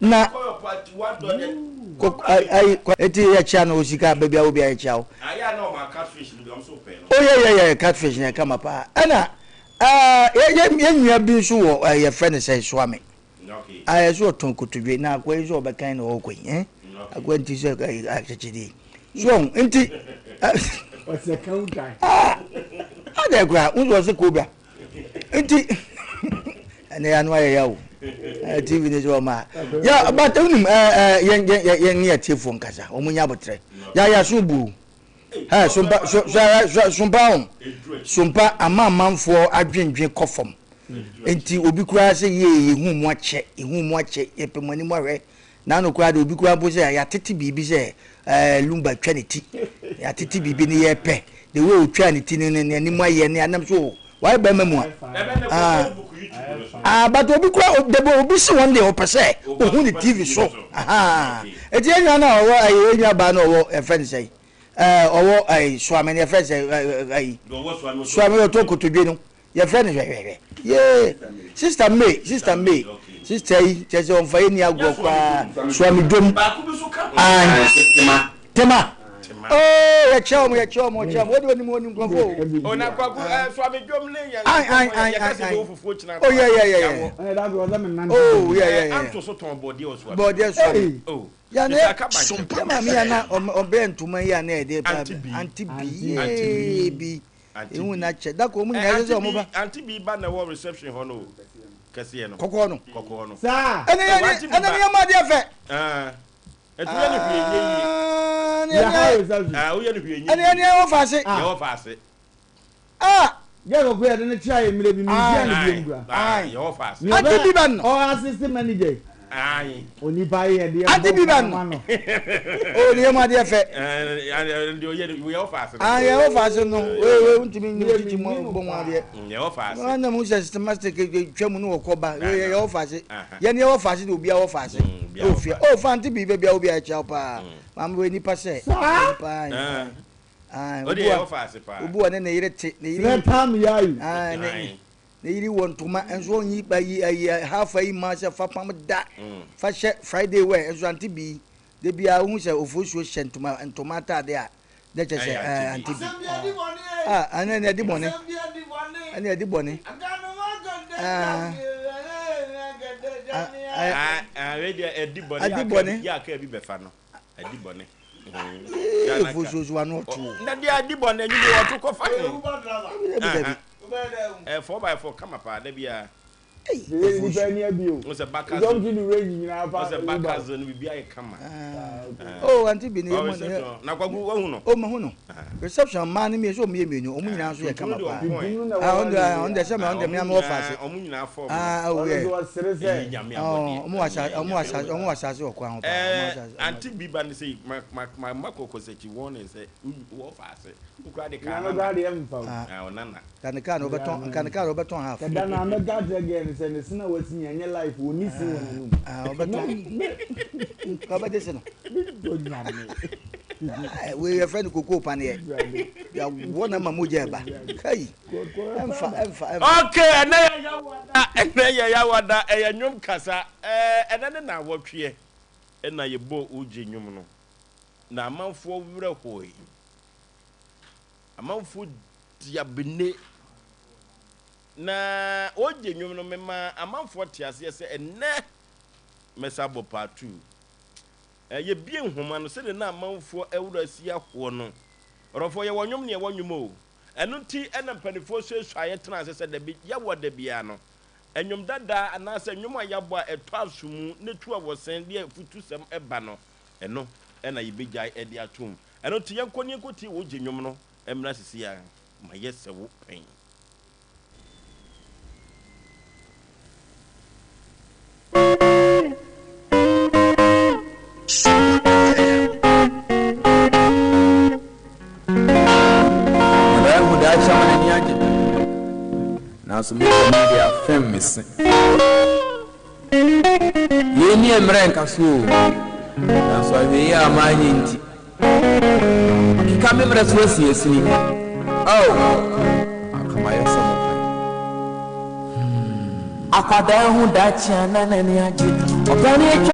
Na ayi eti yɛkyia no osika baabi a obi a yɛkyia wo. Oh yeah yeah yeah catfish na kama paa. Ɛna ɛɛ yɛ yɛ nua bi nso wɔ ɛɛ yɛfrɛ no sɛ Suame. Ayɛ sɛ ɔtɔn kotodwe na akoa yi nso ɔbɛkan na ɔrekɔ yi ɛn akoa nti sɛ ɛɛ akyekyedeɛ so ɔho nti. Ɔsɛ kan guy. Ah adɛ koraa n sɛ ɔsɛ kobra. Nti ɛnɛ ya no ayɛ ya o tv ne sɛ ɔma ya but wonim yɛn yɛn yɛn ne atiefoɔ nkasa wɔn nya abotrɛ ya ya so bu ɛ sompa so so sompa ho sompa ama amanfoɔ adwendwen kɔ fam nti obi koraa sɛ yie yɛhu mu akyɛ yɛhu mu akyɛ yɛpɛ mu anim ahwɛ N'ano koraa de obi koraa mpo sɛ yɛatete biribi sɛ ɛɛ Lumba twa ne ti. Yɛatete biribi ne yɛpɛ. The way otwaa ne ti no ne n'anim ayɛ ne anam so o wayɛ bɛrima mu a. Ah, ah, but obi koraa dabi obi si wɔn deɛ ɔpɛ sɛ ohun ne TV so. Aha. Eti yɛn nua no a ɔwɔ ɛyɛ yɛn nua baa no ɔwɔ ɛfɛ ne sɛ ɛɛ ɔwɔ ɛɛ Suame ne yɛfrɛ sɛ ɛɛ ɛyi Suame ɔtɔ kotodwe no. Yɛfrɛ no hwɛhwɛhwɛ. Yee! Sister May, Sister May, sister yi, kyerɛ sɛ ɔmfa yɛn nni agorɔ koraa. Suame dwom. Ae. Tema. Oh, yɛkyɛ wɔn, yɛkyɛ wɔn, yɛkyɛ wɔn. Wode onim onim nkurɔfoɔ o. Oh, na kwaku, eh, Suame dwom ne yɛn. Ae, ae, ae, ae, ae. Oh, yeah, yeah, yeah, yeah. Oh, yeah, yeah, yeah. Anto so tɔn bɔdeɛ wɔ Suame. Bɔdeɛ Suame. Oh. Ya ne, yɛ maame ya na ɔbrɛ ntoma yi a na yɛde pa. Ante bi. Yee bi. Ehu na kyɛ da koro ɔmo nyinaa ɛsɛ sɛ ɔmo ba. Auntie bi ba na ɛwɔ reception hɔ no o kɛseɛ no. Kɔkɔɔ no. Kɔkɔɔ no. Saa. Ɛna yɛ ne ɛna ne yɛ mu adeɛ fɛ. Ɛti yɛ ne hwee nye yie. Yɛ ha reception. Woyɛ ne hwee nye yie. Ɛna yɛ ne yɛ wɔ faase. Yɛ wɔ faase. Ah. Gɛ kɔkɔɔ yɛ de ne kyerɛ ayɛ mmerɛ bi mi nhyia ne biom kura. Yɛ wɔ faase. Auntie bi ba no. Ɔ assistant manager. Aye. Onipa yɛ deɛ Ante bi ba no. O ne yɛ mu adeɛ fɛ. Deɛ ɔyɛ no yɛ ɔfa ase no. Ah yɛ ɔfa ase no. Wei wei ntumi nyɛ titi mu bɔ mu adeɛ. Yɛ ɔfa ase. Wɔn nam sɛ systematic twa mu no wɔ kɔ ba. Wei yɛ ɔfa ase. Yɛ ne yɛ ɔfa ase de obi a ɔfa ase. O fie. O fa ante bi baabi a obi a ɛkyɛ paa. Maame wei nipa sɛ. Nipa. Ah obi wa obi wa ne ne yere te ne yere. Sɛ tam yayi. Ah ne. Ne yere wɔ ntoma nso ɔnyi ayi ayi half ayi ma sɛ fa pam da fa hyɛ Friday wear nso ante bi da biara wohu sɛ ofosuo hyɛ ntoma ntoma ataade a na kyɛ sɛ ɛɛ ante bi ah ɛne ɛne ɛdi bɔne ɛne ɛdi bɔne ah ɛdi bɔne yɛ aka bi bɛfa no ɛdi bɔne. Ee fosuo so ano ɔto. Na deɛ adi bɔ n'anim ɔto kɔfa he. Ɛɛ 4x4 kama paa da biara. Nipa ani abi o. Wo sɛ baka zone. Dɔm ti range nyinaa fa. Wo sɛ baka zone bibi ayɛ kama. Oh auntie bi ne yɛ mo. Na kwaku wahu no. Oh mahu no. Reception mmaa no mmienu sɛ ɔmo yɛ mmienu ɔmo nyinaa nso yɛ kama paa. Ah ɔno deɛ ɔno deɛ sɛ ɔno deɛ mmea wɔ faase. Ɔmo nyinaa fɔm. Ah oh yeah. Ɔno ɔsere sɛ. Eyi nyame abɔdeɛ. Ɔmo wɔ asaase ɔmo wɔ asaase ɔmo wɔ asaase wɔ kwan ho paa. Ɔmo asaase. Auntie bi ba ne sɛ ma ma ma ma kɔkɔ sɛkyi warning sɛ wɔ faase. Wokura de kaa nana. Nana deɛ mfa o. Ah ɔnana. Nka ne kaa no ɔbɛtɔn nka ne kaa no ɔbɛtɔn half. Kɛda na mɛka akyerɛ girl no sɛ ne se na wasi nyɛ nyɛ life ɔnni se wɔ n'anum. Ah ɔbɛtɔn nka ɔbɛgye se no. Medɔ nyame. Wei yɛfrɛ no kokoo paneɛ. Yɛawɔ no ama mogya ɛba. Kai ɛmfa ɛmfa ɛmfa. Okay ɛnɛ yɛ yawada ɛnɛ yɛ yawada ɛyɛ nnwom kasa ɛɛ ɛnɛ ne naawɔtweɛ ɛna yɛbɔɔ OJ nnwom no na amanfoɔ werɛ hoe amanfoɔ di abene na OJ nnwom no mema amanfoɔ te aseɛ sɛ ɛnɛ mɛsa abɔ part 2. Yɛbue nhoma no, sɛdeɛ na amanfoɔ werɛ asi ahoɔ no. Ɔdɔfoɔ, yɛwɔ nnwom ne yɛwɔ nnwom o. Ɛno nti na mpanimfoɔ suasuaeɛ tenaa ase sɛ dabi, yɛwɔ da biara no, nnwom dada anaasɛ nnwom a yɛabɔ a ɛtɔ aso mu na ɛtu awɔsɛn de afutusɛm ba no, ɛno na yɛbɛgyae de atom. Ɛno nti yɛnkɔ na yɛnkɔtie Wogye nnwom no mmra seesei ara. Mayɛ sɛ wo pɛn. Nkwadaa ahu daakye ama n'ani agye, nanso me deɛ mede afɛm me se. Yei ne mmerɛ nka so o, nanso ahwɛyie a manyɛ nti. Makeka me mmerɛ so asinasini. Ao, anka mayɛ sɛ mo pɛn. Hmm. Akwadaa hu daakye a na n'ani agye. Ɔbra no atwa.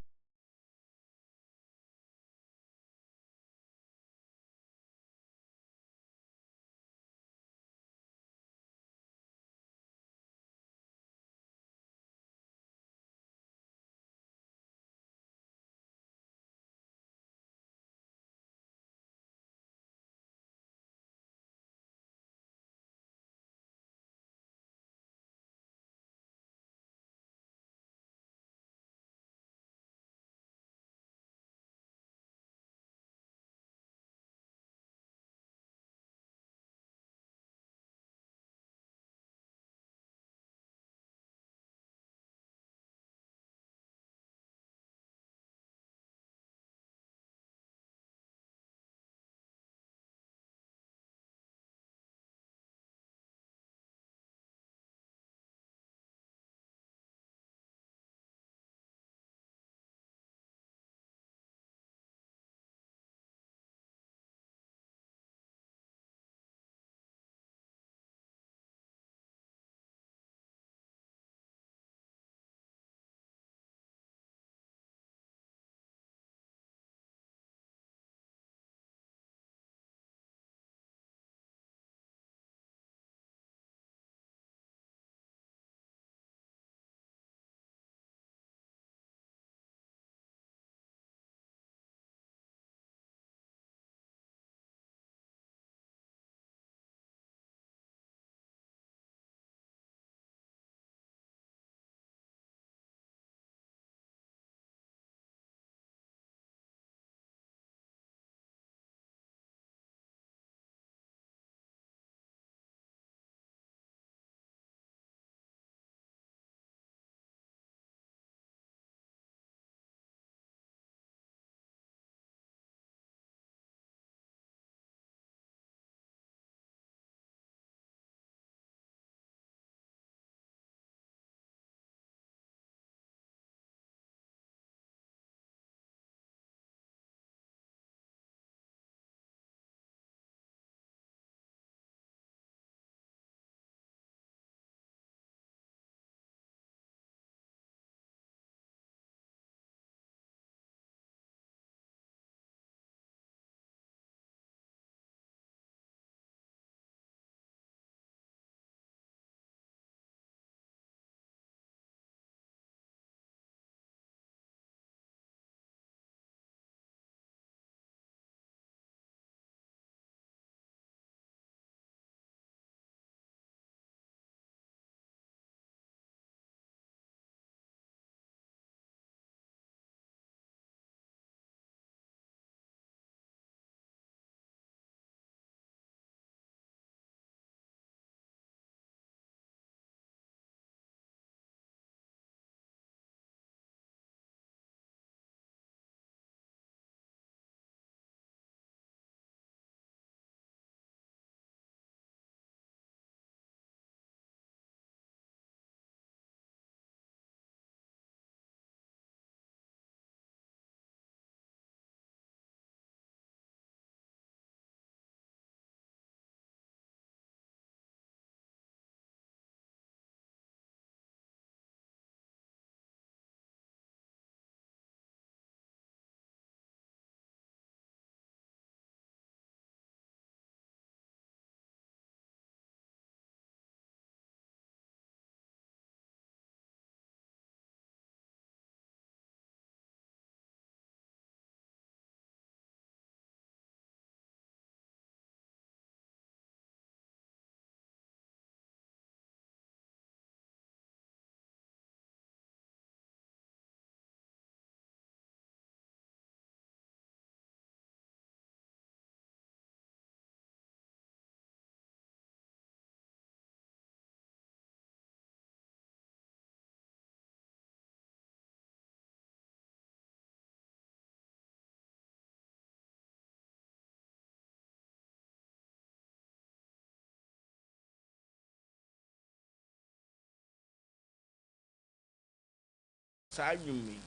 Saa nnwom yi.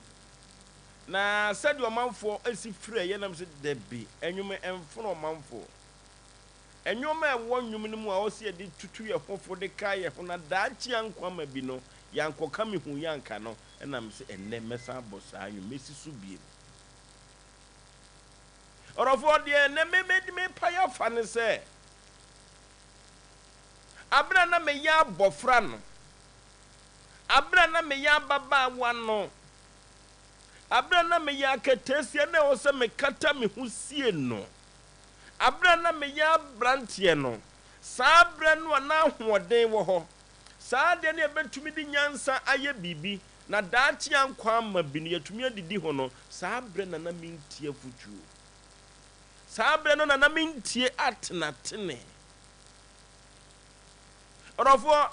Na sɛdeɛ ɔmanfoɔ si frɛ yɛn nam sɛ dabi, nnwom mfono ɔmanfoɔ. Nneɛma a ɛwɔ nnwom no mu a ɔsɛ yɛde tutu yɛn ho fo de kae yɛn ho na daakye a nkwa ma bi no, Yɛankɔka mehu yɛanka no, ɛna mese ɛnnɛ mɛsan abɔ saa nnwom, mɛsi so biem. Ɔdɔfoɔ, deɛ ɛnnɛ me me mepae afa ne sɛ, aberɛ a na meyɛ abɔfra no, aberɛ a na meyɛ ababaawa no, aberɛ a na meyɛ aketeesia na ɛwɔ sɛ mekata me ho sie no, aberɛ a na meyɛ aberanteɛ no, saa berɛ no a na ahoɔden wɔ hɔ, saa adeɛ no yɛbɛtumi de nyansa ayɛ biribi, na daakye a nkwa ama bi no yɛatumi adidi ho no, saa berɛ na na mentie afotuo. Saa berɛ no na na mentie atenatene. Ɔdɔfoɔ,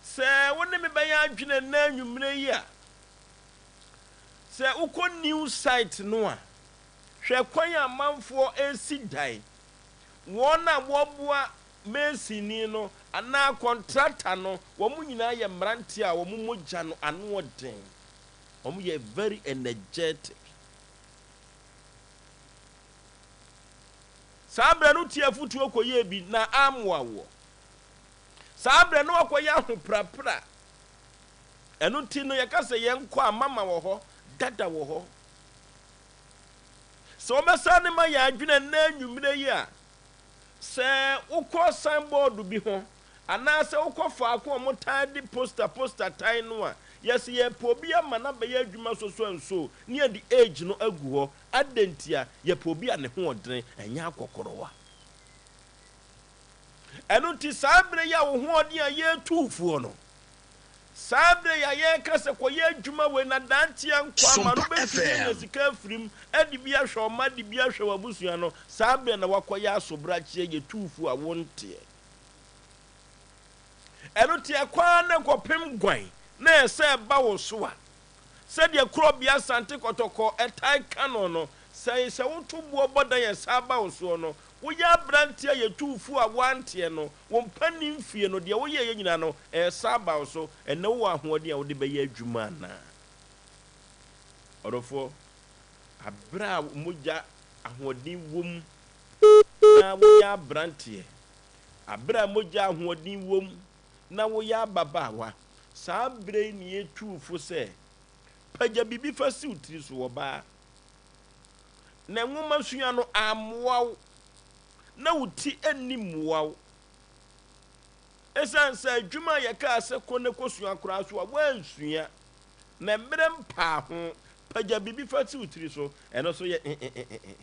sɛ wo ne me bɛyɛ adwene nnɛ anwummerɛ yi a, sɛ wokɔ new site no a, hwɛ kwan a amanfoɔ resi dan. Wɔn a wɔboa masonni no anaa kɔntrata no, wɔn nyinaa yɛ mmeranteɛ a wɔn mogya no ano ɔden. Wɔyɛ very energetic. Saa berɛ no wotie afotuo kɔyɛɛ bi na ammoa woɔ. Saa berɛ no woakɔyɛ ahoprapra. Ɛno nti no yɛka sɛ yɛnkɔ a mama wɔ hɔ, dada wɔ hɔ. Sɛ wɔbɛsan de ma yɛn adwene nnɛ anwummerɛ yi a, sɛ wokɔ signboard bi ho anaasɛ wokɔ faako a wɔtaa de poster poster tan no a, yɛse yɛpɛ obi ama no abɛyɛ adwuma so so and so ne yɛde age no agu hɔ. Adɛn ntia? Yɛpɛ obi a ne ho ɔdene, ɛnyɛ akɔkɔrɔwa. Ɛno nti saa berɛ yi a wo ho ɔden a yɛretu wo foɔ no, saa berɛ yi a yɛreka sɛ kɔyɛ adwuma wei na daakye ankɔ ama no Sompa wobɛtumi anya FM. sika afiri mu de bi ahwɛ wo mma de bi ahwɛ w'abusua no, saa berɛ na woakɔyɛ asobrakyeɛ yɛtu wo fo a wonteɛ. Ɛno nti ɛkɔ ara na ɛkɔpem guan na ɛsɛ ɛba wo so a, sɛdeɛ Korɔbea Asante Kɔtɔkɔ tae ka no no, sɛ sɛ woto boɔ bɔ dan a ɛsan ba wo soɔ no, woyɛ aberanteɛ a yɛtu wo fo a woanteɛ no, wo mpanin mfie no, deɛ woyɛeɛ nyinaa no, ɛresan aba wo so. Ɛnnɛ wowɔ ahoɔden a wode bɛyɛ adwuma anaa? Ɔdɔfoɔ, aberɛ a mogya ahoɔden wom na woyɛ aberanteɛ, aberɛ a mogya ahoɔden wom na woyɛ ababaawa, Saa berɛ yi na yɛtu wo fo sɛ, pagya biribi fa si wo tiri so, ɔbaa. Na nwomasua no ammoa wo, na wo ti nni mmoa wo. Ɛsiane sɛ adwuma a yɛkaa sɛ kɔ na kɔsua koraa so a woansua, na mmerɛ mpaa ho, pagya biribi fa si wo tiri so, ɛno nso yɛ eh-eh-eh-eh.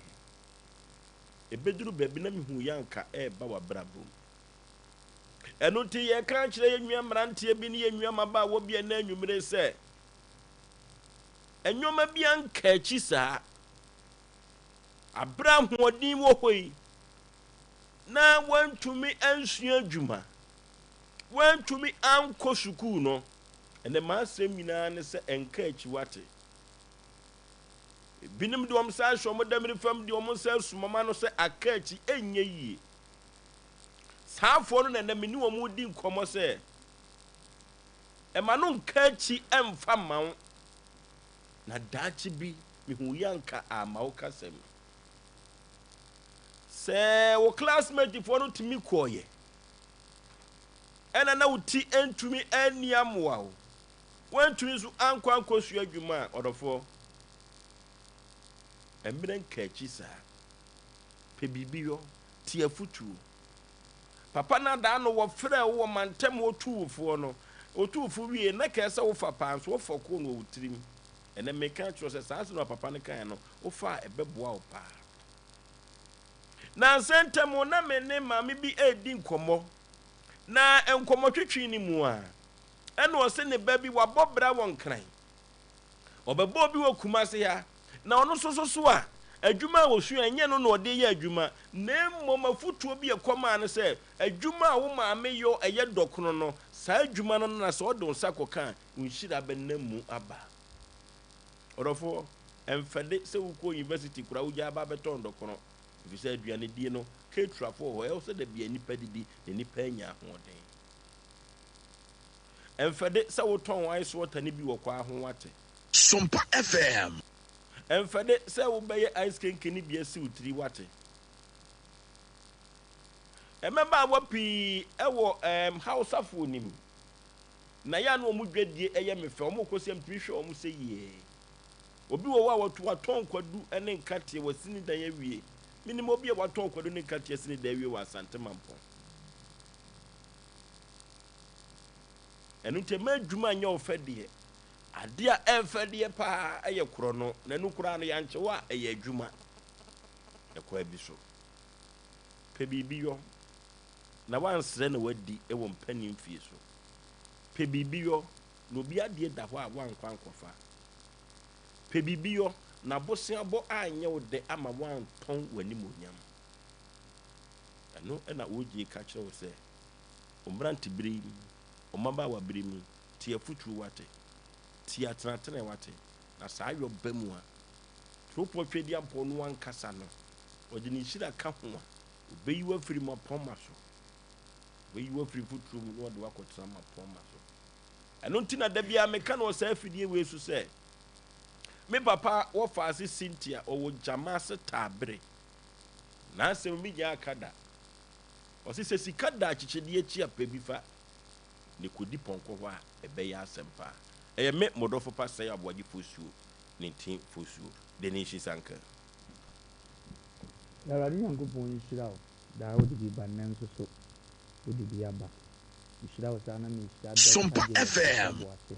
Ɛbɛduru baabi na mehuu yɛ anka ɛreba w'abrabɔ mu. Ɛno nti yɛreka akyerɛ yɛn nua mmeranteɛ bi ne yɛn nua mmabaawa bi ɛnnɛ anwummere sɛ, nneɛma bi anka akyi saa. Aberɛ ahoɔden wɔ hɔ yi, na wɔantumi ansua adwuma, wɔantumi ankɔ sukuu no, ɛnɛ m'asɛm nyinaa ne sɛ ɛnka akyi wate. Ebinom de wɔn nsa ahyɛ wɔn damiri fam de wɔn nsa asum wɔn ano sɛ aka akyi ɛnyɛ yie. Saa afoɔ no na ɛnnɛ me ne wɔn redi nkɔmmɔ sɛ, Mma no nka akyi mfa mma wo, na daakye bi mehu yi anka amma wo kasa mu. Sɛ wo classmate foɔ no tumi kɔɔyɛ, ɛna na wo ti ntumi anni amoa wo, woantumi nso ankɔ ankɔsua adwuma a, ɔdɔfoɔ, mmerɛ nka akyi saa. Pɛ biribi yɔ. Tie afotuo. Papa no adaa no wɔfrɛɛ wo wɔ mantam hɔ tuu wo foɔ no, wɔtuu wo fo wieeɛ na kɛɛ sɛ wofa paa nso wofa koo no wɔ wo tirim. Ɛnɛ meka akyerɛ wo sɛ saa asɛm a papa no kaeɛ no wofa a ɛbɛboa wo paa. Nansa ntam na me ne maame bi redi nkɔmmɔ na nkɔmmɔtwetwe no mu a ɛna ɔse ne ba bi wabɔ bra wɔ Nkran. Ɔbɛbɔ obi wɔ Kumase ha, na ɔno nso so so a, adwuma a ɔsua, ɛnyɛ ɛno na ɔde yɛ adwuma, na mmom afotuo bi a ɛkɔmaa no sɛ, adwuma a wo maame yɔ ɛyɛ dɔkono no, saa adwuma no na sɛ ɔde wo nsa kɔka a, wo nhyira bɛnam mu aba. Ɔdɔfoɔ, ɛmfɛde sɛ wokɔ university koraa wogyae ba bɛtɔn dɔkono, ɛfiri sɛ aduanedie no, catererfoɔ wɔ hɔ, ɛwɔ sɛ da biara nnipa didi na nnipa anya ahoɔden. Ɛmfɛde sɛ wotɔn ice water no bi wɔ kwaa ho wate. Sompa FM. Ɛmfɛde sɛ wobɛyɛ ice kenke no bi asi wo tiri wate. Mmabaawa pii wɔ ɛɛm Hausafoɔ no mu. Na yɛ a na wɔn dwadie yɛ me fɛ, wɔkɔ sɛ metumi hwɛ wɔn sɛ yie. Obi wɔ hɔ a wɔto watɔn kwadu ne nkateɛ wasi ne dan awie. Menim obi a watɔn kwadu ne nkateɛ asi ne dan awie wɔ Asante Mampɔn. Ɛno nti ɛma adwuma nyɛ wo fɛ deɛ. Adeɛ a ɛmfɛ deɛ paa ɛyɛ korɔno, na ɛno koraa no yɛankye wo a ɛyɛ adwuma. Ɛkwan bi so. Pɛ biribi yɔ na woansrɛ na woadi wɔ mpanin fie so. Pɛ biribi yɔ na obi adeɛ da hɔ a woankɔ ankɔfa. Pɛ biribi yɔ na boseabɔ anyɛ wo dɛ ama woantɔn w'animuonyam. Ɛno na OJ ka kyerɛ wo sɛ, wo mmerantebere yi mu, wo mmabaawabere mu, tie afotuo woate, tie atenatene woate, na saa yɔ ba mu a, Turopɔ Tweaduampɔn no ankasa no, ɔde ne nhyira ka ho a, ɔbɛyi wo afiri mmapɔmma so. Ɔbɛyi wo afiri mfuturo mu na ɔde wo akɔtena mmapɔmma so. Ɛno nti na da biara meka no wɔ saa afidie wei so sɛ, me papa wɔfaase Cynthia, ɔwɔ Gyama ase Taabere. N'asɛm bi nyaa ka da. Ɔse sɛ sika da akyekyedeɛ akyi a pɛ bi fa na kɔdi pɔnkɔ hɔ a ɛbɛyɛ asɛm paa. Ɛyɛ me mo dɔfo pa Sɛe Aboagye Fosuo ne Ntin Fosuo, The Nation's Uncle. Awurade Nyankopɔn nhyira wo daa wode bi ba nnɛ nso so wode bi aba mehyira wo saa na mehyira Doctor Sompa James FM. Boakye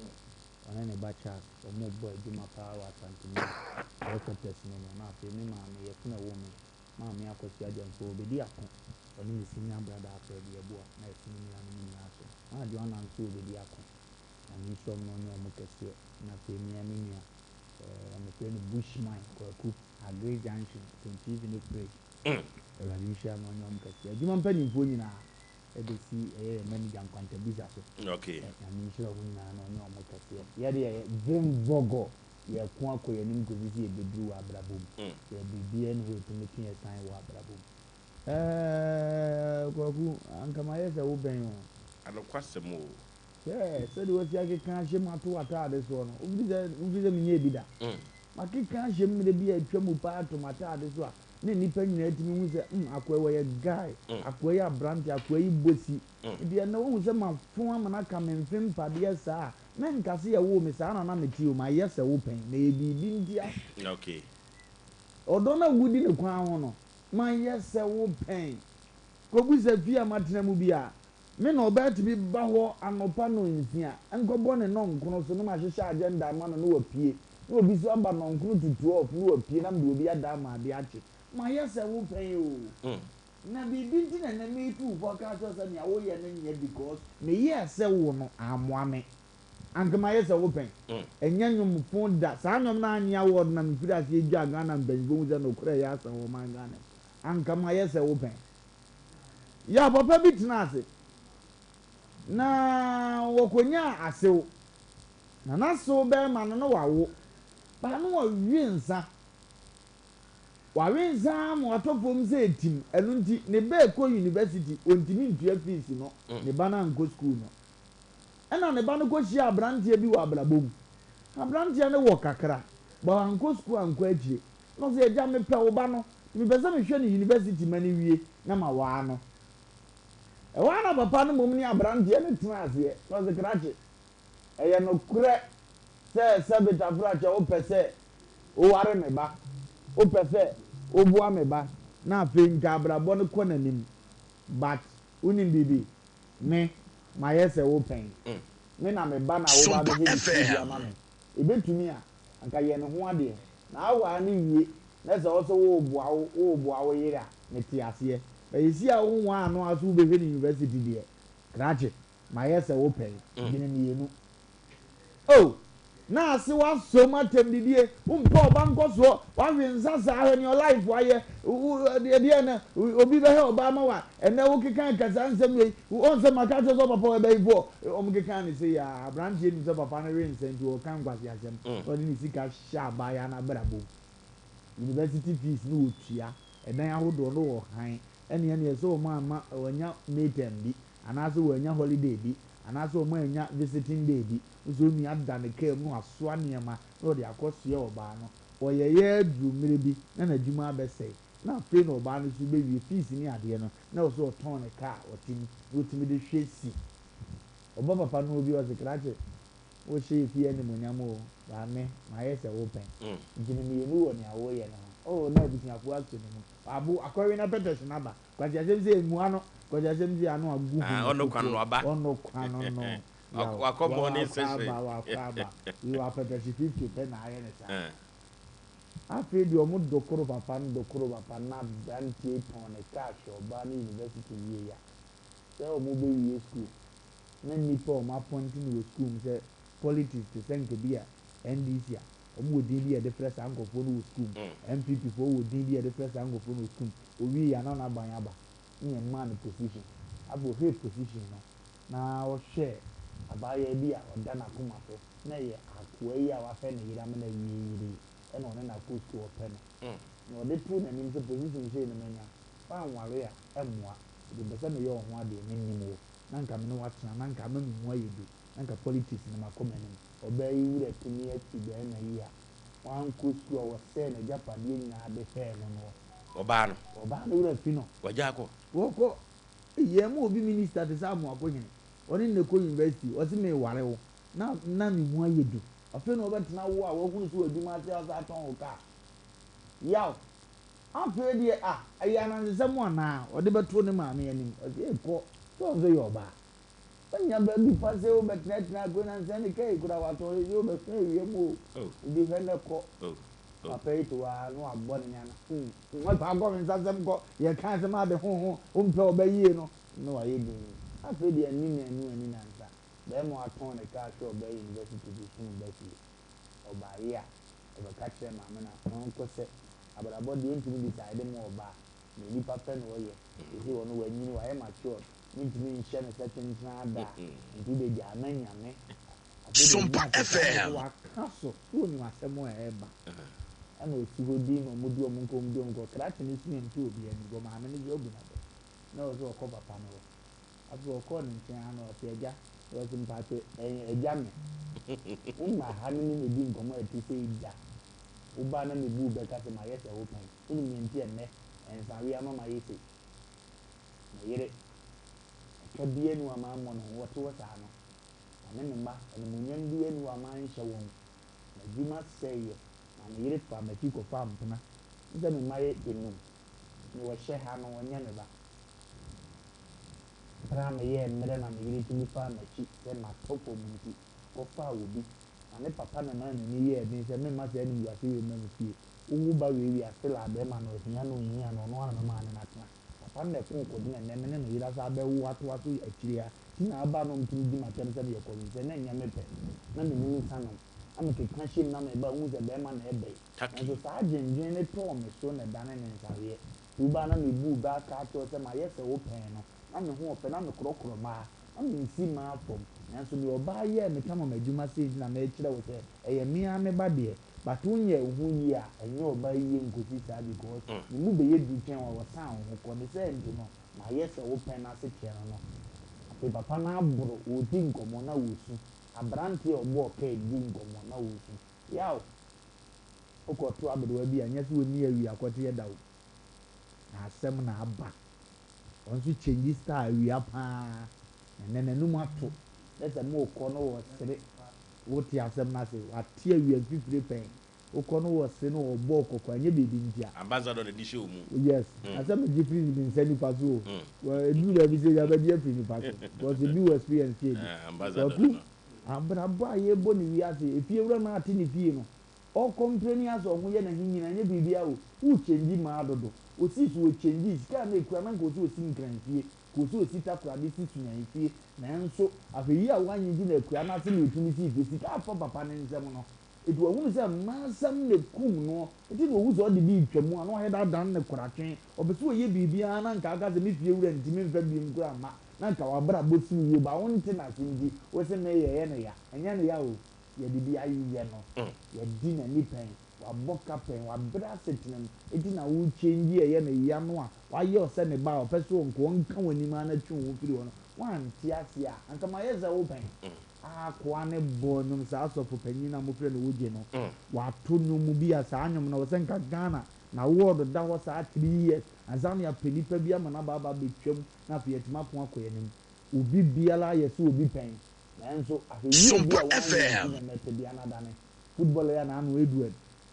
ɔne ne ba Charles ɔmo bɔ adwuma paa wɔ Asanteman headquarters no no na afei me maame yɛfunu ɛwoo me maame Akosua Gyamfo ɔbɛdi ako ɔne me senior brother Alfred Yeboah na ɛsene nuanom nyinaa so Maa Joanna nso ɔbɛdi ako Nyame nhyira ɔmo na ɔnyɛ ɔmo kɛseɛ na afei me ara me nua ɛɛ mefrɛ no Bushman Kwaku Aggrey Junction St TV ne fridge Awurade nhyira no ɔnyɛ ɔmo kɛseɛ adwuma mpaninfoɔ nyinaa ɛbɛsi ɛyɛ yɛn manager Nkwantabisa so Nyame nhyira ɔmo nyinaa na ɔnyɛ ɔmo kɛseɛ yɛde yɛyɛ Vimvogo yɛko akɔ yɛn anim kɔsi sɛ yɛbɛduru wɔ abrabɔ mu yɛ biribiara nni hɔ a ɛtumi twe yɛn san wɔ abrabɔ mu ɛɛɛ Kwaku anka mayɛ sɛ wo bɛn o. Anokwasɛm o. Hwɛ sɛdeɛ wasi akeka ahyɛ mu ato w'ataade soɔ no, wofiri sɛ wofiri sɛ menyɛɛ bi da? Makeka ahyɛ mu mmerɛ bi a atwa mu paa ato m'ataade so a na nnipa nyinaa tumi hu sɛ hmm akoa yi ɔyɛ guy, akoa yi aberante, akoa yi bɔ si. Nti ɛnnɛ woahu sɛ mafon ama no aka me mfe mpadeɛ saa a, mɛnka sɛ yɛwoo me saa na na mete o, mayɛ sɛ wo pɛn, na ɛyɛ biribi ntia. Ɔdɔ no a wodi no kwan ho no, mayɛ sɛ wo pɛn. Kɔbisa fie a matena mu bi a, Me na ɔbaa tumi ba hɔ anɔpa nnɔnsia nkɔbɔ ne nnɔnkono so na mahyehyɛ agenda ama no na wapue, na obi nso aba nnɔnkono to 12 na wapue na mede obi ada ama ade akye. Mayɛ sɛ wo pɛn oo. Na biribi nti na nnɛ meretu wo fo aka akyerɛ wo sɛ nea woyɛ no nyɛ because meyɛɛ sɛ wo no ammoa me. Anka mayɛ sɛ wo pɛn. Ɛnyɛ nnwom fo da. Saa nnwom no annye award na mefiri aseɛ dwaa Ghana mpanyinfoɔ hu sɛ nokorɛ yɛ asa wɔ ɔman Ghana mu. Anka mayɛ sɛ wo pɛn. Yaw papa bi tenaa ase, na wɔkɔnyaa asew. Na n'asew barima no, na wawo, but na ɔwe nsa. Wawe nsa ara ma watɔ fam sɛ etim. Ɛno nti, ne ba rekɔ university, ɔntumi ntua fees no, ne ba no ankɔ sukuu no. Ɛnna ne ba no kɔhyiaa aberanteɛ bi wɔ abrabɔ mu. Aberanteɛ no wɔ kakra, but wankɔ sukuu ankɔ akyire. Ɛna ɔse, Agya, mepɛ wo ba no, nti mepɛ sɛ mehwɛ no university ma no wie na mawaa no. Ɛhɔ ara na papa no mmom ne aberanteɛ no tenaa aseɛ, na ɔse, Krakye, ɛyɛ nokorɛ sɛ sɛbe Tafrakyɛ wopɛ sɛ woware me ba, wopɛ sɛ woboa me ba na afei nka abrabɔ no kɔ n'anim, but wonim biribi? Me, mayɛ sɛ wo pɛn. Me na me ba na woba Sompa abɛhwɛ ne sukuu de FM. ama me. Ɛbɛtumi a, anka yɛ ne ho adeɛ. Na aware no wie na sɛ wo nso woreboa wo woreboa wo yere a, mete aseɛ. But seesei a wonwaa no a so wobɛhwɛ no university deɛ, krakye, mayɛ sɛ wo pɛn. Dwene mmienu. Oh! Na ase woasɔ mu atɛmdidie, wompɛ ɔba nkɔsoɔ, woahwe nsa saa, hwɛ nea life ayɛ, wo wo ɛdeɛn na obi bɛhwɛ ɔba ama wo a, ɛnnɛ wokeka ka saa nsɛm wei, woahu sɛ maka akyerɛ wo sɛ wo papa ɔyɛ bayifoɔ, wɔkeka no sei ara, aberanteɛ nim sɛ papa no we nsa nti ɔreka nkwaseasɛm, na ɔde ne sika hyɛ abaayewa no abrabɔ mu. University fees no wɔtua, ɛdan ahodoɔ no wɔhan, ɛne ɛneɛ sɛ wɔn amma wɔanya May term bi, anaasɛ wɔanya holiday bi, anaasɛ wɔn annya visiting day bi, wo sɛ onua da ne kaa mu na wasoa nneɛma na ɔde akɔsoɛ ɔbaa no, ɔyɛeɛ ara duru mmerɛ bi na n'adwuma abɛsɛe, na afei na ɔbaa no nso bɛwie fees ne adeɛ no, na ɛwɔ sɛ ɔtɔn ne kaa a ɔte mu na ɔtumi de hwɛ si. Ɔba papa no hɔ bi ɔse krakye wohyɛ yɛ fie animuonyam o but me mayɛ sɛ wo pɛn nti no meyɛ nu wɔ nea woyɛ no ho oh na abusuafoɔ asɔ ne mu abo akɔwe na pɛtɛs no aba kwasiasɛm sei mmua no kwasiasɛm sei ano agu Ah, ho ɔno kwan no foforɔ aba. ɔno kwan no no yaw Wakɔ wa morning wakɔ session. aba wakɔ aba yoo apɛtɛs 50 pɛ na ayɛ ne saa. Eh. Afei deɛ ɔmo dokoro papa no dokoro papa no na abranteɛ yi tɔn ne car hwɛ ɔbaa no university wie a sɛ ɔmo bɛ wie school na nnipa a ɔmo apɔnte no wɔ school mu sɛ politics te sɛ nka bi a NDC a ɔmo wɔ din bi a yɛde frɛ saa nkorɔfoɔ no wɔ school mu NPP foɔ wɔ din bi a yɛde frɛ saa nkorɔfoɔ no wɔ school mu owie a na n'aban aba ne yɛn maa no position afei ɔhwɛɛ position no na ɔhwɛɛ abaayewa bi a ɔda n'akoma so na ɛyɛ akoa yi a wafɛ ne yere ama no awie yere yi ɛna ɔne no akɔ sukuu ɔpɛ no na ɔde too n'anim sɛ position sei no manya woanware a ɛmmoa nti mepɛ sɛ meyɛ wo ho adeɛ mennim wo na anka me ne wo atena na anka ama me mu ayɛ du na anka politics no makɔ m'anim. Ɔbaa yi werɛ tumi afi barima yi a wankɔ sukuu a ɔsɛɛ n'agyapadeɛ nyinaa de hwɛɛ no no. Ɔbaa no. Ɔbaa no werɛ afi no. Wagyaa kɔ. Wɔkɔ. Ei yɛn mu obi minister te sɛ Amoako-Hene, ɔne no na ɛkɔ university, ɔse meware wo na na me mu ayɛ du. Afei na ɔbɛtena wo a wahunu sɛ w'adwuma ase a ɔsan tɔn wo car. Yaw. Afei deɛ ah ɛyɛ anansesɛm anaa? Ɔde bɛto ne maame anim. Ɔse ei kɔ, sɛ ɔno nso yɛ ɔbaa. Wanya baabi pa sɛ wobɛtenatena akonnwa nansa ne car yi koraa watɔn seesei wobɛhwɛ awia mu o. Nti hwɛ na kɔ. Papa yi te hɔ ara na wabɔ ne nneɛma hmm hmm ɔtaa kɔ me nsa sɛm kɔ yɛka asɛm ade ho ho wompɛ ɔba yie no na wayɛ dinn. Afei deɛ anni nnanu anni nnansa barima a watɔn ne car hwɛ ɔbaa university de sum ba fie. Ɔbaeɛ a ɔbɛka kyerɛɛ maame no a ɔnkɔ sɛ abrabɔ deɛ ntumi decide ma ɔbaa na nipa pɛ na ɔyɛ seesei ɔno wanyini wayɛ matured mentumi nhyɛ no sɛ tentena ada a nti wode gyaa ma Nyame. Afei deɛ Sompa ɔgyina ase saa na FM. sɛ waka so sɛ ɔnim asɛm a ɛreba ɛna ɔsi hɔ din na wɔdi wɔn nkɔmmɔ di wɔn nkɔmmɔ krakye no so ntu obiara ani because maame no nso abu no abɛ na ɔwɔ sɛ ɔkɔ papa no hɔ afei ɔkɔɔ ne nkyɛn ara na ɔse agya na ɔse mpakyɛ ɛyɛ agya me womma ha ne me mɛdi nkɔmmɔ a ɛte sei da wobaa na mebu wo bɛka sɛ mayɛ sɛ wo pɛn wonim deɛ nti a ɛnnɛ nsawe ama mayɛ sei me yere ɛka biara ni hɔ a mammɔ ne ho ɔte hɔ saa no Ɔne me mma, animuonyam biara nni hɔ a manhyɛ wɔn. M'adwuma sɛeɛ, na me yere faa m'akyi kɔfaa mpena. Wohu sɛ me mma yɛ nnum. Nea ɔhyɛ ha no, ɔnyɛ me ba. Berɛ a meyɛɛ mmerɛ na me yere tumi faa m'akyi sɛ matɔ fam nti, kɔfaa obi. Na ne papa na ɛmaa n'ani yɛɛ den sɛ memma saa animguaseɛ wei mma me fie. Wowo ba wei wie a, still a bɛrima no, ɔhia no ɔnhia no, ɔno ara na mɛma ne no atena. Papa no na ɛkoo kɔgyina nnɛ me ne me yere asan abɛwo atoa so akyire ha nti na aba na ɔmtumi di m'atɛm sɛ meyɛ kɔmensɛ na ɛnyɛ me pɛ na menim nsa nom na mekeka hyem na meba wohu sɛ bɛɛma na ɛbɛn nanso saa adwendwen no tɔɔ me so na ɛdane ne nsaweɛ nti wobaa na mebu wo bɛ aka akyerɛ wo sɛ mayɛ sɛ wo pɛn no na me ho ɔfɛ na mekorɔkorɔ mmaa na mensi mmaa fam nanso deɛ ɔbaa yɛɛ me kama m'adwuma sei nti na mekyerɛ wo sɛ ɛyɛ me ara me ba deɛ But wo nyɛ wo ho yie a ɛnyɛ ɔbaa yie nkosi saa because ne mu bɛyɛ duru kyɛn wo a ɔsan wo ho kɔ ne saa nti no mayɛ sɛ wo pɛn no ase kyerɛ no no afei papa no aboro ɔredi nkɔmmɔ na ɔresu abranteɛ a ɔbɔɔ kɛɛ di nkɔmmɔ na ɔresu yaw wokɔ to aberewa bi a nyɛ sɛ ɔnni awia kɔteɛ da o na asɛm na aba ɔno nso change style awia paa na ɛnɛ n'anum ato nɛ sɛ mokɔ no ɔsere Wote asɛm no ase? Wate awia mfifire pɛn. Wokɔ no wɔ se no ɔbɔ wo kɔkɔ ɛnyɛ biribi ntia. Ambassador na ɛde hyɛ wo mu. Yes, na sɛ megye firi me nsa nifa so o. Well, ɛduru baabi sɛ yɛ bɛgye afiri nifa so because ebi wɔ experience kyɛn bi. Ambassador Kwaku, no. abrabɔ a yɛbɔ no wiase, efiewura no ate ne fie no, ɔcomplaini asɛ ɔho yɛ n'ahi nyina ɛnyɛ biribiara o, wo change maa dodo. Osii so ɔchange, sika a na ekura no anka ɔsɛ ɔsi Nkran fie, Kɔ so si takoradi si sunyani fie, nanso ahwɛyie a wanyɛ nti na akura no ase na ɔtumi sii fie. Sika afa papa no nsam no, enti wahunu sɛ mmaa asɛm na ɛkum noɔ, enti na ɔhu sɛ ɔde bi retwa mu a na wayɛ dɛ adan no koratwe. Ɔpɛ sɛ ɔyɛ biribi ara na anka aka sɛ me fie wura nti memfa biom koraa mma, na anka w'abrabɔ si wo yie, but wonte no ase nti wose meyɛ ɛyɛ no ya. Ɛnyɛ no ya o, yɛde bi ayeyɛ no, yɛadi n'ani pɛn. Wabɔ ka pɛn, wabrɛ asetena mu, enti na wo change ɛyɛ no ya no a wayɛ wo sɛ ne ba a ɔpɛ sɛ ɔnka ɔnka w'anim ara na twe wo ho firi hɔ no, woante aseɛ a, anka mayɛ sɛ wo pɛn. Akoa no bɔɔ nnwom saa sɔfo panyin no a mofrɛ no Ogye no, wato nnwom bi a saa nnwom no ɛwɔ sɛ nka Ghana na ward da hɔ saa 3 years ansa na yɛapɛ nipa bi ama no aba aba abɛtwam na afei yɛatumi ako akɔ yɛn anim. Obi biara ayɛ sɛ obi pɛn. Nanso ahwɛyie bi Sompa a wanyɛ nti FM. na ɛnnɛ tebea no adane. Footballer yi a n'ano Edward,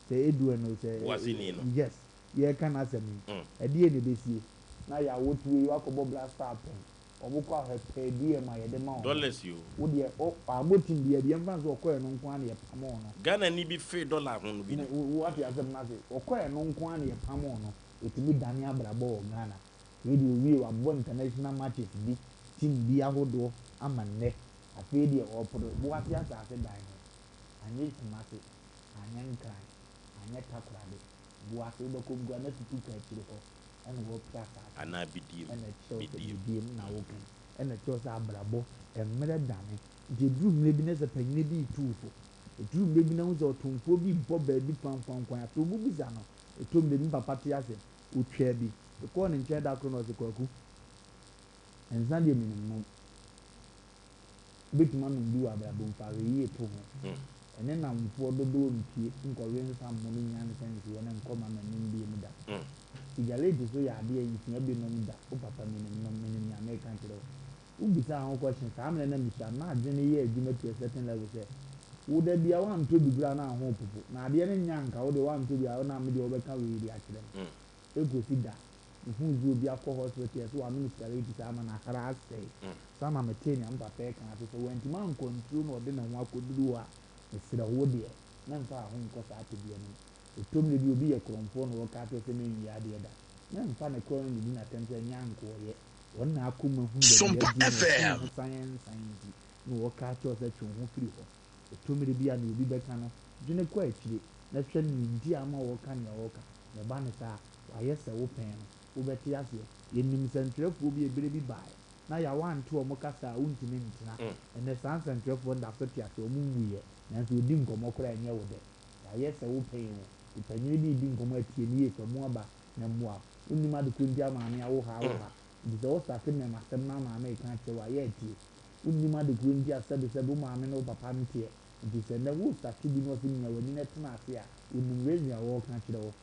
sɛ Edward o sɛ Boaseni no. yes, yɛreka n'asɛm yi, ɛdeɛn na ɛbɛsie? Na yɛawotuo yi wakɔbɔ Black Star pɛn, wɔkɔ ahwɛ per diem a yɛde ma wɔn. Dollars yi o. Wo deɛ ɔ wammɔ team biara bi, yɛmfa no sɛ ɔkɔɛ no nko ara na yɛpamoo no. Ghanani bi fee dollar ho no bi no. Woate asɛm no ase? Ɔkɔɛ no nko ara na yɛpamoo no. Ɛtumi dane abrabɔ wɔ Ghana. Wei deɛ owie wabɔ international matches bi, team bi ahodoɔ ama nnɛ. Afei deɛ ɔreporo Boase asase dan ho. Anyɛ Kumasi, anyɛ Nkran, anyɛ Takoradi. Boase wobɛkɔ mu koraa na tutu ka akyire hɔ ɛna wɔrepere asase no. Anaa Bidiem, Ɛna ɛkyerɛ wo sɛ Bidiem. Bidiem na woka yi. Ɛna ɛkyerɛ wo sɛ abrabɔ, mmerɛ dane. Nti ɛduru mmerɛ bi na sɛ panyini bi retu wo fo, ɛduru mmerɛ bi na wohu sɛ ɔtomfoɔ bi rebɔ baabi kwankwankwan, afei wobɛbisa no, ɛtɔ mmerɛ bi me papa te ase, ɔtwaa bi. Mekɔɔ ne nkyɛn da koro na ɔse, Kwaku, nsa deɛ menim nom. Wobɛtumi anom bi wɔ abrabɔ mu, fa ahwɛyie to ho. Ɛne nnamfoɔ dodoɔ mpue nkɔwe nsa mmono nnya nsɛnseɛ na nkɔ ma m'anim bio mu da. Sigaret nso yɛ adeɛ a nsua bi nom da. Wo papa menim nom, menim nea mereka kyerɛ wo. Wobisaa ho question, saa mmerɛ na mesua no, na adwene yɛ adwuma to a certain level sɛ, wo da biara woantɔ bi koraa na wo ho repopo. Na adeɛ no nyɛ anka wo deɛ woantɔ bi a wo na me deɛ wobɛka wei de akyerɛ me. Ekosi da mehuu dɛ obi akɔ hospital yɛse ɔanom sigarɛti saa ma n'ahara asɛe. Saa na metee nea me papa reka ase sɛ wantumi ankɔ nturo na ɔde ne ho akɔduru hɔ a, mesrɛ wo deɛ, mɛmfa wo ho nkɔ saa tebea no mu. Ɛtɔ mmerɛ bi a obi yɛ korɔmfoɔ na ɔreka akyerɛ wo sɛ menwia adeɛ da. Mɛmfa ne korɔn no nnidi no atɛm sɛ ɛnyɛ ankoɔyɛ. Wɔn na akoma hunu baabi Sompa aduru na ɔtwe ne FM. ho san nsan nti na ɔreka akyerɛ wo sɛ twe wo ho firi hɔ. Ɛtɔ mmerɛ bi a nea obi bɛka no, dwene kɔ akyire na hwɛ nea nti a ama ɔreka nea ɔreka. Na ɛba no saa a, wayɛ sɛ wo pɛn no, wobɛte aseɛ. Yɛnim nsɛntwerɛfoɔ bi a ɛberɛ bi baeɛ, na Yaw ante wɔn kasa a, wontumi ntena. Ɛnnɛ, saa nsɛntwerɛfoɔ no da so te ase, wɔn nwuiɛ, nanso wɔdi nkɔmmɔ koraa a, ɛnyɛ wo dɛ. Wayɛ sɛ wo pɛn o. Nti panyini bi redi nkɔmmɔ a, tie no yie, fa mu aba na mmoa wo. Wonnim ade korɔ nti a maame awo ha awo ha. Nti sɛ wo starte mmɛmasɛm na maame reka akyerɛ wo a, yɛ a tie. Wonnim ade korɔ nti a sɛbesɛbe wo maame ne wo papa nteɛ. Nti sɛ nnɛ wo starte bi na ɔse mia w'ani na tena ase a, onim reason a ɔɔka akyerɛ wo.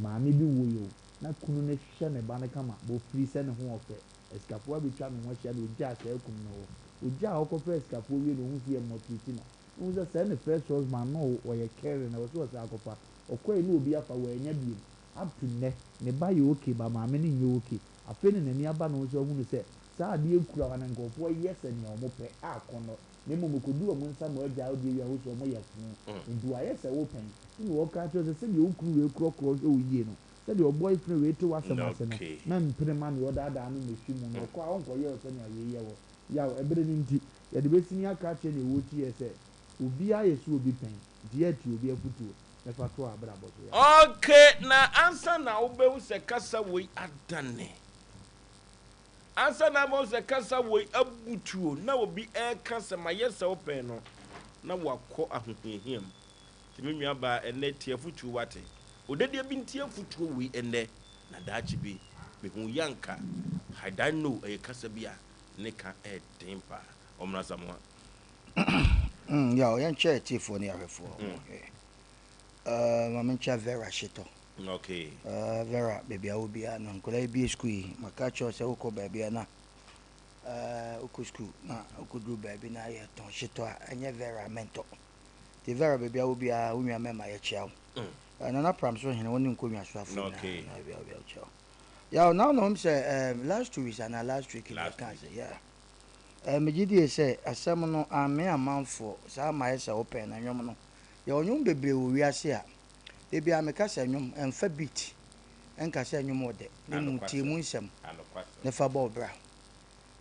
Maame bi woe o, na kunu no hwɛ ne ba no kama, but ofiri sɛ ne ho ɔfɛ. Asikafoɔ abetwa ne ho ahyia na ogyaa saa kunu no hɔ. Ogyaa hɔ kɔfrɛɛ asikafoɔ wie na ohuu sɛ yɛ mɔtriti no. Na ohuu sɛ sɛɛ ne first husband no ɔyɛ caring na ɛwɔ sɛ ɔsan akɔfa. Ɔkɔe na obi afa, wannya biom. Up to nnɛ, ne ba yɛ okay but maame no nyɛ okay. Afei na n'ani aba ne ho so ahunu sɛ saa adeɛ kura hɔ na nkurɔfoɔ yɛ sɛ nea wɔpɛ a akɔnnɔ na mmom ɛkɔdu wɔn nsa ma wɔagyae wo deɛ wia ho sɛ wɔyɛ fo. Enti wɔayɛ sɛ wo pɛn. Nti na wɔka akyerɛ wo sɛ sɛdeɛ wo kunu wei korɔkorɔ hwɛ wo yie no, sɛdeɛ wo boyfriend wei te w'asɛm ase no, mɛmpene mma nea ɔdaadaa no mmɛhwe mu na ɔkɔ a ɔnkɔyɛ wo sɛnea wei yɛ wo. Yaw, ɛberɛ no nti, yɛde bɛsini aka akyerɛ nea ɔretie yɛ sɛ, obiara yɛ sɛ obi pɛn, nti yɛretie obi afotuo na fa to w'abrabɔ so. Yaw. Ok, na ansa na wobɛhu sɛ kasa wei adane. Ansa na abɛhu sɛ kasa wei abutuo na obi reka sɛ mayɛ sɛ wo pɛn no, na wakɔ ahohiahia mu. Nti me nua baa ɛnnɛ tie afotuo wate. Odadeɛ bi ntie afotuo wei ɛnnɛ na daakye bi mehu yi anka had I know ɛyɛ kasa bi a ne ka ɛɛden paa. Ɔmmra Asamoah. Mm, yaw, yɛnkyɛ atiefoɔ ne ahwɛfoɔ. Uh, ma menkyɛ Vera Hyetɔ. Okay. Uh, Vera, baabi a wɔ biara no, nkwadaa yi bie sukuu yi, maka kyerɛ sɛ wokɔ baabi a na uh, wokɔ sukuu na wokɔduru baabi na yɛtɔn hyetɔ a, ɛnyɛ Vera mɛntɔ. Nti Vera, baabi a wɔ biara, wo nua mɛma yɛkyea wo. Uh, Nana Pram so hene, wo ne nkonnwa so afo nyinaa, Okay. na baabi a wɔ biara kyea wo. Yaw, na wonom sɛ um, last 2 weeks anaa last week na Last ɛka week. sɛ, yeah. Uh, megye die sɛ asɛm no ammee amanfoɔ saa mayɛ sɛ wopɛn na nnwom no. Yɛwɔ nnwom bebree wɔ wiase a, da biara meka sɛ nnwom, ɛmfa beat nka sɛ nnwom wɔ dɛ, na mmom tie mu nsɛm Anokwasɛm. na fa bɔ wo bra.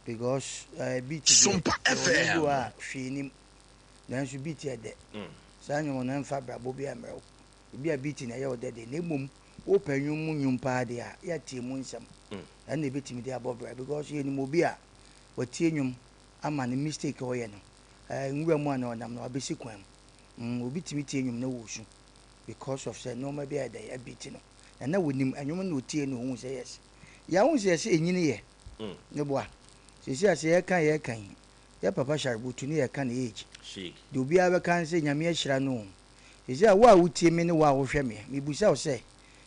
Because eh, beat deɛ, Sompa yɛwɔ nnwom bi wɔ FM. hɔ a hwee nim, nanso beat yɛ dɛ. Saa nnwom no ɛmfa abrabɔ biara mmerɛ wo. Ebi a beat na ɛyɛ wo dɛ deɛ, na mmom wopɛ nnwom mu nnwom paa deɛ a, yɛ tie mu nsɛm. Ɛno na ɛbɛtumi de abɔ bra because yɛnim obi a watie nnwom ama ne mistake a ɔyɛ no, eh, nwura mu a na ɔnam no wabɛsi kwan mu. Obi tumi tie nnwom na ɔresu because of sɛ nneɛma bi ayɛ dɛn abiti no. Na na wɔnim nnwom na ɔtie na ɔhu sɛ yes. Yɛahu sɛ yɛsɛ ɛnyini yɛ ne boa. Seesei a sɛ yɛka yɛka yi, yɛ papa Sharubutu ne yɛka ne age. Sheik. Deɛ obiara bɛka ne sɛ Nyame ahyira no o. Seesei a wo a wotie me ne wo a wohwɛ me, mebusa wo sɛ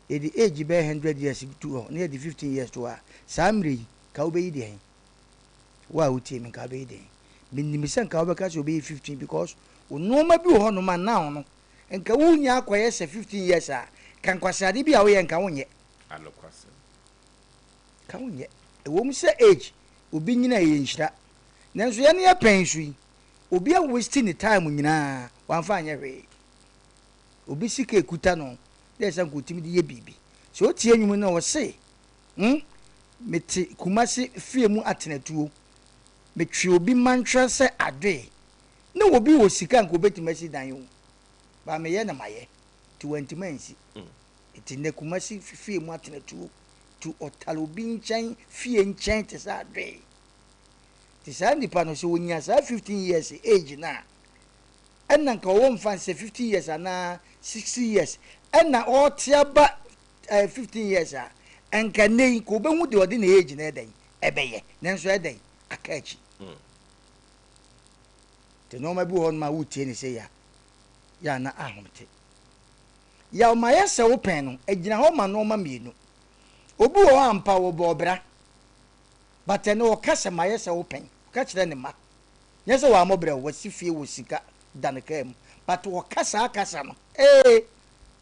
yɛde age bɛyɛ 100 years to hɔ na yɛde 15 years to hɔ a, saa mmerɛ yi, ka wobɛyi deɛn? Wo a wotie me, nka wobɛyi deɛn? Menim sɛ nka wobɛka sɛ ɔbɛyɛ 15 because wo nnoɔma bi wɔ hɔnom a now no nka wonya akɔyɛ sɛ 15 years a, nka nkwaseade bi a woyɛ nka wonyɛ. Anokwasɛm. Nka wonyɛ. Ɛwom sɛ age obi nyini a ɛyɛ nhyira, nanso yɛne yɛ pɛn so yi, obi a waste ne time nyinaa wamfa anyɛ hwee. Obi sika ekuta no na ɛsɛ nka otumi de yɛ biribi. Sɛ otie nnwom no a ɔse, hmm, mete Kumasi fie mu atenatuo, metwe obi mantwerɛ sɛ adoe. Na obi wɔ sika nka obetumi asi dan o, but meyɛ na mayɛ, nti wantumi ansi. Nti nnɛ Kumasi fie mu atenatuo tu ɔtare obi nkyɛn fie nkyɛn te sɛ adoe. Nti saa nipa no sɛ onya saa 15 years age no a, ɛna nka ɔwɔ mfa nsɛ 50 years anaa 60 years ɛna ɔɔte aba eh, 15 years a, nka nnɛ yi nka ɔbɛhu deɛ ɔde ne age no ɛdɛn ɛbɛyɛ, nanso ɛdɛn aka akyi. Nti nnoɔma bi wɔ hɔ nom a wotie ne sei a, yɛ a na ahomte. Yaw ma yɛ sɛ wo pɛn no, ɛgyina hɔ ma nnoɔma mmienu. Obi wɔ hɔ ampa ɔbɔ ɔbra, but ɛnɛ ɔka sɛ ma yɛ sɛ wo pɛn, ɔka kyerɛ ne mma. Nyɛ sɛ wammɔ brɛ o, wasi fie wɔ sika da ne kaa mu but ɔka saa kasa no ee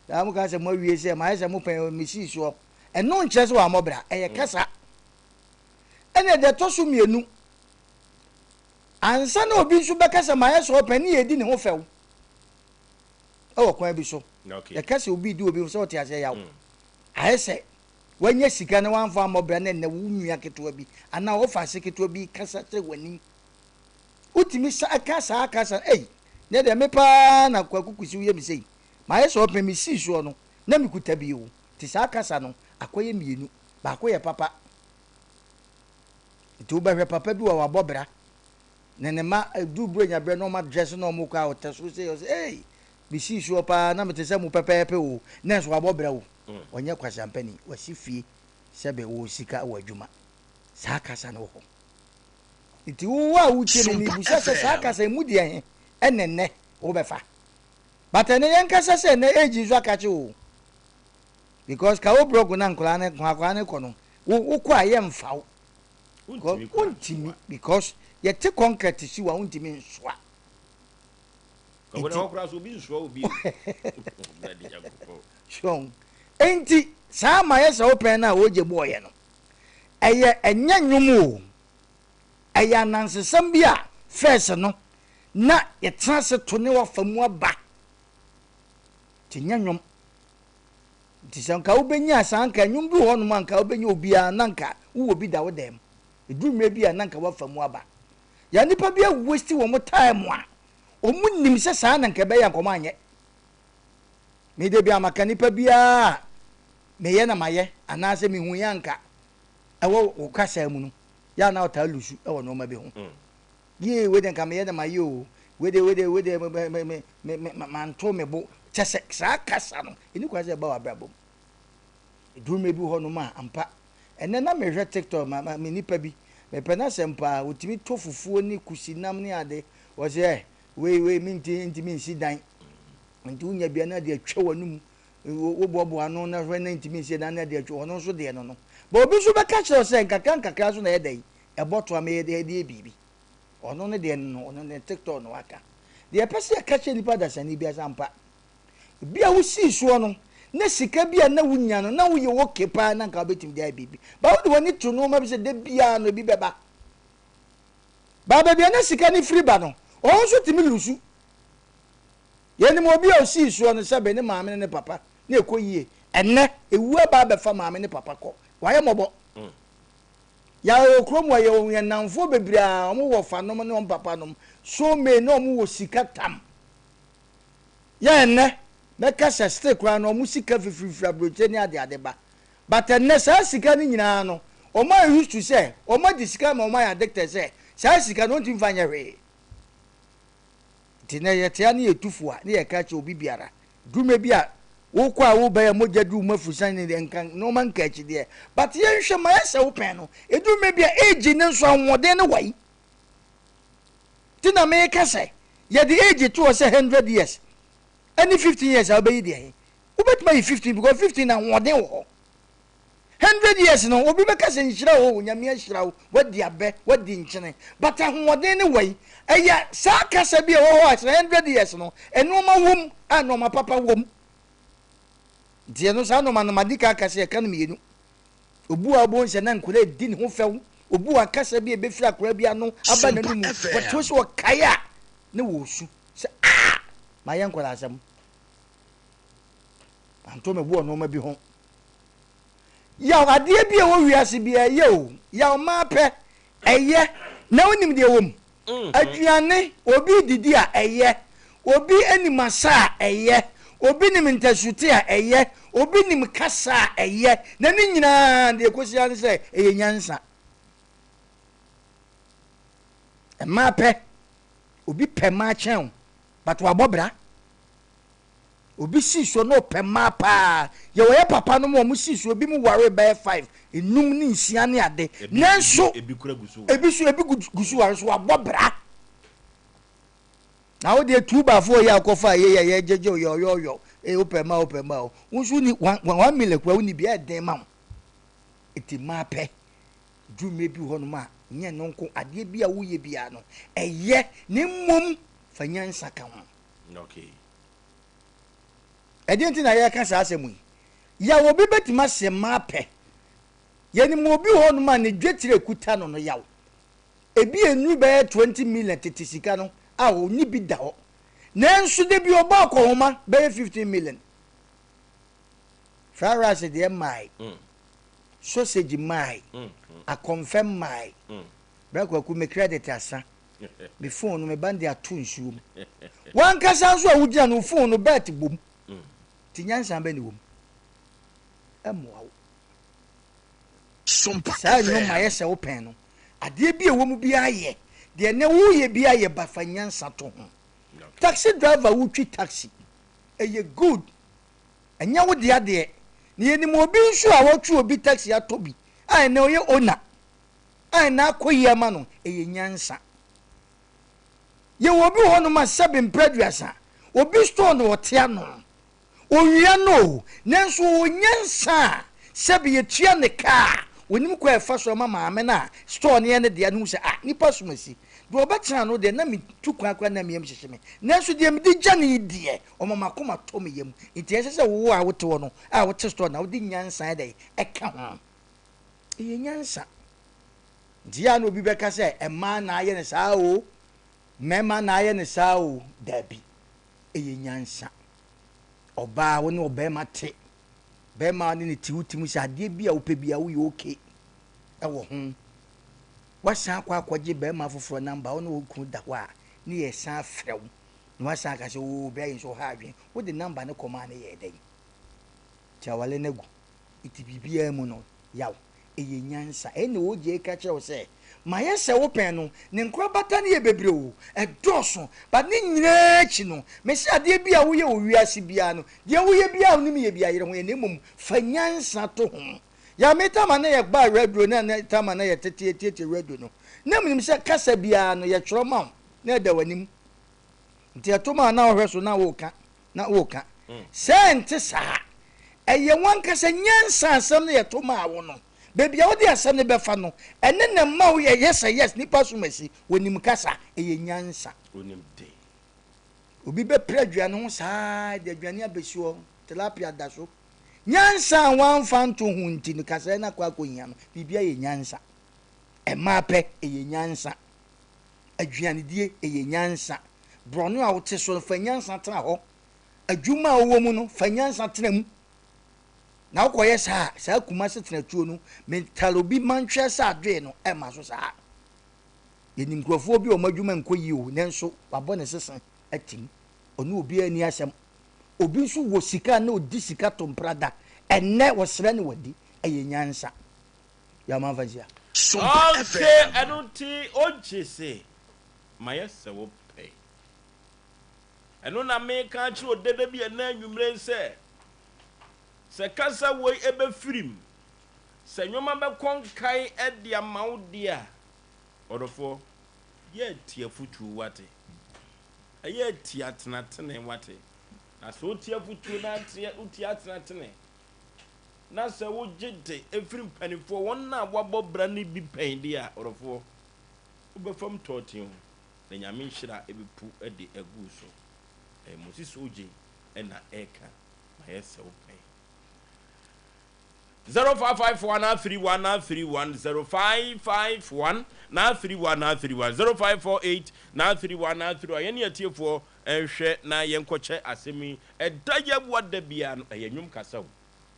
saa mo ka sɛ mo awie sɛ mayɛ sɛ mo pɛn o mesii soɔ ɛno nkyerɛ sɛ wammɔ bra ɛyɛ kasa. Ɛna deɛ ɛtɔ so mmienu ansa na obi nso bɛka sɛ mayɛ sɛ ɔpɛn ne yɛdi ne ho fɛw ɛwɔ kwan bi so. Yɛka sɛ obi di obi ho sɛ ɔte aseɛ yaw ayɛ sɛ wanya sika na wamfa ammɔ bra na ɛnɛ wo nua ketewa bi anaa ɔfa ase ketewa bi kasa kyerɛ w'anim Wotumi sa ka saa kasa no, ei, nɛ deɛ me paa na Kwaku Kusi woyɛ me sei, mayɛ sɛ ɔpɛ me sii soɔ no na mekuta bi o, nti saa kasa no akɔyɛ mmienu, baako yɛ papa, nti wobɛhwɛ papa bi wɔ wabɔ bra, ne ne mma ɛduru Buronya berɛ na wɔn adrɛse na wɔn kɔ a ɔtɛ soro sei, ɔsɛ ei, me sii soɔ paa na mete sɛ mo pɛpɛɛpɛ o, nanso wabɔ bra o, ɔnyɛ kwaseampani, wasi fie, sɛbe ɔwɔ sika, ɔwɔ adwuma, saa kasa no wɔ hɔ. Nti wo a wotie me, Sompa mebisa sɛ saa FM. kasa yi mu deɛ he ɛna nnɛ wobɛfa? But ɛnɛ yɛnkasa sɛ ɛnɛ age nso akakye o. Because ka wo brɔgo na nkwadaa no nkwadaa no kɔ no, wo wokɔ a yɛmfa wo. Because Wontumi koraa wontumi nsoa. because yɛte concrete si wo a wontumi nsoa. Ka wo na Nti hɔ koraa so obi nsoa wo bio. Awurade Nyankopɔn. so nti saa ma yɛ sɛ wopɛn no a wogye bɔɔyɛ no ɛyɛ ɛnyɛ nnwom o. Ɛyɛ anansesɛm bi a first no na yɛtena ase to ne wafa mu aba. Nti nyɛ nnwom. Nti sɛ nka wobɛnya saa nka nnwom bi wɔ hɔnom a nka wobɛnya obiara na nka wowɔ bi da wo dan mu. Ɛduru mmerɛ bi a na nka wafa mu aba. Yɛ nnipa bi a waste wɔn time a wɔn nim sɛ saa na nka ɛbɛyɛ nka wɔn anyɛ. Me de bi a maka nipa biara a meyɛ na mayɛ anaasɛ mehu yɛ anka ɛwɔ wo kasa mu no yɛ a na ɔtaa lusu wɔ nneɛma bi ho. Yee, wei deɛ nka meyɛ na mayɛ o, wei deɛ wei deɛ wei deɛ me me me me me manto me bo. Kyɛ sɛ saa kasa no, ɛni kwan sɛ ɛba w'abrabɔ mu. Ɛduru mmerɛ bi wɔ hɔnom a, ampa. Ɛnnɛ na mehwɛ TikTok, ma ma me nipa bi, mepɛ n'asɛm paa, ɔtumi tɔ fufuo ne kusinam ne ade. Ɔse ɛ, wei wei menti ntumi nsi dan. Nti wonya bia na de atwa w'anum Woboaboa ano na hwɛ na ntumi nsie na na de atwa ɔno nso deɛ no no. But obi nso bɛka kyerɛ wo sɛ nkakra nkakra nso na ɛyɛ dɛn? Ɛbɔ to ama yɛde yɛ biribi. Ɔno ne deɛ no no, ɔno ne TikTok na waka. Deɛ yɛpɛ sɛ yɛka kyerɛ nipa dasani biara sɛ ampa, bi a wosii soɔ no, na sika bi a na wonya no, na woyɛ okay paa na nka wobɛtumi de ayɛ biribi. But wode w'ani to nneɛma bi sɛ da biara no ebi bɛba. But baabi a na sika no firi ba no, ɔno nso tumi lusu. Yɛnim obi a osii soɔ no sɛbe ne maame ne ne papa na ɛkɔ yie. Ɛnnɛ, ɛwu aba abɛfa maame ne papa kɔ. Wayɛ mmɔbɔ. Yɛwɔ wɔ kurom hɔ, yɛwɔ yɛn nnamfoɔ bebree a wɔn wɔ fa nom ne wɔn papa nom, so may na wɔn wɔ sika tam. Yɛ ɛnnɛ, mɛka sɛ still koraa no wɔn sika fifirifiri aburokyire ne adeade ba. But ɛnnɛ saa sika no nyinaa no, wɔn ayɛ used to sɛ wɔn adi sika ma wɔn ayɛ addicted sɛ saa sika no wɔntumi mfa nyɛ hwee. Nti nɛ yɛte ha ne yɛtu fo a ne yɛka kyerɛ obi biara durumɛ bi a wokɔ a wobɛyɛ mogya duru mu afurusan ne deɛ nka nnoɔma nka akyi deɛ but yɛnhwɛ ma yɛsɛ wo pɛn no ɛdurumɛ bi a age ne nso ahoɔden ne wai nti na meka sɛ yɛde age to hɔ sɛ 100 years ɛne 15 years a wobɛyi deɛ he wobɛtumi ayi 15 because 15 na ahoɔden wɔ hɔ. 100 years no, obi bɛka sɛ nhyira o, Nyame ahyira wo, woadi abɛ, woadi nkyene. But ahoɔden ne wai. Ɛyɛ saa kasa bi a ɛwɔ hɔ a sɛ 100 years no, nnoɔma wom a nnoɔma papa wom. Nti ɛno saa nnoɔma no madi kan aka sɛ yɛka no mmienu. Obu a wobɛhu sɛ na nkwadaa redi ne ho fɛw. Obu a kasa bi a ɛbɛfiri akwadaa bi ano aba n'anom, wɔte sɛ ɔkae a ne wɔresu sɛ ah! Mayɛ nkwadaa asɛm. Manto me bo wɔ nnoɔma bi ho. Yaw, adeɛ bi a ɛwɔ wiase biara ɛyɛ o. Yaw maa pɛ, ɛyɛ. Na wonim deɛ ɛwɔ mu? Aduane, obi redidi a, ɛyɛ. Obi nim asa a, ɛyɛ. Obi nim ntasute a, ɛyɛ. Obi nim kasa a, ɛyɛ. Na ne nyinaa, deɛ ɛkɔsi ara ne sɛ, ɛyɛ nyansa. Mmaa pɛ, obi pɛ mmaa kyɛn wo, but wabɔ bra. Obi sii so na ɔpɛ mmaa paa. Yɛwɔ yɛ papa nom a wɔn sii so, ebi mu waree bɛyɛ five, nnum ne nsia ne ade. Nanso Ebi kura gu so ware. Ebi so ebi gu gu so ware so wabɔ bra. Na wo deɛ tuubafoɔ yi a wokɔfa yɛ yɛ yɛ gyegye wo yɛ ɔyɔɔyɔ ee wopɛ mmaa wopɛ mmaa o. Wo nso wonni one one million kura wonni bi ɛyɛ den ma wo. Eti mmaa pɛ. Duru mmerɛ bi wɔ hɔnom a nyɛ no nko adeɛ bi a woyɛ biara no ɛyɛ na mmom fa nyansa ka ho. Okay. Ɛdeɛn nti na yɛreka saa asɛm yi? Yaw obi bɛtumi ase mmaa pɛ. Yɛnim obi wɔ hɔnom a ne dwetire kuta no no yaw. Ebi nnuru bɛyɛ 20 million tete sika no a ɔnni bi da hɔ. Nanso da bi ɔbɔ akɔnhoma bɛyɛ 15 million. Fried rice deɛ mmae, sausage mmae, akɔmfɛ mmae. Bra Kwaku me credit asa. Me phone no me ba no de ato nsuo mu. Wankasa nso a wogyina no wo phone no belt bom. Nti nyansa bɛ ne wom. Ɛmmoa wo. Sompa Saa nnwom ma FM. yɛ sɛ wo pɛn no. Adeɛ bi a ɛwɔ mu biara yɛ. Deɛ nɛ woyɛ biara yɛ ba fa nyansa to ho. Taxi driver wotwi taxi. Ɛyɛ good. Ɛnyɛ wo dea deɛ. Na yɛnim obi nso a watwi obi taxi atɔ bi a ɛnɛ ɔyɛ owner. a ɛna akɔ yie ama no, ɛyɛ nyansa. Yɛwɔ obi wɔ hɔnom a sɛbe mprɛ aduasa, obi store na ɔte ano. Owia no o, nanso ɔwɔ nyansa a sɛbe yɛtua ne ka a, ɔnim kwan a ɛfa so ma maame no a store no yɛ ne dea no hu sɛ ah, nipa som asi. Deɛ ɔbɛtena ano deɛ, na metu kwan koraa na me yam hyehye me. Nanso deɛ mede gya no yi deɛ, ɔma m'akoma tɔ me yam. Nti ɛnsɛ sɛ wo a wote hɔ no, a wote store no, wode nyansa yɛ dɛn? Ɛka ho. Ɛyɛ nyansa. Nti yɛ a na obi bɛka sɛ mmaa na ayɛ no saa o, mmarima na ayɛ no saa o. Daabi. Ɛyɛ nyansa. Ɔbaa wo ne ɔbarima te. Barima ne ne te wo tirim sɛ adeɛ bi a wopɛ bi a woyɛ okay ɛwɔ ho. Wasan akɔ akɔgye barima foforɔ namba wo ne wo kunu da hɔ a ne yɛ san frɛ wo na wasan aka sɛ oo bra yi nso ɔha adwene. Wode namba no kɔmaa no yɛɛ dɛn? Nti awale no agu. Enti biribiara mu no, yaw, ɛyɛ nyansa. Ɛnna OJ ka kyerɛ wo sɛ, Mayɛ sɛ wo pɛn no, ne nkorabata no yɛ bebree o, ɛdɔɔso, but ne nyinaa akyi no, mese adeɛ bi a woyɛ wɔ wiase biara no, deɛ woyɛ biara a wonim yɛ biara, yere ho yɛ, na mmom fa nyansa to ho. Yaw, me tam a na yɛbaa radio no a na tam a na yɛtete tietie radio no, na menim sɛ kasa biara no yɛtwerɛ ma wo na ɛda w'anim. Nti ɛto ma a na wohwɛ so na woka. na woreka. Sɛ ɛnte saa a, ɛyɛ w'ankasa nyansa a asɛm no yɛ to maa wo no. Baabi a wode asɛm no bɛfa no, ɛne na ɛma wo yɛ yes a yes, nipa som asi, wɔnim kasa, ɛyɛ nyansa. Onim de. Obi bɛpere aduane ho saa de aduane abɛsi hɔ, tilapia da so. Nyansa a wamfa anto ho nti no, kasɛɛ no akɔ akɔhia no. Biribiara yɛ nyansa. Mmaa pɛ, ɛyɛ nyansa. Aduanedie, ɛyɛ nyansa. Borɔno a wote so no, fa nyansa tena hɔ. Adwuma a wowɔ mu no, fa nyansa tena mu. Na wokɔyɛ saa a, saa Kumasi tenatuo no, metare obi mantweɛ sɛ adoe no, ɛmma so saa. Yɛnim nkurɔfoɔ bi a wɔn adwuma nkɔ yie o, nanso wabɔ ne sese atim. Ɔne obiara nni asɛm. Obi nso wɔ sika a na ɔdi sika to mprada. Ɛnnɛ wɔsrɛ no wadi. Ɛyɛ nyansa. Yaw mamfa nsia. Sompa Okay, FM. ɛno nti ogye se mayɛ sɛ wo pɛ. Ɛno na meka akyerɛ odede bi ɛnnɛ anwummere yi sɛ, sɛ kasa wei ɛbɛfirim, sɛ nnoɔma bɛkɔ nkae de ama wo deɛ a, ɔdɔfoɔ, yɛ atie afotuo, woate? Ɛyɛ atie atenatene, woate? Na sɛ wotie afotuo na ateɛ, wotie atenatene. Na sɛ wogye de firi mpanimfoɔ, wɔn a wɔabɔ bra no bi pɛn deɛ a, ɔdɔfoɔ, wobɛfam tɔɔten o, na Nyame nhyira bɛpu de agu wo so. Ɛyɛ Moses Ogye na ɛreka, mayɛ sɛ wo pɛn. 0551 931 931 0551 931 931 0548 931 931 Yɛne atiefoɔ nhwɛ na yɛnkɔkyɛ asɛm yi. Ɛda yɛawa da biara no, ɛyɛ nnwom kasa o.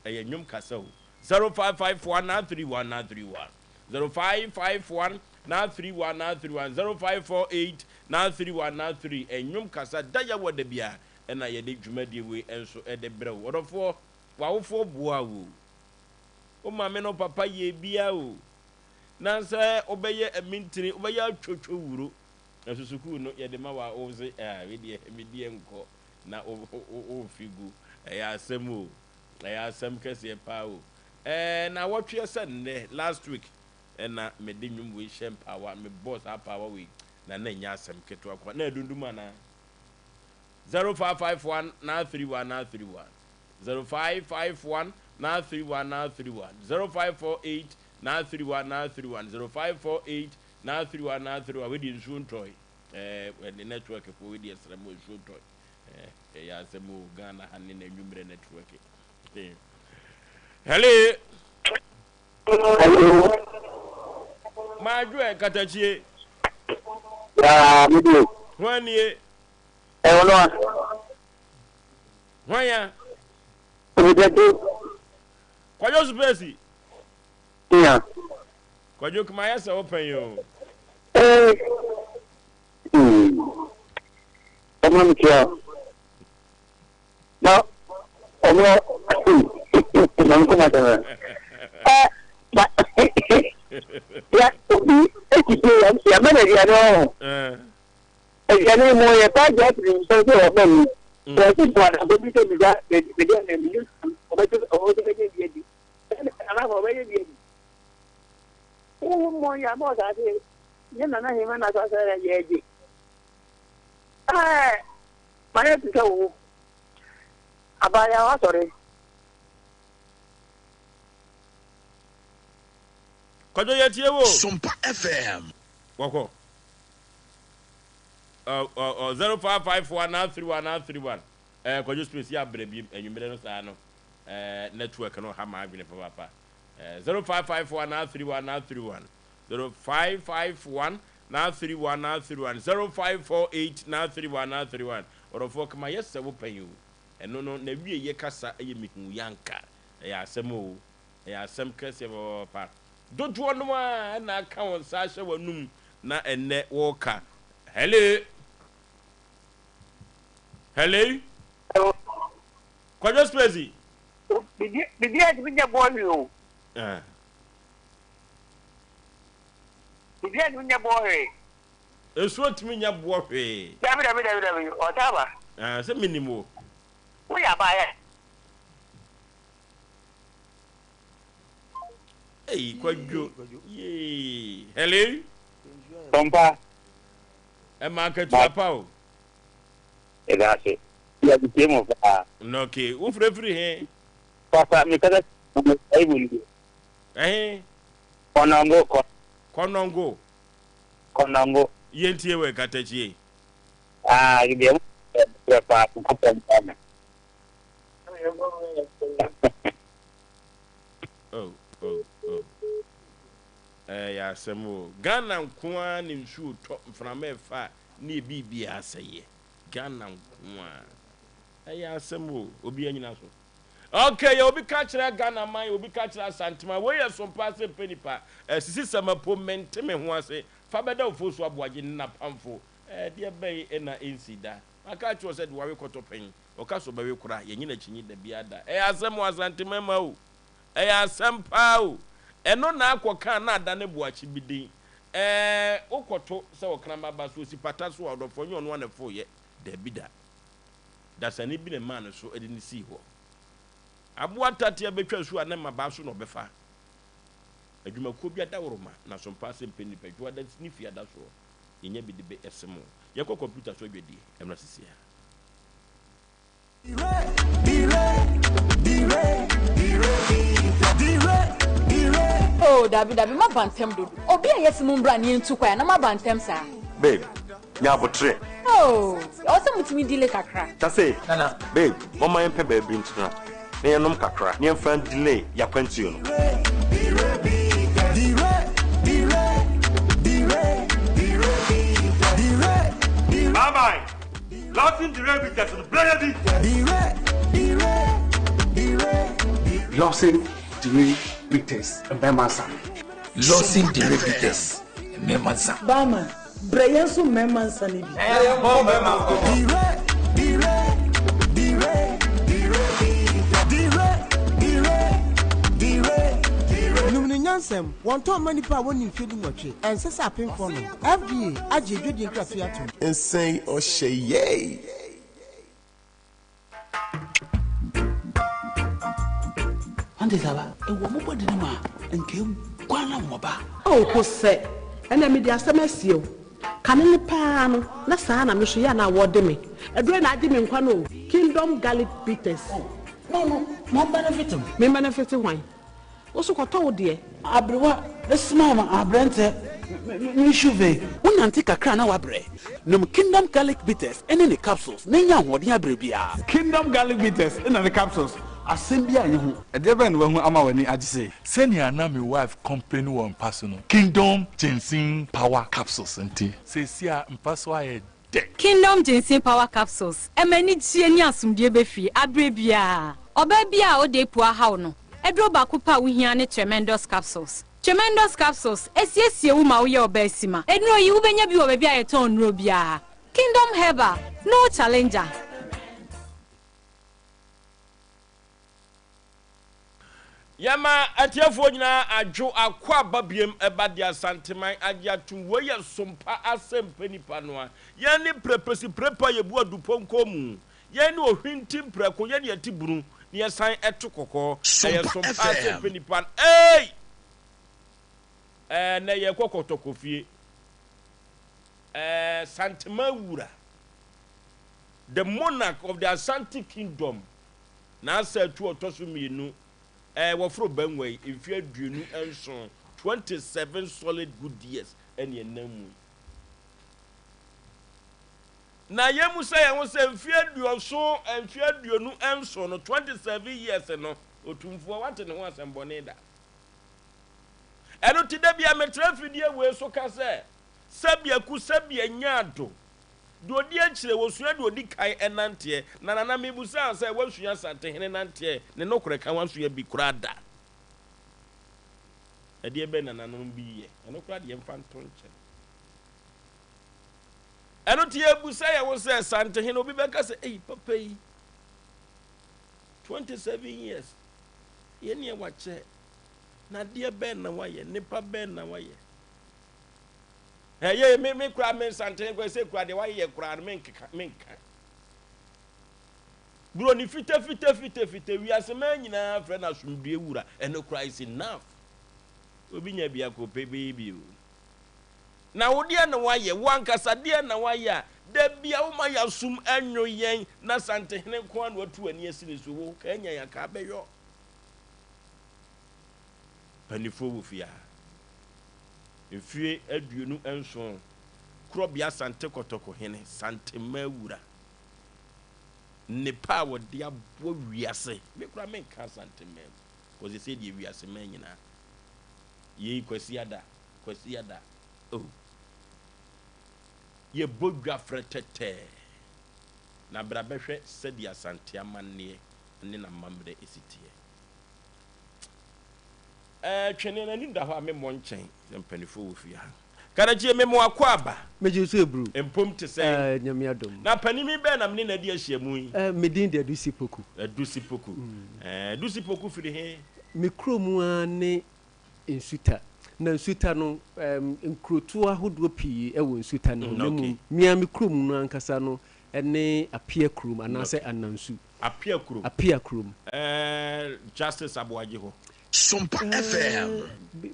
Ɛyɛ nnwom kasa o. 0551 931 931 0551 931 931 0548 931 93 Nnwom kasa da yɛawa da biara ɛna yɛde dwumadie wei nso de brɛ wo. Ɔdɔfoɔ, w'awofoɔ boaa wo o. Wo maame ne wo papa yɛɛ biara o. Na sɛ wobɛyɛ amintini, wobɛyɛ atwotwo wuro. Nanso sukuu no yɛde ma wo a, wo se ah, wei deɛ me deɛ nkɔ. Na wo wo fi gu. Ɛyɛ asɛm o. Ɛyɛ asɛm kɛseɛ paa o. Ɛɛ naawɔtweɛ sɛ nnɛ, last week, ɛna mede nnwom wei hyɛ mpaawa, mebɔɔ saa paawa wei, na na ɛnyɛ asɛm ketewa koraa. Na ɛdundum anaa? 0551 931 931 0551 931 931 0548 931 931 0548 931 931 Wei deɛ nsuo ntɔe. Ɛɛ ɛne network foɔ wei deɛ srɛ mo nsuo ntɔe. Ɛɛ ɛyɛ asɛm o Ghana ha ne n'anwummerɛ network. Hello. Hello. Maadwo ɛ katakyie. Yaa me die. Hwan nie? Ɛwɔ no a. Hwan ya? Obidadu. Kwadwo Supesi. Nya. Kwadwo kuma ayɛ sɛ wopɛn yi o. Ee. Hmm. Ɔma me tia. Na ɔno na nkɔma sɛ ɛ ba ya obi etiti ya ya mɛna aduane ɔho. Aduane mu yɛ pa gya tiri nsɛm sɛ ɔbɛ mu. Sɛ ɔsi bu adamfo bi sɛ bisa mede ɛna mi ɔbɛto ɔbɛto bɛyɛ bi adi. Ɛna anaafɔ ɔbɛyɛ bi adi. Wo mmɔ yɛ abɔ ɔsaase nyɛ nana hema na asase yɛ gye. Ɛɛ mayɛ te sɛ wo. Abaayewa wasɔre. Kwadwo yɛtie wo. Sompa FM. Wɔkɔ. Ɔ ɔ ɔ 0554 931 931 ɛɛ Kwadwo space yɛ abrɛ bi anwummerɛ no saa no ɛɛ network no ha m'adwene papaapa ɛɛ 0554 931 931 0551 931 931 0548 931 931 Ɔdɔfoɔ kama yɛ sɛ wo pɛn o ɛno no n'awieɛ kasa yɛ mehu yanka ɛyɛ asɛm o ɛyɛ asɛm kɛseɛ papaapa dodoɔ no ara na aka wɔn nsa ahyɛ wɔn anum na ɛnnɛ wɔreka hello hello Kwadwo Spezi. Bibi a ntumi nyɛ boɔ hwee o. Bibi a ntumi nyɛ boɔ hwee. Nsuo ntumi nyɛ boɔ hwee. Dabi dabi dabi dabi ɔtaa ba. Sɛ menim wo. Woyɛ abaayɛ. Ei Kwadwo yee hello. Pɔmpa. Ɛma akatua pa o. Yɛda ase. Yɛde tie mo paa. Okay, wo frɛ firi he? Papa, me kasa Bible ni. Ɛhe? Kɔnɔngo kɔ. Kɔnɔngo. Kɔnɔngo. Yɛntie wɔ ɛkatakyie. Ah, deɛ mo frɛ paa, nkɔpɔ mpa me. Oh, oh, oh. Ɛyɛ asɛm o. Ghana nko ara na nsuo tɔ, mframa ɛfa ne biribiara asɛeɛ. Ghana nko ara. Ɛyɛ asɛm o. Obi anyina so. Okay, yɛ obi ka kyerɛ Ghana man, obi ka kyerɛ Asantema. Wei yɛ so paa sɛ mpɛ nipa. Sisi sɛmapo mente me ho ase. Fa bɛda ofo so aboagye ne napamfo. Ɛdeɛ bɛn na ɛnsi da. Maka akyerɛ wo sɛ de wawe kɔtɔ pɛn. Ɔka sɛ ɔbɛwe koraa, yɛnye no akyinnye da biara da. Ɛyɛ asɛm o Asante mmarima o. Ɛyɛ asɛm paa o. Ɛno na akɔka a na adane boakye bi din. Ɛɛ, wokɔto sɛ ɔkraman ba so, osi pata so a, ɔdɔfoɔ, nyɛ ɔno ara na ɛfoeɛ. Dabi da. Dasani bi na ɛmaa no so de no sii hɔ. Aboa tatea bɛtwa nsuo a na mmabaa so na ɔbɛfa. Adwumakuo bi adaworoma na sompa ase mpɛ nnipa dwoada ne fiada soɔ. Yɛnya bi de bɛ ɛse mo. Yɛnkɔ kɔmputa so adwadie. Ɛmmra sisi ara. Oh dabi dabi maba ntɛm dodo. Obi a yɛse mo mbra na yɛntu kwan a na moaba ntɛm saa. Babe, nya aboterɛ. Oh, ɛwɔ sɛ motumi delay kakra. Tase, babe, momma yɛmpɛ baabi ntena na yɛnnom kakra na yɛmfa ndelay y'akwantuo no. Bye bye. Lawson Dire Bitters no brɛ yɛ bi. Lawson Dire Bitters mmarima nsa. Lawson Dire Bitters mmarima nsa. Barman, brɛ yɛn nso mmarima nsa no bi. Yɛmmɔ mmarima nkɔmmɔ. Nom no nyansam, Wɔntɔn mma nnipa a wɔnni mfeɛ dunwɔtwe. Ɛnsɛ sɛ apemfoɔ nom. FDA agye adwadie nkratoɔ yi atom. Nsɛn ɔhyɛ yɛi. Ante saa ba? Ewɔ mo bɔde no mu a, nka eguan na wɔba. Oh Hosɛ, ɛnɛ mede asɛm asie wo. Kane no paa no, na saa na me nso yɛ a na wɔde me. Aduro na agye me nkwa no o. Kingdom Garlic Bitters. Oh, no no, mo benefit me. Me benefit hwan? Wo so kɔtɔ wo deɛ. Aberewa smile ma aberɛntɛ me shuve. Wonante kakra a na woabrɛ. Nom Kingdom Garlic Bitters ne ne capsules na nya ahoɔden abrɛ biara. Kingdom Garlic Bitters na ne capsules, asɛm biara nni ho. Ɛdeɛ bɛn na wahu ama w'ani agye sei? Sɛnea na me wife complaini wɔ mpa so no, Kingdom Ginseng Power Capsules nti, seesei a mpa so ayɛ dɛ. Kingdom Ginseng Power Capsules, ɛma anigyeɛ ne asomdwoeɛ ba fie aberɛ biara. Ɔbaa biara a ɔda apu ahaw no, aduro baako pɛ a wohia ne Tremendous Capsules. Tremendous Capsules, ɛsiesie wo ma woyɛ ɔbaa sima. Nnuro yi, wobɛnya bi wɔ baabi a yɛtɔn nnuro biara. Kingdom Herbal, no challenger. Yɛma atiefoɔ nyinaa adwo akwaaba biem ɛba de Asanteman agye atom wei yɛ sompa asɛmpɛ nipa noa yɛn ne prɛpɛsi prɛpɛ a yɛbu adupɔnkɔ mu yɛn ne ohwinti mprɛko yɛn ne yɛte bunu ne yɛsan ɛto kɔkɔɔ ɛyɛ Sompa sompa FM. asɛmpɛ nipa no eei ɛɛ nɛ yɛkɔ kɔtɔkɔ fie ɛɛ Santeman wura the monarch of the Asante kingdom N'asa atu a ɔtɔ so mmienu, ɛɛ, wɔforo Bangua yi, mfeɛ 27, 27 solid good years, ɛne ɛnam mu yi. Na yɛmmisa yɛn ho sɛ, mfeɛ aduɔson, mfeɛ 27 no, 27 years no, Otumfoɔ, woate ne ho asɛmbɔne da? Ɛno nti, da biara metra afidie wei so ka sɛ, sɛbi aku, sɛbi anya ado, Deɛ ɔdi akyire, wɔsua deɛ ɔdi kan nanteɛ. Na Nana, mebusaa sɛ, woasua Asantehene nanteɛ? Ne nokorɛ ka, woansua bi koraa da. Ɛdeɛ bɛn na nananom bi yɛ? Ɛno koraa deɛ yɛmfa nto nkyɛn. Ɛno nti yɛbusa yɛn ho sɛ, Asantehene, obi bɛka sɛ, ei, papa yi, 27 years, yɛn neɛ wakyɛ, na adeɛ bɛn na wayɛ, nnepa bɛn na wayɛ? Ɛyɛ me me koraa me nsanten koraa sɛ koraa deɛ wayɛ koraa no menkeka menka. Buroni fita fita fita fita wiase maa nyinaa frɛ no asomdue wura ɛno koraa is enough. Obi nya biako pɛ bɛyɛ bi o. Na wo deɛ na wayɛ wo ankasa deɛ na wayɛ a da bia woma yɛasom anwo yɛn na santehene nko ara na watu w'ani asi ne so wo ka anya yɛn ka abɛyɔ. Panifoɔ wɔ fie ha. Mfeɛ 27, Korɔbea Asante Kɔtɔkɔ hene, Santema wura. Nnepa a wɔde aboa wiase, me koraa menka Asantema mu, kɔ sɛ deɛ wiase man nyinaa. Yei Kwasiada, Kwasiada, oh. Yɛbɔ dwa frɛtɛtɛɛ, na bra bɛhwɛ sɛdeɛ Asante amanneɛ ne n'amammerɛ si teɛ. Ɛɛ twene n'anim da hɔ a memmɔ nkyɛn sɛ mpanimfoɔ wɔ fie ha. Karakyie me mo akwaaba. Megye wo so eburu. Mpom te sɛn? Ɛɛ Nyame adom. Na panin bɛn na me ne no adi ahyiamu yi? Ɛɛ me din de Adusi Poku. Adusi Poku. Ɛɛ Adusi Poku firi he? Me kuro mu ara ne Nsuta. Na Nsuta no, ɛɛm nkurotoɔ ahodoɔ pii wɔ Nsuta no mu. Na mmom me ara me kurom no ankasa no ne Apia kurom anaasɛ Anansu. Apia kurom. Apia kurom. Ɛɛ Justice Aboagye hɔ. Sompa FM.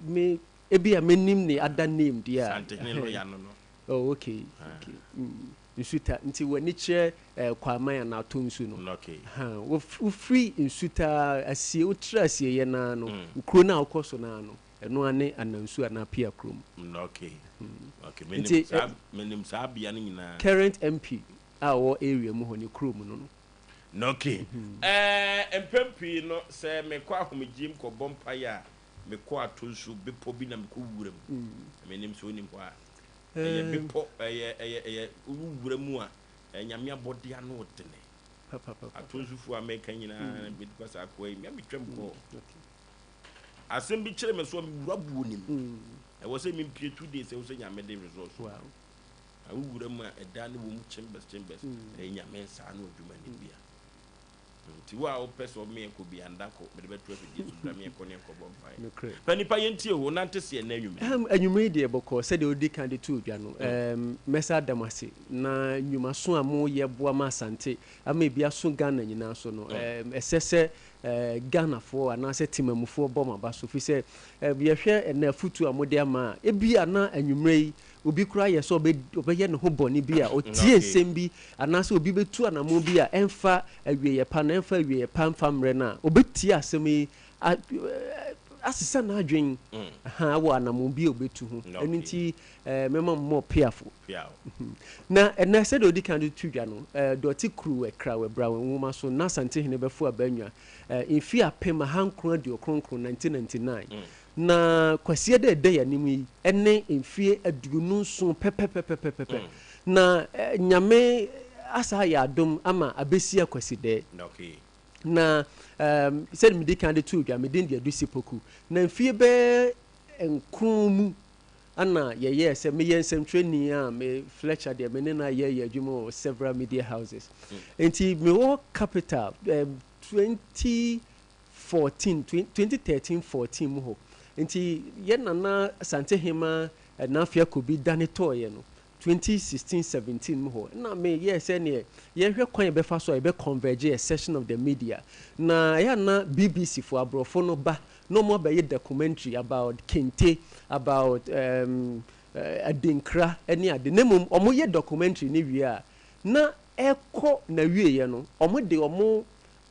Me ebi a menim ne other name deɛ a. Santehene lawyer no no. Oh okay okay mm Nsuta nti w'ani kyerɛ eh, Kwaman anaa Atonsu no. Okay. Ha wofiri Nsuta asie wotra asieeɛ no ara no kuro no a wokɔ so no ara no. Ɛno ara ne Anansu anaa Pia kurom. Okay. Okay. Menim saa, menim saa bea no nyinaa. Current MP a ɔwɔ area mu hɔ ne kurom no no. Okay. Ɛɛ, mpɛn pii no, sɛ mekɔ ahomegyeɛ mu kɔbɔ mpaeɛ a, mekɔ Atonsu bepɔ bi na mekɔ wura mu. Menim sɛ wonim hɔ a. Ɛyɛ bepɔ, ɛyɛ, ɛyɛ, ɛyɛ, wowura mu a, Nyame abɔdeɛ ano ɔdene. Atonsufoɔ a meka nyinaa, mede saa akoa yi, me a metwam kɔ. Asɛm bi kyere me so a mewura buo no mu. Ɛwɔ sɛ mempue 2 days, ɛwɔ sɛ Nyame de resource. Na wowura mu a, ɛdan no wɔ mu chambers chambers. Ɛyɛ Nyame nsa ano adwuma no bia. Nti wo a wopɛ sɛ ɔme ɛkɔ bi anda kɔ, mede bɛto afidie so, bra me ɛkɔ ne ɛkɔbɔ mpaeɛ. Pa nipa yɛntie o, nante seɛ nnɛ anwummerɛ. Anwummerɛ yi deɛ bɔkɔɔ, sɛdeɛ wodi kan de too dwa no, mɛsa ada mo ase na nnwumaso a moyɛ boa ma Asante ama ebi aso Ghana nyinaa so no, ɛsɛ sɛ Ghanafoɔ anaasɛ temamufoɔ bɔ mo aba so, firi sɛ yɛhwɛ ɛnnɛ afotuo a mode ama a, ebia na anwummerɛ yi obi koraa yɛ sɛ ɔbɛyɛ ne ho bɔne bi a, ɔtie nsɛm bi anaasɛ obi bɛtu anammɔn bi a ɛmfa awieeɛ pa no, ɛmfa awieeɛ pa mfa mmerɛ no a, ɔbɛtie asɛm yi asesa n'adwene wɔ anammɔn bi a ɔbɛtu ho. Ɛno nti mɛma mo mmɔ piafo. Na ɛnnɛ, sɛdeɛ ɔdi kan de to dwa no, Dɔte Kuru Ɛkra Wɔ Nwoma so na Asantehene bɛfo abannwa mfeɛ 1999, 1999. Na Kwasiada a ɛda yɛn anim yi ne mfeɛ 27 pɛpɛpɛpɛpɛpɛ. Na Nyame asa ayɛ adom ama abɛsi Akwasidɛɛ. Na sɛdeɛ medi kan de too dwa, me din de Adusi Poku. Na mfeɛ bɛyɛ nkron mu Ana yɛyɛɛ sɛ meyɛ nsɛmtwerɛni a me Fletcher deɛ me ne no ayɛ yɛ adwuma wɔ several media houses. Nti mewɔ Capital 2014, 2013 14 mu hɔ. Nti yɛ Nana Asantehema Nafia Kobi dane tɔɔeɛ no 2016 17 mu hɔ na meyɛɛ sɛ neɛ yɛnhwɛ kwan yɛbɛfa so a yɛbɛ converge a section of the media. Na ɛyɛ a na BBC foɔ aborɔfo no ba na ɔmo abɛyɛ documentary about kente, about adinkra ne ade. Na mmom ɔmo yɛ documentary no wie a, na ɛkɔ n'awieɛ no, ɔmo de ɔmo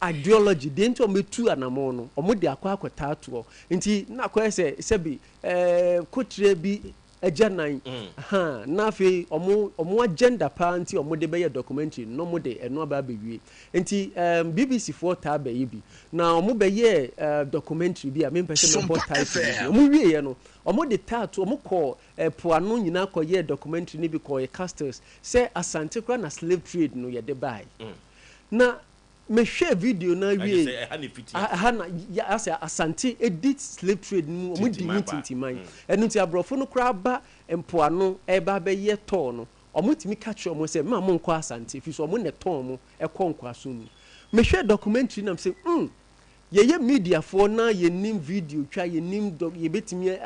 ideology, deɛ nti ɔmo etu anamɔn no, ɔmo de akɔ akɔtaa toɔ. Nti na akɔyɛ sɛ sɛbi kotire bi agyanan, ha na afei ɔmo agenda paa nti ɔmo de bɛyɛ documentary no, na ɔmo de ɛno aba abɛwie. Nti BBC foɔ taa bɛyɛ bi, na ɔmo bɛyɛ documentary bi a mempɛ sɛ mɛbɔ title no bi. Ɔmo wieɛ no, ɔmo de taa to, ɔmo kɔ ɛpo ano nyinaa kɔyɛɛ documentary no bi, kɔyɛ castles sɛ Asante koraa na slave trade no yɛde bae. Na mehwɛ video no awie, ɛha na asɛ Asante edi slave trade no mu, ɔmo di mu tintiman. Ɛno nti aborɔfo no koraa ba mpoano ɛba abɛyɛ tɔɔ no, ɔmo tumi ka kyerɛ ɔmo sɛ mma mo nkɔ Asante, fi so ɔmo na ɛtɔn mo ɛkɔ nkoaso mu. Mehwɛ documentary nam sɛ yɛyɛ mediafoɔ na yɛnim video twa, yɛnim doc, yɛbɛtumi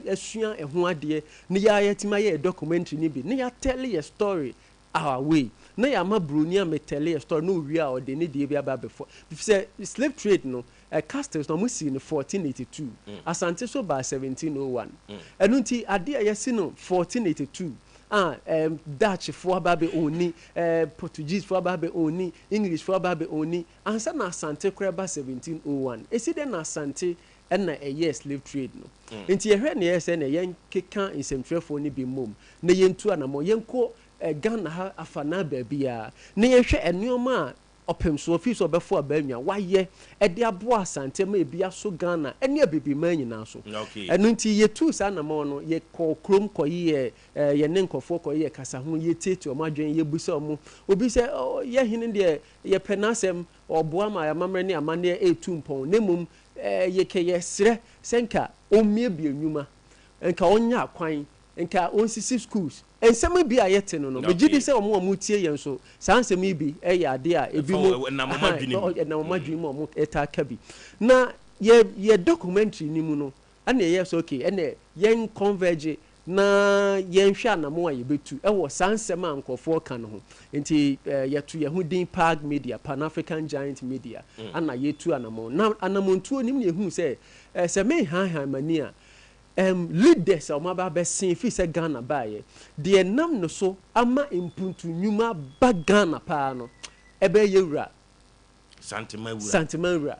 asua ɛho adeɛ na yɛatumi ayɛ documentary no bi na yɛatell yɛ story our way, na yɛama broni a metell yɛ story na owie a ɔde ne deɛ bi aba abɛfɔ sɛ slave trade no, castles na ɔmo sii no 1482, Asante so baa 1701. Ɛno nti adeɛ a yɛsi no 1482 a Dutchfoɔ aba abɛ oni, Portuguesefoɔ aba abɛ oni, Englishfoɔ aba abɛ oni ansa na Asante koraa ba 1701. Esi dɛ na Asante ɛna ɛyɛ slave trade no? Nti yɛhwɛ nea ɛyɛ sɛ nea yɛnkeka nsɛmtwerɛfoɔ no bi mmom na yɛntu anammɔ yɛnkɔ Ghana ha afa na baabiara na yɛhwɛ nneɛma a ɔpemsoɔ fii sɛ ɔbɛfo abannwa wayɛ ɛde aboa Asante ma ebi aso Ghana ɛne Abibiman nyinaa so. Ɛno nti yɛtuu saa anammɔn no, yɛkɔɔ kurom kɔyeyɛ yɛne nkɔfoɔ kɔyeyɛ kasa ho, yɛtiatia ɔmo adwene, yɛbusa ɔmo. Obi sɛ yɛ hene deɛ yɛpɛ n'asɛm, ɔboa ma amammerɛ ne amanneɛ ɛretu mpɔn, na mmom yɛkɛ yɛsrɛ sɛ nka ɔmmiebie nnwuma, nka ɔnya akwan, nka ɔnsisi schools. Nsɛm bi a yɛte no, megye di sɛ ɔmo a ɔmo tie yɛn so, saa nsɛm yi bi ɛyɛ adeɛ a ebi mo ɛnam ɔmo adwene mu. Ɛnam ɔmo adwene mu a ɔmo ɛtaa ka bi. Na yɛ documentary ni mu no, ɛna yɛyɛ sɛ okay, ɛna yɛn converge na yɛnhwɛ anamo a yɛbɛtu ɛwɔ saa nsɛm a nkurɔfoɔ ka no ho. Nti yɛto yɛn ho din PAG Media, Pan African Giant Media. Ana yɛtu anamo na anamontuo nim na yɛhu sɛ sɛ menhanhan m'ani a, leaders a wɔn aba abɛsen firi sɛ Ghana baeɛ deɛ nam no so ama mpuntu nnwuma ba Ghana paa no, ɛbɛyɛ yɛwura Santema Wura. Santema Wura.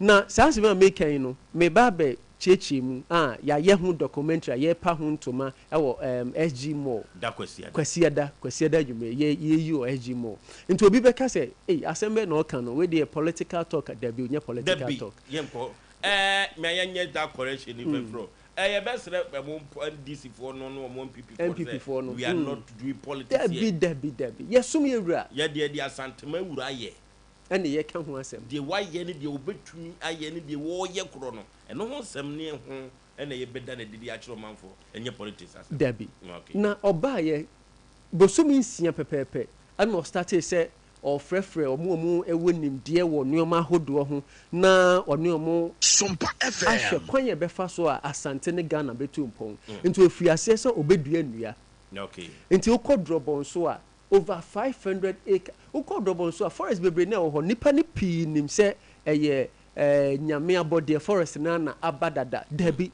Na saa asɛm a meka yi no, meba abɛ kyerɛkyerɛ mu a yɛayɛ ho documentary a yɛrepa ho ntoma wɔ ɛɛm SG Mall. Da Kwasiada. Kwasiada, Kwasiada anwummerɛ yɛ yɛyi wɔ SG Mall. Nti obi bɛka sɛ, ei asɛm bɛn na ɔreka no, wei deɛ political talk, dabi onyɛ political Dabi, talk. yɛnkɔ ɛɛ ma yɛnyɛ that correction yi fɛfrɛ o. Ɛɛ yɛbɛsrɛ ɛmo NDC foɔ no ne ɔmo NPP foɔ no NPP sɛ foɔ no, we are mm. not doing politics Dabi, here. dabi, dabi. Yɛsom yɛn wura. Yɛdeɛ deɛ Asantema wura yɛ. Ɛne yɛka ho asɛm. Deɛ wayɛ ne deɛ ɔbɛtumi ayɛ ne deɛ wɔreyɛ korɔ no, ɛno ho nsɛm ne ho na yɛbɛda no adi de akyerɛ ɔmanfoɔ, ɛnyɛ politics asɛm. Dabi. Okay. Na ɔbaeɛ, bosome nsia pɛpɛɛpɛ ɛna ɔstartee sɛ ɔrefrɛfrɛ wɔn a wɔwɔ nimdeɛ wɔ nneɛma ahodoɔ ho na ɔne wɔn Sompa ahwɛ FM. kwan a ɛbɛfa so a Asante ne Ghana bɛtu mpɔn. Nti ɔfirii aseɛ sɛ ɔbɛdua nnua. Okay. Nti wokɔ Drɔbɔn so a, over 500 acre, wokɔ Drɔbɔn so a, forest bebree no a ɛwɔ hɔ, nnipa no pii nim sɛ ɛyɛ Nyame abɔdeɛ, forest no ara na aba dada. Dabi.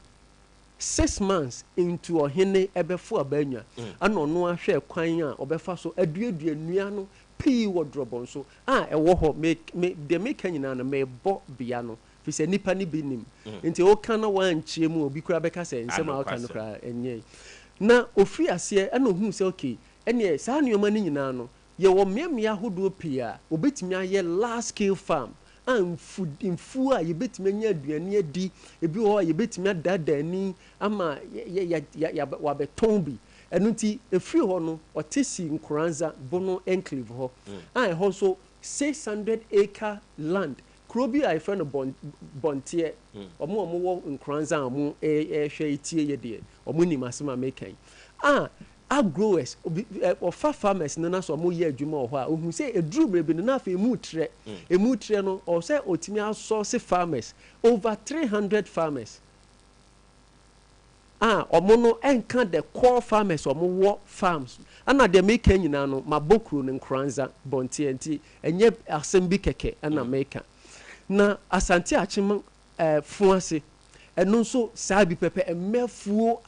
Six months into ɔhene bɛfo abannwa, ɛna ɔno ara hwɛɛ kwan a ɔbɛfa so aduadua nnua no pii wɔ Drɔbɔn so a ɛwɔ hɔ. Me, me, deɛ meka nyinaa no, mebɔ bea no, firi sɛ nnipa no bi nim. Nti woka na woankyerɛ mu a, obi koraa bɛka sɛ nsɛm a woka no Anokwasɛm. koraa ɛnyɛ. Na ɔfiri aseɛ ɛna ɔhuu sɛ okay, ɛneɛ saa nneɛma no nyinaa no, yɛwɔ mmeammea ahodoɔ pii a wɔbɛtumi ayɛ large scale farm a mfu, mfuo a yɛbɛtumi anya aduane adi, ebi wɔ hɔ a yɛbɛtumi adaadaa ani ama yɛ, yɛ, yɛ, yɛ, wɔabɛtɔn bi. Ɛno nti, ɛfiri hɔ no, ɔte sii Nkoranza Bono Enclave hɔ a ɛhɔ nso 600 acre land, kuro bi a yɛfrɛ no Bɔn, Bɔnteɛ, wɔn a wɔwɔ Nkoranza a wɔrehwɛ retie yɛ deɛ, wɔnim asɛm a mereka yi, a Ag-growers, obi ɛ ɔfa farmers no na sɛ wɔyɛ adwuma wɔ hɔ a, ohu sɛ ɛduru mmerɛ bi no na afei ɛmu retrɛ. Ɛmu retrɛ no, ɔwɔ sɛ ɔtumi asɔɔse farmers, over 300 farmers a wɔn no ɛnka the core farmers a wɔwɔ farms. Ɛna deɛ meka nyinaa no, mabɔ kuro no Nkoranza, Bɔnteɛ, nti ɛnyɛ asɛm bi kɛkɛ ɛna meka. Na Asante Akyem eh, Fuase, ɛno nso saa bi pɛpɛ, mmɛfuo,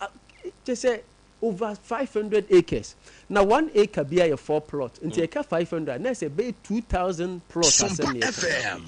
kyɛ sɛ over 500 acres na one acre biara yɛ four plot nti ɛka 500 a na ɛsɛ ɛbɛyɛ 2000 plot asɛm Sompa na yɛka FM.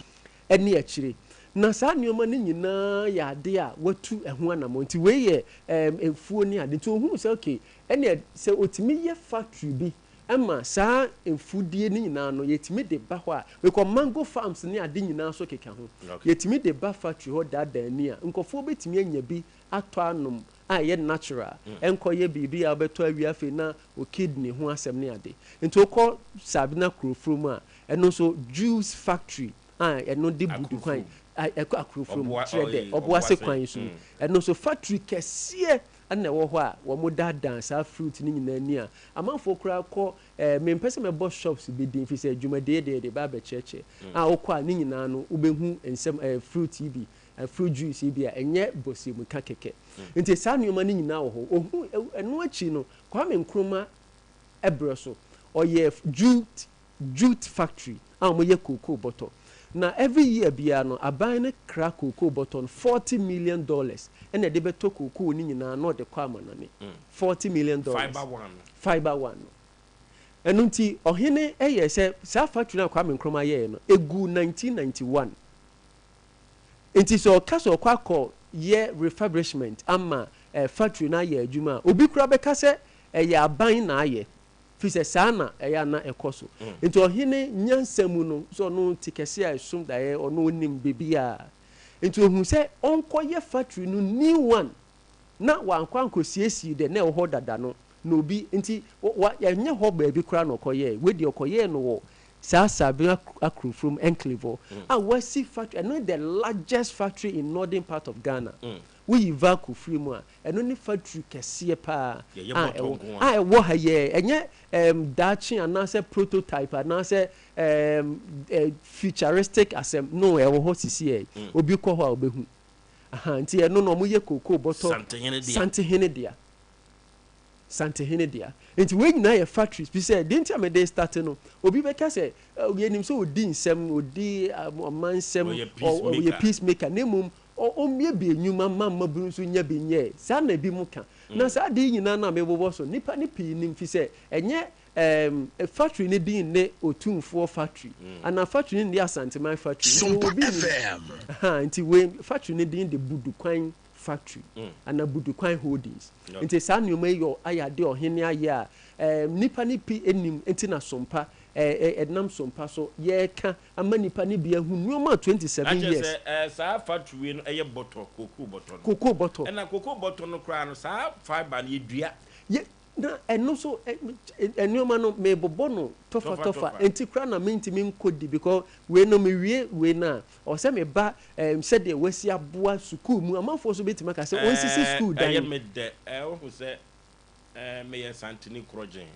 ɛne akyire na saa nneɛma no nyinaa yɛ adeɛ a watu ɛho anammɔn nti wei yɛ ɛɛm mfuo ne ade nti ohuu sɛ okay ɛneɛ sɛ otumi yɛ factory bi ɛma saa mfudie no nyinaa no yɛtumi de ba hɔ a because mango farms ne ade nyinaa nso keka ho yɛtumi de ba factory hɔ daadaa ani a nkurɔfoɔ bɛtumi anya bi atɔ anom a ɛyɛ natural, ɛnkɔyɛ biribi a wobɛtɔ awie afei na wo kidney ho asɛm ne ade. Nti wokɔ Sabina Kurofuro mu a, ɛno nso juice factory a ɛno de budu kwan, ɛkɔ Akurofuro mu, kyerɛ dɛ Ɔboase kwan so yi, ɛno nso factory kɛseɛ na ɛwɔ hɔ a wɔdaadaa saa fruit no nyinaa ni a amanfoɔ koraa kɔ, eh, mempɛ sɛ mɛbɔ shops bi din firi sɛ dwumadie deɛ yɛde ba abɛkyerɛkyerɛ, a wokɔ a ne nyinaa no wobɛhu nsɛm, eh, fruit yi bi Fruit juice yi bi a, ɛnyɛ bɔsiamuka kɛkɛ. Nti saa nneɛma no nyinaa wɔ hɔ. Ɔhu, ɛno akyi no, Kwame Nkrumah berɛ so, ɔyɛɛ jute, jute factory a wɔyɛ kookoo bɔtɔ. Na every year biara no, aban no kra kookoo bɔtɔ no $40 million ɛna ɛde bɛtɔ kookoo no nyinaa na ɔde kɔ amanɔne. $40 million. Fiber one no. Fiber one no. Ɛno nti, ɔhene yɛɛ sɛ saa factory no a Kwame Nkrumah yɛeɛ no, ɛguu 1991. Nti sɛ ɔka sɛ ɔkɔ akɔ yɛ refurbishment ama factory no ayɛ adwuma a, obi koraa bɛka sɛ ɛyɛ aban na ayɛ, firi sɛ saa na ɛyɛ a na ɛkɔ so. Nti ɔhene nyansa mu no, sɛ ɔno te kɛseɛ a ɛsom daeɛ, ɔno ɔnim biribiara. Nti ɔhuu sɛ ɔnkɔyɛ factory no new one na wankɔ ankɔsiesie deɛ na ɛwɔ hɔ dada no, na obi nti wa ɛnyɛ hɔ baabi koraa na ɔkɔyɛɛ wei deɛ ɔkɔyɛɛ no wɔ saa Sabina Akrofuom enclave hɔ a wasi factory, ɛno ne the largest factory in northern part of Ghana. Woyi Valco firi mu a, ɛno ne factory kɛseɛ paa Yɛyɛ a bɔtɔ ɛwɔ nko a ara. ɛwɔ ha yi ɛ, ɛnyɛ ɛɛm daakye anaasɛ prototype anaasɛ ɛɛm ɛ futuristic asɛm, no ɛwɔ hɔ sisi ɛ, obi kɔ hɔ a ɔbɛhu. Aha, nti ɛno no wɔyɛ kookoo bɔtɔ. Santehene dea. Santehene dea. Santehene dea. Nti wei nyinaa yɛ factories. Fi sɛ deɛ nti a mede starte no, obi bɛka sɛ yɛnim sɛ ɔdi nsɛm, ɔdi ɔmansɛm, Ɔyɛ peace ɔyɛ peace maker, na mmom ɔmmiebie nnwuma mma mmabunu nso nya bi nyɛ. Saa na ebinom ka. Na saa adeɛ yi nyinaa no a mebobɔ so, nnipa no pii nim, fi sɛ ɛnyɛ ɛɛm factory no din ne Otumfoɔ factory anaa factory no nni Asanteman factory. Nti Sompa obi nim. FM. Ahaa, nti wei factory no din de Budukwan factory anaa Budukwan holdings. Nti saa nneɛma yi yɛ ayɛ adeɛ a ɔhene ayɛ a ɛɛm nnipa no pi nnim nti na Sompa ɛɛ ɛnam Sompa so yɛreka ama nnipa no bi ahu nneɛma a Na 27 kyerɛ years. sɛ ɛɛ saa factory wei no ɛyɛ bɔtɔ, cocoa bɔtɔ no. Cocoa bɔtɔ. Ɛna cocoa bɔtɔ no koraa no saa fibre no yɛdua. Yɛ na ɛno nso ɛ ɛ nneɛma no mebobɔ no tɔfa Tɔfa tɔfa tɔfa. nti koraa na mentumi nkɔ di because wei no mewie wei no a ɔwɔ sɛ meba ɛɛm sɛdeɛ wasi aboa sukuu mu amanfoɔ nso bɛtumi aka sɛ ɔnsisi Ɛɛ sukuu ɛyɛ dan. me dɛ ɛɛ wohu sɛ ɛɛ meyɛ Santini korɔgyen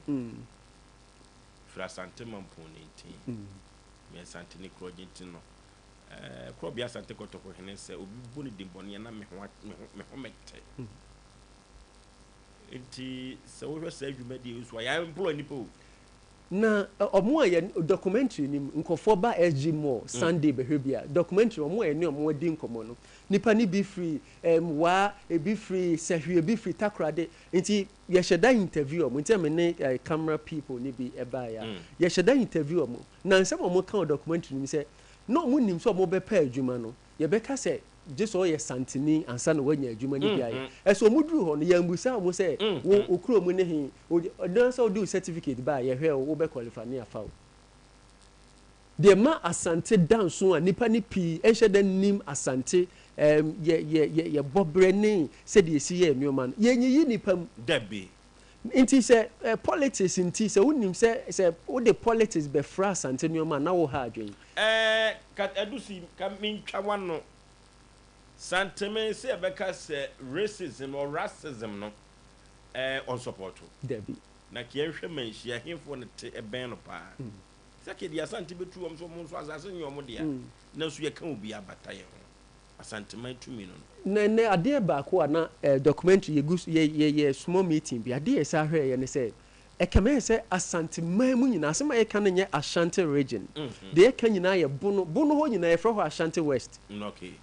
firi Asante Mampong ne nti meyɛ Santini korɔgyen nti no ɛɛ korɔbea Asante Kɔtɔkɔ hene sɛ obi bɔ ne din bɔne a na me ho me ho me ho mete. Nti sɛ wohwɛ saa dwumadie yi so a, yɛn employ nnipa o. Na ɔmo a yɛ documentary no mu nkorɔfoɔ ba SG mall Sunday bɛhwɛ bi a, documentary ɔmo a yɛne ɔmo adi nkɔmmɔ no, nnipa no bi firi ɛɛm Waa, ebi firi Sahwi, ebi firi Takoradi, nti yɛhyɛ da interview ɔmo, nti na me ne ɛɛ camera people no bi baeɛ a, yɛhyɛ da interview ɔmo, na nsɛm a ɔmo ka wɔ documentary no mu sɛ, na ɔmo nim sɛ ɔmo bɛpɛ adwuma no, Yɛbɛka sɛ gye sɛ ɔyɛ Santini ansa na wanya adwuma no bi ayɛ. Ɛso wɔduruu hɔ no, yɛammisa wɔn sɛ, Wo, wo kurom ne he? Ɔno ara sɛ wode wo certificate ba a, yɛhwɛ wo, wobɛ qualify ne yɛafa wo. Deɛ ɛma Asante da nso a nnipa no pii nhyɛ da nnim Asante, ɛɛm, yɛ, yɛ, yɛ, yɛ bɔberɛ ne sɛdeɛ yɛsi yɛ nneɛma no, yɛnyiyi nnipa mu. Dabi. Nti sɛ eh, politics nti, sɛ wonim sɛ, sɛ wode politics bɛfra Asante nneɛma a, na woha adwene. Ɛɛ ka Adusi ka mentwa w'ano. Santeme sɛ yɛbɛka sɛ racism or racism no ɛɛ ɔnsɔpɔto. Dabi. Na ka yɛnhwɛ manhyia hefoɔ na te ɛbɛn no paa. Sɛ ka yɛde Asante bɛtu wɔn sɛ wɔn nso asase nyɛ wɔn dea. Nanso yɛka obiara bata yɛn ho. Asanteman tumi no no. Na ɛnnɛ adeɛ baako a na ɛɛ documentary yɛgu so yɛ yɛyɛ small meeting bi adeɛ yɛsan hwɛɛyɛ ne sɛ Ɛkame ayɛ sɛ Asanteman mu nyinaa, asɛm a yɛka no nyɛ Ashanti Region. Deɛ yɛka nyinaa yɛ Bono. Bono hɔ nyinaa yɛfrɛ hɔ Ashanti West.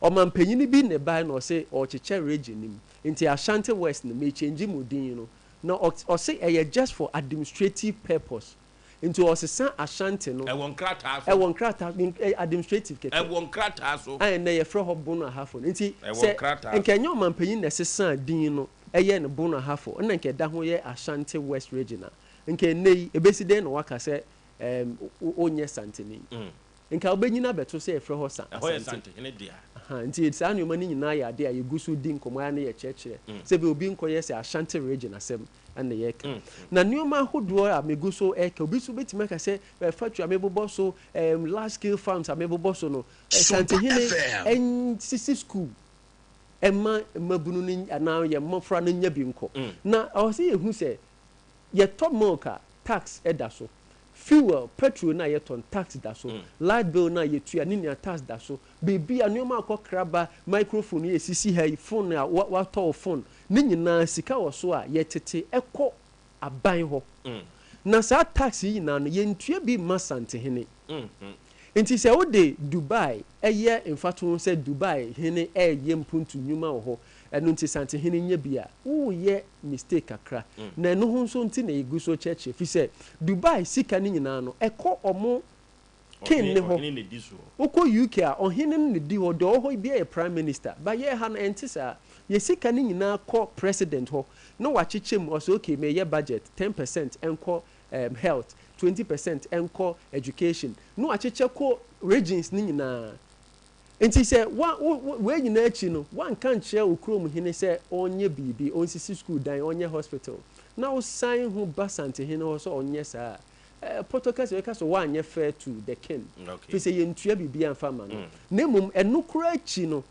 Ɔmampanyini bi na ɛbaeɛ na ɔse ɔrekyekyɛ region no mu. Nti Ashanti West no, merekyɛngyi mo din no. Na ɔse ɛyɛ just for administrative purpose. Nti ɔresesa Ashanti no. Ɛwɔ nkrataa so. Ɛwɔ nkrataa so, administrative kɛkɛ. Ɛwɔ nkrataa so. A ɛnnɛ yɛfrɛ hɔ Bono Ahafo no. Nti Ɛwɔ sɛ nkrataa nka so. ɛnyɛ ɔmampanyin na ɛsesaa din no, ɛyɛ no Bono Ahafo nna nka ɛda ho yɛ Ashanti West Region a, nka ɛnnɛ yi ɛbɛsi dɛn na woaka sɛ ɛɛm wonyɛ Santeni? Nka wobɛnyini abɛto sɛ yɛfrɛ hɔ Sa Ɛhɔ yɛ Asante. Santehene dea. Ahaa, nti saa nnoɔma no nyinaa yɛ adeɛ a yɛgu so di nkɔmmɔ ara na yɛkyerɛkyerɛ sɛ ebia obi nkɔyɛ sɛ Ashanti Region asɛm na yɛreka. Na nnoɔma ahodoɔ a megu so reka, obi nso bɛtumi aka sɛ factory a mebobɔ so, ɛɛm large scale farms a mebobɔ so no, Sompa Santehene FM. nsisi school. ɛma mmabunu no anaa yɛn mmɔfra no nya bi nkɔ. Na ɛwɔ sɛ yɛhu sɛ yɛtɔ milk a, tax da so. Fuel, petrol no a yɛtɔ no, tax da so. Light bill no a yɛtua, ne nyinaa tax da so. Biribi a, nneɛma a akɔkra ba, microphone yi a ɛsisi ha yi, phone a woatɔ wo phone, ne nyinaa sika wɔ so a yɛtete kɔ aban hɔ. Na saa tax yi nyinaa no, yɛntua bi mma Santehene. Nti sɛ wode Dubai yɛ mfatoho sɛ Dubai hene reyɛ mpuntu nnwuma wɔ hɔ, ɛno nti Santehene nyɛ bi a, woreyɛ mistake kakra. Na ɛno ho nso nti na yɛgu so rekyerɛkyerɛ, firi sɛ Dubai sika no nyinaa no, ɛkɔ wɔn king no hɔ. Wokɔ UK a, ɔhene no na ɛdi hɔ, deɛ ɔwɔ hɔ biara yɛ prime minister. But yɛn ha no, ɛnte saa. Yɛn sika no nyinaa kɔ president hɔ, na wakyekyɛ mu, ɔse okay, mereyɛ budget, 10% nkɔ um health, 20 percent nkɔ education, na wakyekyɛ kɔ regions no nyinaa. Nti sɛ wa wo wo wei nyinaa akyi no, woanka nkyerɛ wo kurom hene sɛ ɔnyɛ biribi, ɔnsisi sukuu dan, ɔnyɛ hospital, na wosan ho ba Santehene hɔ sɛ ɔnyɛ saa a, eh, pɔtɔ kasa bɛka sɛ woanyɛ fair to the king, firi sɛ yɛntua biribiara mfa mma no. Na mmom ɛno koraa akyi no,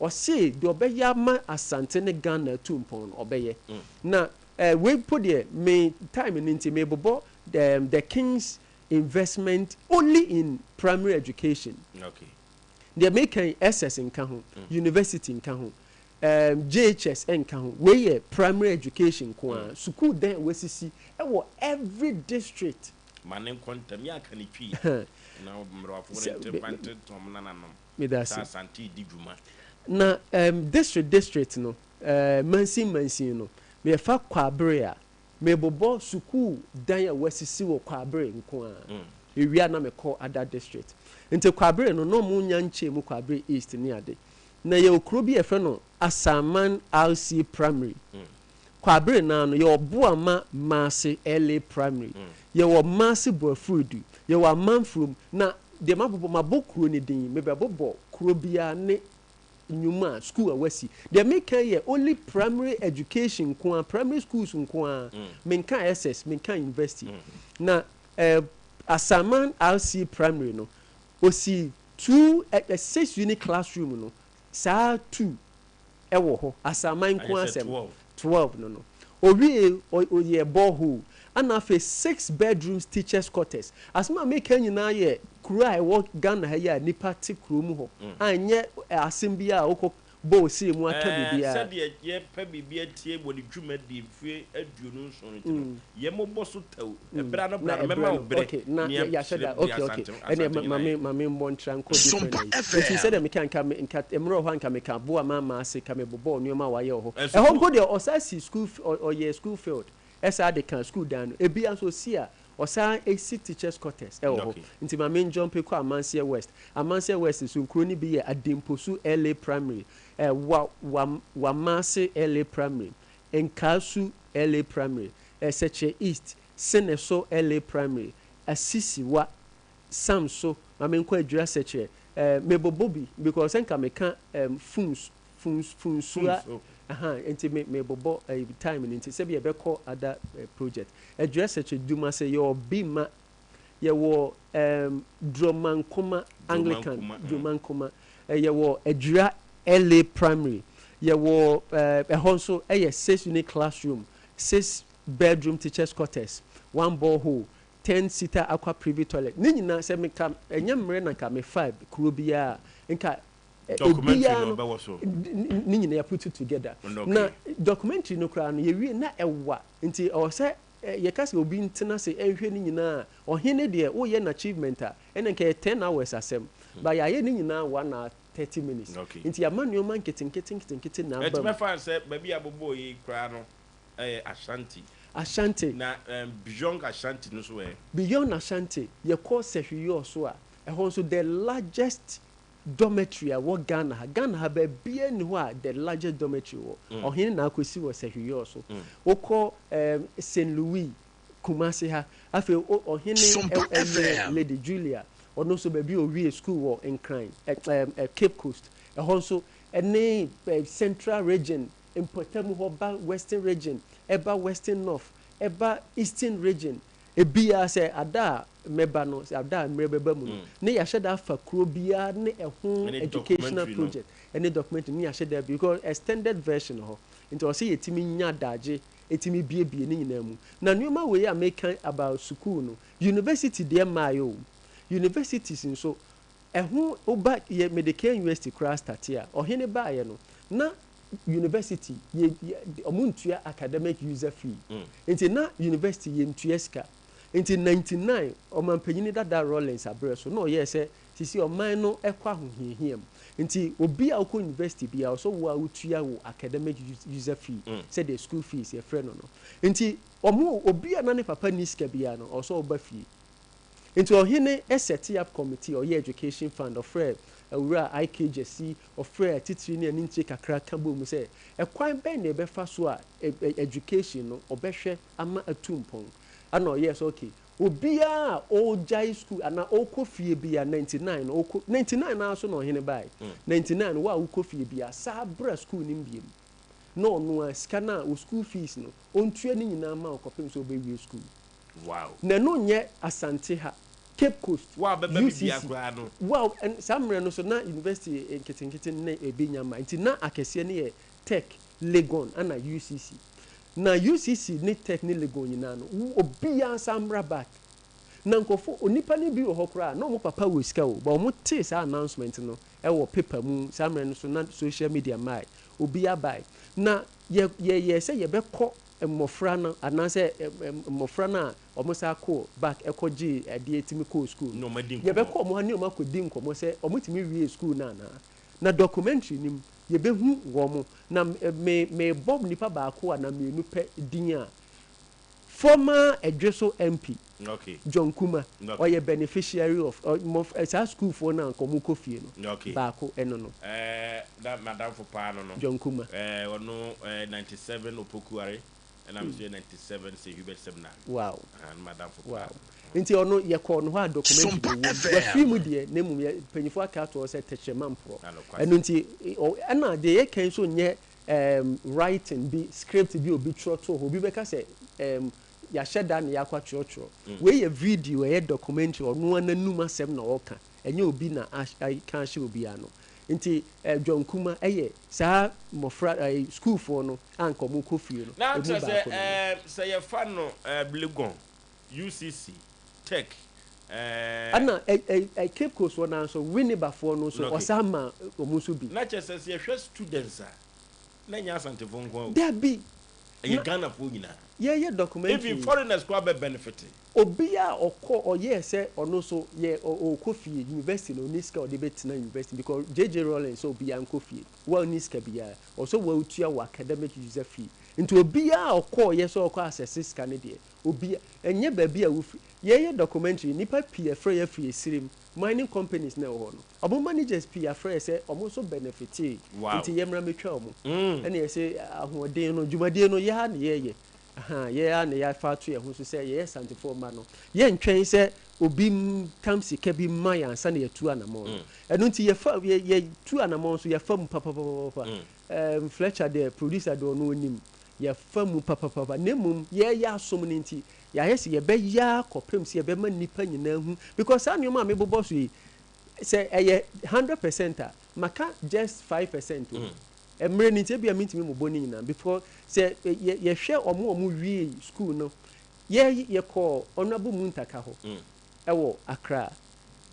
ɔse deɛ ɔbɛyɛ ama Asante ne Ghana atu mpɔn no, ɔbɛyɛ. Na Eh wei mpo deɛ me time no nti mebobɔ the the king's investment only in primary education. Okay. Deɛ meka yi SS nka ho, university nka ho, um, JHS nka ho. Wei yɛ primary education nko ara. Sukuu dan a wɔasisi wɔ every district. Ma ne nkɔ ntɛm, yɛ aka ne twi na mmerɛwafoɔ no nte mfa nte wɔn nananom Meda sɛ ase. Asante redi dwuma. Na um, district district no, eh, mansin mansin no, yɛfa Kwaabere a, Mebobɔ sukuu dan a wɔasisi wɔ Kwaabere nko ara. Ewie a na mekɔ other district. Nti Kwaabere no, na wɔnnya nkyɛɛ mu Kwaabere East ne ade. Na yɛwɔ kuro bi a yɛfrɛ no Asaman RC Primary. Kwaabere no ara no, yɛwɔ Boama Maase LA Primary. Yɛwɔ Maase Boafurudu. Yɛwɔ Amanfurom. Na deɛ mabobɔ, mabɔ kuro no din, mebɛbobɔ kuro biara ne nnwuma a, school a wɔasi. Deɛ meka yi yɛ only primary education nko ara, primary schools nko ara. Menka SS, menka university. Na eh, Asaman RC Primary no, ɔsii two, eh, six unit classroom no, saa two wɔ hɔ, Asaman nko Ayɛ sɛ asɛm, 12. 12 no no. Owiee, ɔ, ɔyɛɛ borehole, ɛna afei six bedrooms teachers quarters. Asɛm a meka nyinaa yɛ kuro a ɛwɔ Ghana ha yi a nnipa te kuro mu hɔ, a ɛnyɛ asɛm bi a wokɔ bɔ wo siri mu aka Ɛɛ, biribiara. sɛdeɛ yɛrepɛ biribi atie wɔ ne dwumadie mfeɛ 27 nti no, yɛmmobɔ so tɛw. Ɛberɛ ano Na berɛ ano, ɛberɛ mɛma wo no, berɛ okay, na ne yɛahyɛ da, akyerɛ deɛ okay, okay, Asante, ɛnneɛ Asante ma, ma nyinaa me, yɛ. ma me mmɔ ntra nkɔ different Sompa ayi. Nti FM. sɛdeɛ meka, nka me, nka mmerɛ wɔ hɔ a nka meka aboa ma ama ase, nka mebobɔɔ nneɛma a wayɛ wɔ hɔ. Ɛ, Ɛhɔ sukuu. mpo deɛ, ɔsan si school, f, ɔ, ɔyɛɛ school field, ɛsan de kaa school dan no. Ebia nso ɔsi a, ɔsan si teachers quarters wɔ hɔ. Okay. Nti ma me njɔmpe kɔ Amanseɛ West. Amanseɛ West nso, nkuro no bi yɛ Ademposu LA Primary, ɛ, Wa, Wa, Wamase LA Primary, Nkaasu LA Primary, ɛ, Sɛkyerɛ East, Seneso LA Primary, Asisi Wa, Sam so, ma menkɔ Adwira Sɛkyerɛ, eh, mebobɔ bi because sɛ nka meka ehm, Funs, Funs, Funsua, Funso. ahaa, nti me, mebobɔ eh, time no nti, sɛbi yɛbɛkɔ other eh, project. Adwira Sɛkyerɛ, Dumase, yɛwɔ Bima, yɛwɔ ehm, Dromankoma Anglican, Dromankoma, mm. Dromankoma, eh, yɛwɔ Adwira LA Primary, yɛwɔ eh, ɛhɔ nso ɛyɛ six unit classroom, six bedroom teachers quarters, one borehole, ten seater aqua privy toilet. Ne nyinaa sɛ meka ɛnyɛ mmerɛ na nka mefa kuro biara a nka Documentary ebiara no no ɛbɛwɔ so. ne nyinaa yɛ put it together. Okay. Na documentary no koraa no yɛwie na ɛwa nti ɛwɔ sɛ yɛka sɛ obi ntena ase nhwɛ ne nyinaa a ɔhene deɛ woyɛ no achievement a ɛna nka ɛyɛ ten hours asɛm but yɛayɛ ne nyinaa one hour 30 minutes Okay. nti yɛama nneɛma nketenkete nketenkete na Ɛti aba mu. mɛfa no sɛ baabi a bobɔɔ yi koraa no ɛyɛ Ashanti. Ashanti. Na beyond Ashanti no nso ɛ? Beyond Ashanti, yɛkɔ Sehwi so a, ɛhɔ nso the largest dormitory a ɛwɔ Ghana ha. Ghana ha baabiara nni hɔ a the largest dormitory wɔ. Ɔhene na akɔsi wɔ Sehwi so. Wokɔ um, St. Louis, Kumasi ha. Afei o, ɔhene Sompa ɛ, ɛyɛ FM. Lady Julia. Ɔno nso baabi a ɔwie school wɔ Nkran, ɛ, ɛm, ɛ, Cape Coast. Ɛhɔ nso ɛne ɛ, Central Region mpɔtam hɔ ba Western Region, ɛba Western North, ɛba Eastern Region, ebiara sɛ ada a mɛba no, sɛ ada a mmerɛ bɛba mu no, ne yɛahyɛ da afa kuro biara ne ɛho Ɛne educational documentary no. project, ɛne documentary ne yɛahyɛ da bi, because extended version hɔ, nti ɔsɛ yɛtumi nya adagye, ɛtumi biebie ne nyinaa mu. Na nneɛma wei a meka about sukuu no, university deɛ mmaeɛ o, universities nso, ɛho woba yɛ mede Kane University koraa starte a, ɔhene baeɛ no, na university yɛ yɛ ɔmo ntua academic user fee nti na university yɛ ntua sika nti 99 ɔmanpanyin dada Rawlings abrɛ so na ɔyɛɛ sɛ sisi ɔman no ɛkɔ ahohiahia mu nti obi a ɔkɔ university bi a ɔsɔ wo a wotua wo academic user fee sɛdeɛ school fees yɛfrɛ no no nti ɔmo obi a na ne papa ni sika biara no ɔsɔ ɔba fie. Nti ɔhene set up committee, ɔyɛ education fund, ɔfrɛɛ Awuraa IK Gyasi, ɔfrɛɛ atitire ne anintire kakra ka bɔɔ mu sɛ ɛkwan bɛn na yɛbɛfa so a education no ɔbɛhwɛ ama atu mpɔn. Ɛna ɔyɛɛ sɛ okay, obiara a ɔregyae school anaa ɔrekɔ fie biara, 99 no ɔrekɔ, 99 no ara so na ɔhene baeɛ, 99 no wo a wokɔ fie biara saa bra school no mu biom na ɔno ara sika no a wo school fees no ɔntua ne nyinaa mma wo kɔpem sɛ wobɛwie school. Wow. Na ɛno nyɛ Asante ha, Cape Coast, Wo a bɛba bibia UCC. koraa no. Wow, ɛn, saa mmerɛ no so na university nketenkete no na ebi nya mma, nti na akɛseɛ no yɛ Tech, Legon ɛna UCC. Na UCC ne Tech ne Legon nyinaa no, wo, obiara san mmra back. Na nkurɔfoɔ, onipa no bi wɔ hɔ koraa a, na wɔn papa wɔ sika o, but wɔn tee saa announcement no ɛwɔ paper mu, saa mmerɛ no so na social media mmae, obiara bae. Na yɛ, yɛyɛɛ sɛ yɛbɛkɔ mmɔfra no anaasɛ mmɔfra no a wɔsan kɔɔ back kɔgyee adeɛ tumi kɔɔ sukuu no, yɛbɛkɔ wɔn hɔ ne wɔn akɔdi nkɔmmɔ sɛ wɔtumi wiee sukuu no anaa. Na documentary no mu, yɛbɛhu wɔn. Na me, merebɔ nipa baako anaa mmienu pɛ din a, Former Edweso MP Okay. John Kumah, Okay. ɔyɛ beneficiary of ɔ mmɔf ɛ saa sukuufoɔ no a anka wɔkɔ fie no Okay. baako ɛno no. Ɛɛ na m'adamfo paa no no. John Kumah. Ɛɛ ɔno ɛɛ 97 Opokuare ɛna me nso yɛ 97 St Hubert Seminary. Wow. Ahaa ne m'adamfo paa. Wow. Nti ɔno yɛkɔɔ no hɔ a documentary Sompa wɔ mu. FM. Wafiri mu deɛ na mmom yɛ mpanyinfoɔ aka ato hɔ sɛ tɛkyerɛma mporɔ. Na nokwasɛm. Ɛno nti ɔ ɛna deɛ yɛka yi nso nyɛ um, writing bi, script bi a obi twerɛ too hɔ. Obi bɛka sɛ um, yɛahyɛ da na yɛakɔ atwerɛtwerɛ. Wei yɛ video, ɛyɛ documentary, ɔno ara n'anum asɛm na ɔreka. Ɛnyɛ obi na ahy ka ahyɛ obi ano. Nti eh, John Kumah yɛ saa mmɔfra eh, sukuufoɔ no a anka wɔrekɔ fie no, Na ɛmu kyerɛ sɛ baako no no. eh, sɛ yɛfa no eh, Legon, UCC, Tech, eh. Ɛna eh, eh, eh, Cape Coast hɔ no ara nso, Winneba foɔ no nso, Okay. ɔsan maa wɔn nso bi. Na kyerɛ sɛ, sɛ yɛhwɛ students a, na ɛnyɛ Asantefoɔ nko ara o. Dabi! Ɛyɛ Na Ghanafoɔ nyinaa. yɛyɛ documentary Even yi. foreigners koraa bɛ benefit. Obiara a ɔkɔ, ɔyɛɛ sɛ ɔno nso yɛ, ɔ, ɔrekɔ fie, university no, ɔnni sika a ɔde bɛtena university because JJ Rawlings sɛ obiara nkɔ fie, wo a wonni sika biara, ɔwɔ sɛ woatua wo academic user fee. Nti obiara a ɔkɔeɛ sɛ ɔrekɔ access sika no deɛ, obiara, ɛnyɛ baabi a wofiri. Yɛreyɛ documentary yi, nnipa pii afrɛ yɛn afiri Esirim, mining companies no a ɛwɔ hɔ no, wɔn managers pii afrɛ yɛn sɛ wɔn nso benefitee, Wow. nti yɛmmra mmɛtwa wɔn. Ɛna yɛse ahoɔden no, dwumadie no, yɛ ara na yɛreyɛ. Ahaa, yɛn ara na yɛafa ato yɛn ho so sɛ yɛyɛ Asantefoɔ mma no, yɛntwɛn sɛ obi ntam sika bi mma yɛn ansa na yɛatu anamɔn no. Ɛno nti yɛfa, yɛ, yɛtu anamɔn nso, yɛfa mu papapapapa. Ɛɛm, Fletcher deɛ, producer deɛ ɔno ɔnim. Yɛfa mu papapapa. Na mmom yɛreyɛ asom no nti, yɛayɛ sɛ yɛbɛyɛ ara kɔpem sɛ yɛbɛma nnipa nyinaa ahu. Because saa nneɛma a mebobɔ so yi, sɛ ɛyɛ 100% a, maka just 5% o. Mmerɛ no nti ebia mentumi mmobɔ ne nyinaa because sɛ yɛ yɛhwɛ wɔn a wɔwiee school no, yɛ yɛkɔɔ Honourable Muntaka hɔ ɛwɔ Accra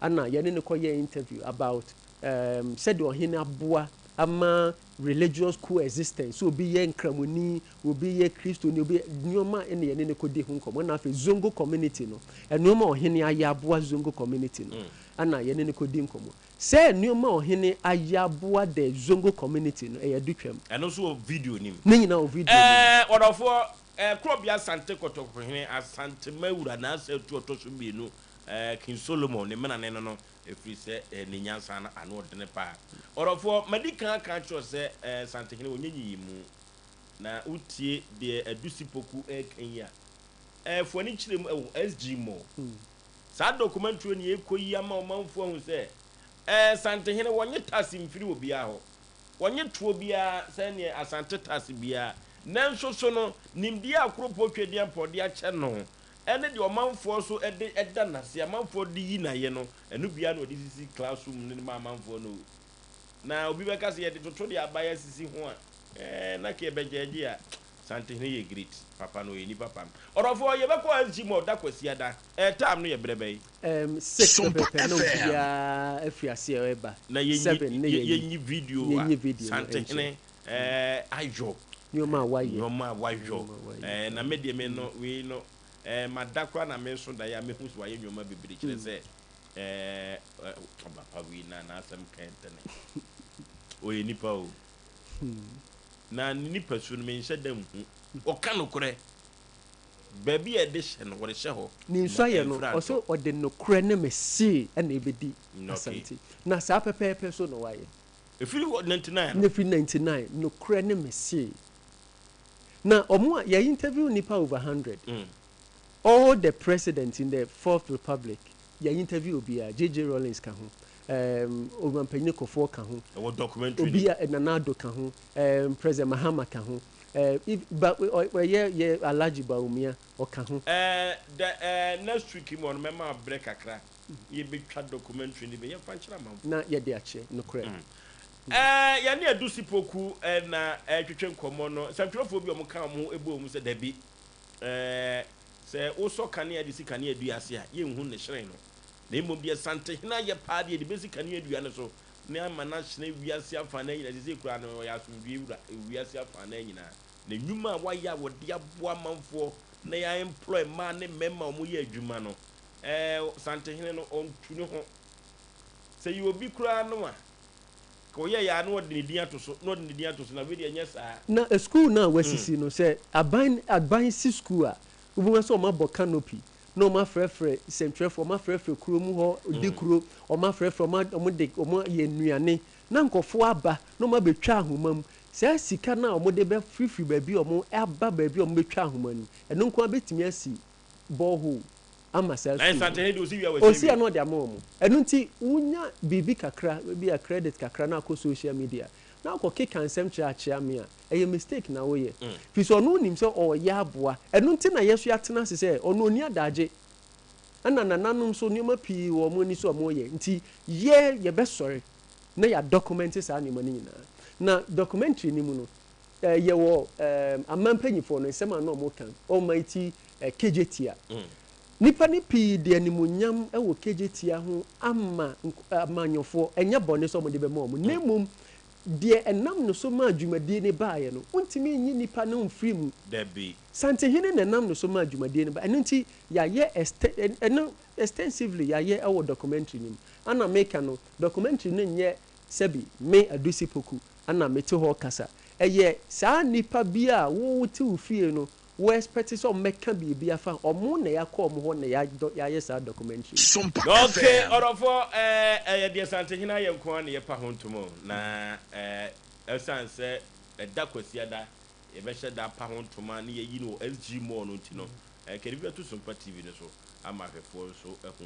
ɛna yɛne no kɔyɛɛ interview about um, sɛdeɛ ɔhene aboa ama religious coexistence, sɛ obi yɛ Nkramoni, obi yɛ Kristoni, obi yɛ nneɛma ɛna yɛne no kɔdi ho nkɔmmɔ. Ɛna afei Zongo community no, nneɛma a ɔhene ayɛ aboa Zongo community no ɛna yɛne no kɔdi nkɔmmɔ. Sɛ nneɛma a ɔhene ayɛ aboa the Zongo community no, ɛyɛ adutwam. Ɛno nso wɔ video no mu. Ne nyinaa wɔ video no mu. Ɛɛ, ɔdɔfoɔ, ɛɛ, Korɔbea Asante Kɔtɔkɔhene, Asante Mawura, n'asa atu ɔtɔ so mmienu, ɛɛ, King Solomon, ne menane no no, ɛfiri sɛ, ɛɛ, ne nyansa no ano ɔdene paa. Ɔdɔfoɔ, madi kan aka akyerɛ wo sɛ, ɛɛ, Asantehene, ɔnyɛ nyiyimu. Na wotie deɛ Adusi Poku reka yi a, ɛɛ, fo ani kyerɛ mu ɛwɔ SG Mall. Saa dɔkomantuo no yɛrekɔ yi ama ɔmanfoɔ ahu sɛ ɛɛ Santehene wɔnye tax mfiri obiara hɔ, wɔnye toɔ biara sɛdeɛ Asante tax biara, nanso so no nimdeɛ a Koropɔ Twedeampɔn de akyɛ no ɛne deɛ ɔmanfoɔ nso de da no ase, amanfoɔ de yi no ayɛ no, ɛno biara na ɔde sisi classroom no de ma amanfoɔ no o. Na obi bɛka sɛ yɛde toto deɛ aban asisi ho a, ɛɛ na ka yɛbɛgyɛɛgye a. Santehene yɛ great papa no ɔyɛ nipa pam. Ɔdɔfoɔ yɛbɛkɔ SG mall da Kwasiada ɛɛ time no yɛ berɛ bɛn? Ɛɛm six Sompa pɛpɛɛpɛ na FM. obiara afiri aseɛ reba. Na yɛnyi Seven na yɛyi yɛnyi video a yɛnyi video no nkyerɛ. Santehene ɛɛ ayɔ Nneɛma a wayɛ. nneɛma a wayɔ Nneɛma a wayɛ ɛɛ na paa. me deɛ me no wei no ɛɛ mada koraa na me nso daeɛ a mehu sɛ wayɛ nneɛma bebree kyerɛ sɛ ɛɛ ɔba pa wei na n'asɛm kɛntɛnɛ ɔyɛ nipa o. Na ne nipasu no, menhyɛ da nhu. Ɔka nokorɛ. Baabi a yɛde hyɛ no, wɔde hyɛ hɔ, Ne na nsuaeɛ no, ɛmfiri ɔse antɔ. ɔde nokorɛ ne me see na ɛbɛdi Okay. Asante. Na saa pɛpɛɛpɛ so na wayɛ. Ɛfiri hɔ, 99 no. Na ɛfiri 99, nokorɛ ne me see. Na ɔmo a, yɛ interview nnipa over 100. All the president in the fourth republic, yɛ interview obiara, JJ Rawlings ka ho, Erm Ɔmanpanyin Kufuor ka ho, Ɛwɔ documentary obi no a Nana Addo ka ho, erm President Mahama ka ho, erm if ba ɔyɛ yɛ Alhaji Bawumia ɔka ho. Eh the eh next week mu ɔno mɛma wo brɛ kakra na yɛbɛtwa documentary no bi yɛmfa nkyerɛ amanfoɔ. Na yɛde akyerɛ, nokorɛ. Eh yɛne Adusi Poku na ɛretwetwe nkɔmmɔ no, nsɛntwerɛfoɔ bi a wɔka wɔn ho bɔɔ mu sɛ dabi eh sɛ wosɔ kanea de si kanea dua ase a yɛnhu ne hyerɛn no. Na mmom deɛ Santehene ayɛ paa deɛ, de bɛsi kaneadua no so, na ama no ahyerɛn wiase afanan nyinaa. Seesei koraa no, ɔyɛ asomdwoeɛ wura wɔ wiase afanan nyinaa. Na nnwuma a wayɛ a wɔde aboa amanfoɔ na yɛ employ mmaa ne mmarima a wɔyɛ adwuma no, ɛɛ Santehene no, ɔntu ne ho. Sɛ yɛ obi koraa no a, ka ɔyɛeɛ ara na ɔde ne din ato so, na ɔde ne din ato so, na wei deɛ ɛnyɛ saa. Na sukuu no a wɔasisi no, sɛ aban aban si sukuu a, Wobɛhu sɛ wɔabɔ canopy na wɔafrɛfrɛ sɛntwerɛfoɔ, wɔafrɛfrɛ kuro mu hɔ dikuro, wɔafrɛfrɛ, wɔde wɔayɛ nnuane na nkurɔfoɔ aba na wɔabɛtwa ahoma mu. Saa sika no a wɔde bɛfirifiri baabi a wɔaba baabi a wɔbɛtwa ahoma no, ɛno nko ara bɛtumi asi borehole ama saa Na sukuu no. Nsantehene deɛ ɔsi wie a wasi Ɔsi a awie. na ɔde ama wɔn. Ɛno nti wonya biribi kakra, ebia credit kakra na akɔ social media na akɔkeka nsɛm kyerɛ akyea me a, ɛyɛ mistake na woyɛ. Firi sɛ ɔno nim sɛ ɔreyɛ aboa. Ɛno nti na yɛn nso yɛatena ase sɛ ɔno ɔnni adagye. Ɛna nananom nso nneɛma pii wɔ wɔn ani so a wɔreyɛ. Nti yɛ yɛbɛsɔre na yɛadɔkɔmɛnte saa nneɛma no nyinaa. Na documentary no mu no, yɛwɔ aman mpanyinfoɔ no nsɛm a na wɔka, Almighty Kejetia. Nnipa no pii de animuonyam wɔ Kejetia ho ama amanyɔfoɔ. Ɛnyɛ bɔne sɛ wɔde bɛma wɔn, na mmom deɛ ɛnam ne so maa dwumadie no baeɛ no, wontumi nyi nnipa no mfiri mu. Dabi. Santehene na ɛnam ne so maa dwumadie no baeɛ. Ɛno nti yɛayɛ ɛstɛ, ɛno extensively yɛayɛ wɔ documentary no mu. Ana meka no, documentary no nyɛ sɛbi me Adusi Poku ana mete hɔ rekasa. Ɛyɛ saa nnipa bi a wo wote wo fie no, wo expect sɛ wɔmmɛka biribi afa ho, wɔn na yɛakɔ wɔn hɔ na yɛayɛ saa documentary no. Okay ɔdɔfoɔ ɛɛ ɛyɛ deɛ Santehene ayɛ nko ara na yɛpa ho ntoma o na ɛɛ ɛsiane sɛ ɛda Kwasiada yɛbɛhyɛ da apa ho ntoma na yɛayi no wɔ SG Mall no nti no ɛɛ kɛde bi bɛto Sompa TV no so ama ahwɛfoɔ nso ahu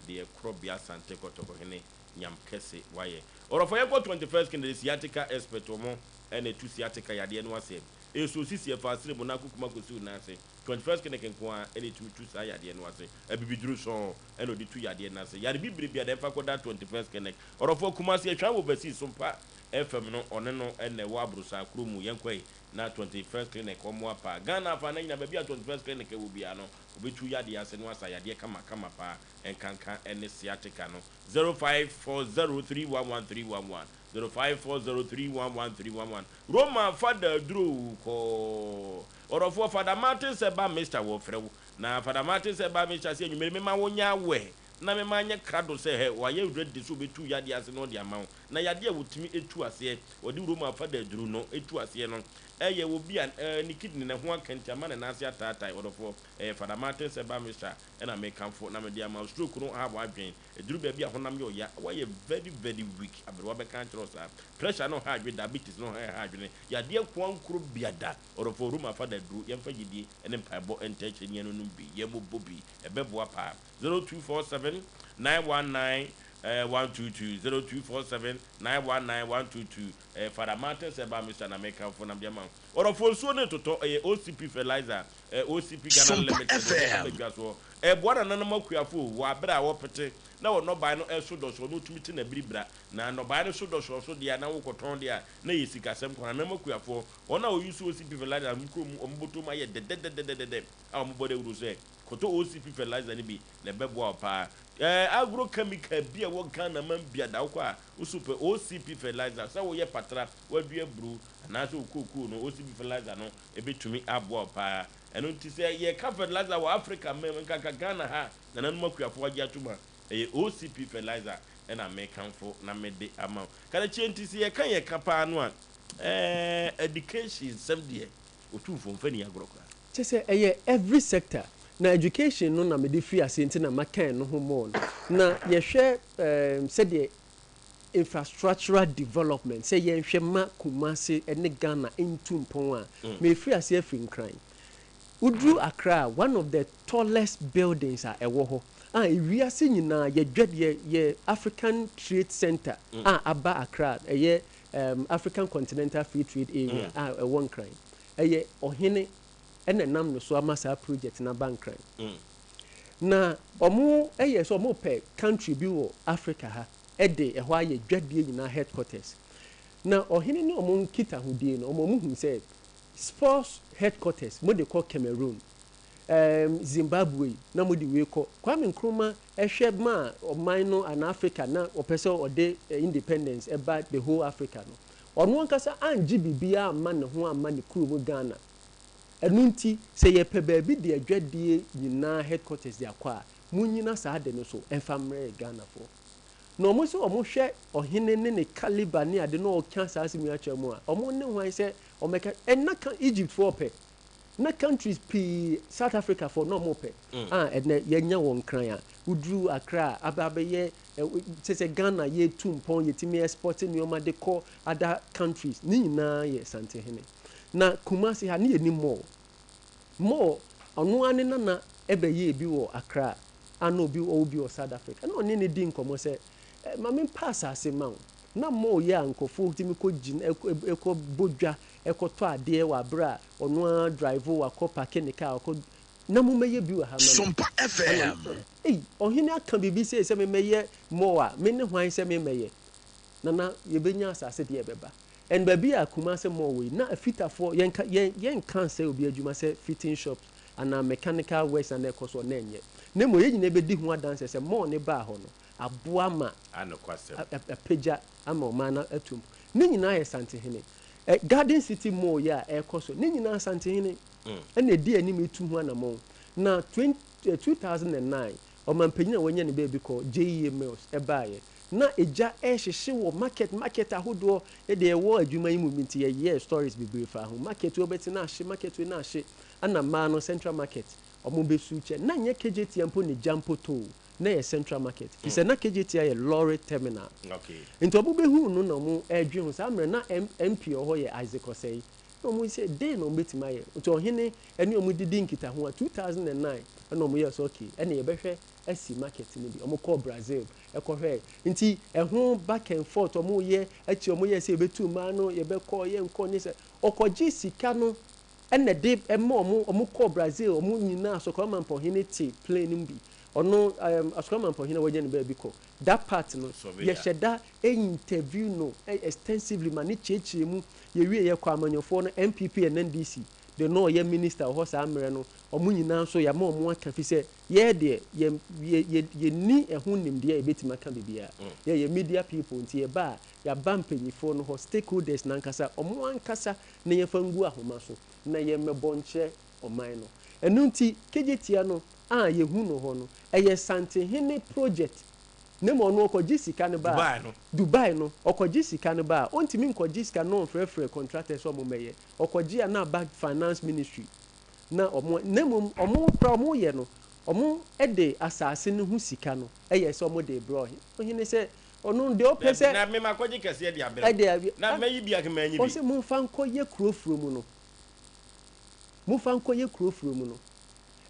deɛ Korɔbea Asante Kɔtɔkɔhene Nyam kɛse wayɛ. Ɔdɔfoɔ yɛnkɔ 21st Kennedy Sciatica Expert wɔn na ɛtu sciatica yadeɛ no aseɛ. Ɛresu osisi, ɛfa asere mu na akokuma kɔsi wo nan ase. 21st Clinic nko ara na ɛtumi tu saa yadeɛ no ase. Abibiduro sɔnn na ɔde tu yadeɛ no ase. Yare bibire biara ɛmfa kɔda 21st Clinic. Ɔdɔfoɔ, Kumasi, Atwan wɔ Overseas Sompa FM no, ɔne no na ɛwɔ Aborosaa kuro mu. Yɛnkɔ ɛ na 21st Clinic ɔmmoa paa. Ghana afa no nyinaa, baabi a 21st Clinic wɔ biara no, ɔbɛtu yadeɛ ase na wasa yadeɛ kama kama paa. Nkanka ne sciatica no. 0540311311. 0540311311 Roma fada aduro kɔɔ Ɔdɔfoɔ Fada Martin sɛ ba Mr wɔfrɛ wo Na Fada Martin sɛ ba Mr sɛ anwummere mema wo nyɛ awɛ Na mema nyɛ krado sɛ hɛ Wayɛ ready sɛ ɔbɛtu yadeɛ ase na ɔde ama wo Na yadeɛ a wɔtumi tu aseɛ Wɔde Roma fada aduro no tu aseɛ no Ɛyɛ obi a ne kidney no ɛho aka nti ama ne nan ase ataatae Ɔdɔfoɔ ɛyɛ Fada Martin sɛ ba Mr ɛna mekamfo na mede ama wo Stroke no ha w'adwene Ɛduru baabi a honam yɛ ɔya, woayɛ very very weak, aberewa bɛka akyerɛ wo saa. Pressure no ha adwene, diabetes no ha adwene, yadeɛ koankoro biada. Ɔdɔfoɔ, Roma fa da aduro, yɛmfa gyidie ne mpaebɔ ntaa akyire ne yɛnnonom bi, yɛmmobɔ bi, ɛbɛboa paa. 0247 919 122, 0247 919 122, ɛyɛ Father Martins Herbal Mixture na mekamfo na mede ama wo. Ɔdɔfoɔ, nsuo no retotɔ, ɛyɛ OCP Fertilizer, OCP Ghana Sompa Limited, wɔde FM. aba dwa soɔ. Ɛboa nananom akuafo o, wɔ aber a wɔpetse na wɔ nnɔbae no so dɔsɔɔ no wotumi tse na biribira. Na nnɔbae no so dɔsɔɔ so deɛ a na wokɔtɔn deɛ a na ɛyɛ sikasɛm kwa. Nananom akuafoɔ, wɔn a wɔuse OCP fertilizer no kurom wɔn bɔtɔ mu ayɛ dɛdɛdɛdɛdɛdɛ a wɔbɔ dawuro sɛ kɔtɔ OCP fertilizer no bi na ɛbɛboa wo paa. Ɛɛ agro chemical bi a ɛwɔ Ghana man biada wokɔ a wose wopɛ OCP fertilizer sɛ woyɛ patra, woadua aburo anaasɛ wo kookoo no OCP fertilizer no ɛbɛtumi aboa wo paa. Ɛno nti sɛ yɛka fertilizer wɔ Africa man mu, nkanka Ghana ha a nananom akuafoɔ agye atom a, ɛyɛ OCP fertilizer na mekamfo na mede ama wo. Karakyie nti sɛ yɛka yɛka paa no a, ɛɛ education nsɛm deɛ Otumfoɔ mfa nni agorɔ koraa. Kyerɛ sɛ ɛyɛ every sector na education no na mede firi aseɛ nti na maka ɛno ho more no. Na yɛhwɛ ɛɛm sɛdeɛ infrastructural development sɛ yɛnhwɛ ma Kumasi ne Ghana ntu mpɔn a, mefiri aseɛ afiri Nkran. Woduru Accra a, one of the tallest buildings a ɛwɔ hɔ a ewiase nyinaa yɛ dwadeɛ yɛ African Trade Centre a aba Accra, ɛyɛ um, African Continental Free Trade Area a ɛwɔ Nkran. Ɛyɛ ɔhene ɛna ɛnam no so ama saa project no aba Nkran. Na wɔn yɛ sɛ wɔn pɛ country bi wɔ Africa ha de ɛhɔ ayɛ dwadie nyinaa headquarters. Na ɔhene ne wɔn nkitahodie no, wɔn hu sɛ sports headquarters mo de kɔ Cameroon, ɛɛm Zimbabwe na mo de wei kɔ. Kwame Nkrumah hwɛ maa ɔman no anaa Africa na ɔpɛ sɛ ɔde independence ɛba the whole Africa no, ɔno ankasa angye biribiara amma ne ho amma ne kurom Ghana. Ɛno nti, sɛ yɛpɛ baabi de adwadie nyinaa headquarters de akɔ a, monnyina saa ade no so mfa mmrɛ yɛ Ghanafoɔ. Na wɔn sɛ wɔn hwɛ ɔhene ne ne caliber ne ade na ɔka saa asɛm yi akyerɛ wɔn a, wɔn ne hwan sɛ wɔmmɛka, ɛnna ka Egyptfoɔ pɛ. Na countries pii, South Africa foɔ na wɔn pɛ a ɛnɛ yɛanya wɔn Nkran a, woduru Accra a aba abɛyɛ kyerɛ sɛ Ghana yɛtu mpɔn, yɛtumi export nneɛma de kɔ other countries, ne nyinaa yɛ Santehene. Na Kumasi ha ne yɛnni mall. Mall, ɔno ara ne nana bɛyɛɛ bi wɔ Accra a na obi ɔwɔ bi wɔ South Africa. Ɛna ɔne no di nkɔmmɔ sɛ, ma mempɛ asase mma wo. Na mall yi a nkurɔfoɔ tumi kɔ gyina, kɔ bɔ dwa, kɔtɔ adeɛ wɔ aberɛ a ɔno ara drive wakɔ parke ne car wakɔ, na mommɛyɛ bi wɔ ha mma me. Sompa Ɛna FM. ei, ɔhene aka biribi sei sɛ memmɛyɛ mall a, me ne hwan sɛ memmɛyɛ? Nana, yɛbɛnya asase deɛ ɛbɛba. And baabi a Kumasi mall wɔ yi, na afitafoɔ, yɛnka, yɛn, yɛnka nsɛe obi adwuma sɛ fitting shops anaa mechanical works na na ɛkɔ so hɔ, na ɛnyɛ. Na mmom yɛn nyinaa bɛdi ho adanseɛ sɛ mall no baa hɔ no, aboa ma A nokwasɛm. a, a, apagya ama ɔman no atu mpɔn. Ne nyinaa yɛ Santehene. Ɛ, Garden City Mall yi a ɛrekɔ so, ne nyinaa Santehene na ɛdi anim retu ho anammɔn. Na twen, ɛ, 2009, ɔmanpanyin a wanya ne baabi kɔ, JEA Mills, baeɛ. Na egya rehyehye wɔ market market ahodoɔ, yɛ deɛ yɛwɔ adwuma yi mu nti yɛyɛɛ stories bebree faa ho. Market wei wobɛte na ahye, market wei na ahye, ɛna mmaa no central market wɔn bɛsu kyɛ. Na nyɛ Kejetia mpo na egya mpo tɔ o, na ɛyɛ central market. Firi sɛ na Kejetia yɛ lorry terminal. Nti wɔn bɛhuu no na wɔn redwen ho. Saa mmerɛ no na MP a ɔwɔ hɔ yɛ Isaac Osei. Na wɔn sɛ dɛn na wɔn bɛtumi ayɛ. Nti ɔhene ne wɔn didi nkitaho a, 2009 ɛna wɔn yɛɛ sɛ okay ɛna yɛbɛhwɛ asi market no bi. Wɔn kɔɔ Brazil kɔhwɛɛ. Nti ɛho back and forth wɔn yɛ akyi wɔn yɛ sɛ yɛbɛtu mmaa no, yɛbɛkɔ, yɛnkɔ ne sɛ ɔkɔgye sika no ɛna ɛde ɛma wɔn, wɔn kɔɔ Brazil, wɔn nyinaa Asɔkora Mampɔhene te plane no mu bi. Ɔno ɛɛm Asɔkora Mampɔhene a wanya ne baabi kɔ. That part no yɛhyɛ da interview no extensively ma ne kyerɛkyerɛ mu. Yɛwie yɛkɔ amanyɔfoɔ no NPP and NDC de na ɔyɛ minister wɔ hɔ saa mmerɛ no, wɔn nyinaa nso yɛama wɔn aka fi sɛ Yɛ deɛ, yɛ, yɛ, yɛ, yɛnni ɛho nimdeɛ a yɛbɛtumi aka biribiara. Yɛ yɛ media people nti yɛba a, yɛaba mpanyifoɔ no hɔ, stakeholders no ankasa, wɔn ankasa na yɛmfa ngu ahoma so na yɛmmɛbɔ nkyerɛ ɔman no. Ɛno nti, Kejetia no a yɛhu no hɔ no, ɛyɛ Santehene project. Na mmom ɔno ɔkɔgye sika no ba a, Dubai no. Dubai no, ɔkɔgye sika no ba a, ɔntumi nkɔgye sika no na ɔmfrɛfrɛ contractors sɛ wɔmmɛyɛ. Ɔkɔgye a na aba finance ministry. na wɔn, na mmom wɔn koraa wɔyɛ no, wɔde asase no ho sika no yɛ sɛ wɔde rebrɛ ɔhene. Ɔhene sɛ, ɔno deɛ ɔpɛ Dabi, sɛ. na me makɔgye kɛseɛ de abrɛ wo, Ɛde, na mɛyi bi anka manyi bi. Ɔse momfa nkɔyɛ kuro furo mu no, momfa nkɔyɛ kuro furo mu no.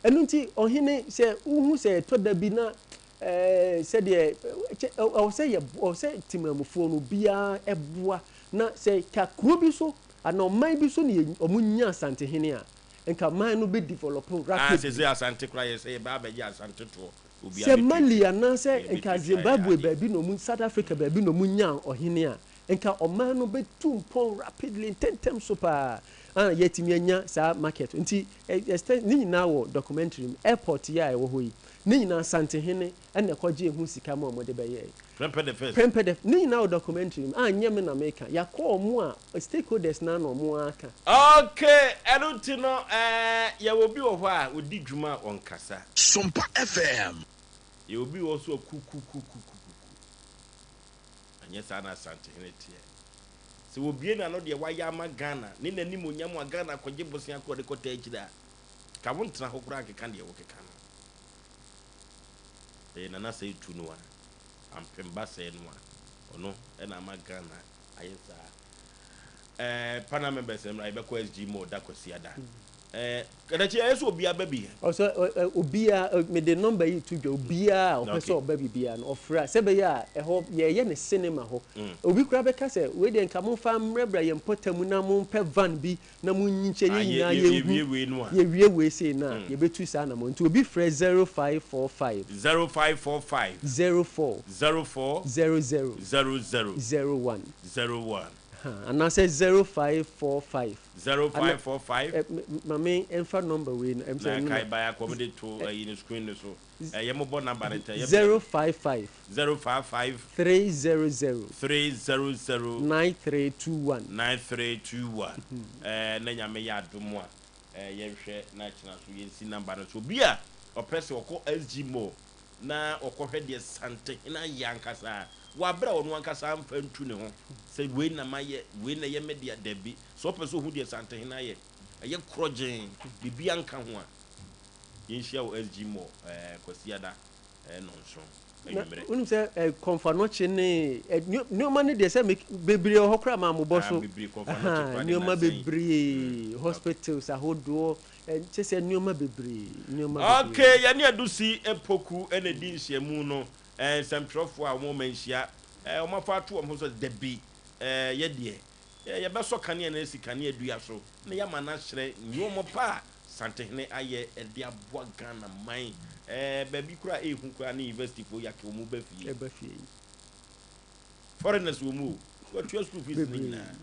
Ɛno nti ɔhene, sɛ wohu sɛ ɛtɔ da bi na ɛɛ sɛdeɛ kyɛ ɛwɔ sɛ yɛ ɛwɔ sɛ temanmufoɔ no obiara boa na sɛ ka kuro bi so anaa ɔman bi so na yɛ wɔn nya Asantehene a nka man no bɛ develop Ah, rapidly. sese Asante koraa yɛ sɛ yɛbɛ abɛgye Asante toɔ, obiara Sɛ bɛtuatua, Mali anaasɛ nka yɛbɛtuatua yɛ Zimbabwe adeɛ. baabi na wɔn South Africa baabi na wɔn nya ɔhene a nka ɔman no bɛtu mpɔn rapidly ntɛntɛm so paa a yɛatumi anya saa market nti extend ne nyinaa wɔ documentary mu airport yi a ɛwɔ hɔ yi Ne nyinaa Asantehene na ɛkɔgyee ho sika ma wɔde bɛyɛe. Prempeh the first. Prempeh the Ne nyinaa wɔ documentary mu a nyɛ me na meka. Yɛakɔ wɔn a stakeholders no ara na wɔn ara ka. Ok, ɛno nti no eh, yɛwɔ obi wɔ hɔ a ɔdi dwuma a ɔnkasa. Sompa FM. Yɛwɔ obi wɔ hɔ nso a kukukukukuku. Ɛnyɛ saa na Asantehene teɛ. Sɛ wɔbue n'ano deɛ wayɛ ama Ghana ne n'animuonyam a Ghana kɔgye bosea kɔ de kɔtaa akyire a, Ka wo ntena hɔ koraa nkeka deɛ wokeka no. Ɛyɛ Nana Sɛe tu no a, Ampem ba sɛe no a, ɔno na ama Ghana ayɛ saa. Ɛɛ panel members mmra yɛbɛkɔ SG mall da Kwasiada. Ɛɛ Kadakyi ɛyɛ sɛ obiara ba bi. Ɔsɛ obiara mede number yi to dwa obiara a ɔpɛ sɛ ɔba bi biara no ɔfrɛ a sɛ ɛbɛyɛ a ɛhɔ yɛyɛ no cinema hɔ. Obi koraa bɛka sɛ wei deɛ nka momfa mmrɛbrɛ yɛn mpɔtam na mompɛ van bi na mo nkyɛ yɛn nyinaa yɛnhu, yɛwie wei sei no a, yɛbɛtu saa anamɔn. Nti obi frɛ 0545. 0545. 04. 04. 00. 00. 01. 01. Ha, anaasɛ 0545. 0545. Ana, ɛ, ma me mfa number wei no, ɛm sɛ Na ɛno na. kae bae akɔ, mede to ayi no screen no so. Ɛyɛ mobɔ number no tɛ, yɛ. 055. 055. 300. 300. 9321. 9321. Ɛɛ na Nyame yɛ adom a, ɛɛ yɛnhwɛ na kyena so yɛnsi number no so. Obi a ɔpɛ sɛ ɔkɔ SG Mall na ɔkɔhwɛ deɛ Santehene ayɛ ankasa a, wɔ aberɛ a ɔno ankasa amfa ntu ne ho sɛ wei na mayɛ, wei na ɛyɛ me dea, dabi. Sɛ ɔpɛ sɛ ɔhu deɛ Santehene ayɛ. ɛyɛ korɔgyenn, biribiara nka ho a, yɛnhyia wɔ SG Mall ɛɛ Kwasiada ɛɛ nnɔnson Na anwummerɛ. wonim sɛ ɛ kɔmfanɔkye ne ɛ nneɛma no deɛ sɛ me bebree wɔ hɔ koraa maa mobɔ Ah, so. bebree kɔmfanɔkye Ahaa, koraa deɛ nneɛma nansa yi. bebree, Okay. hospitals ahodoɔ, ɛ kyerɛ sɛ nneɛma bebree, nneɛma bebree. Okay, yɛne Adusi Poku na ɛdi nhyiamu no, eh, nsɛmtwerɛfoɔ a wɔn manhyia, eh, wɔn afa ato wɔn ho so dabi, eh, yɛ deɛ, eh, yɛbɛsɔ kanea no asi kanea dua so na yɛama no ahyerɛn nnoɔma pa a Santehene ayɛ de aboa Ghana man, eh, baabi koraa a ɛhu koraa ne university foɔ yake wɔn ba fie. Ɛba fie yi. Foreigners wɔ mu o, wɔatua school fees no Bebree. nyinaa.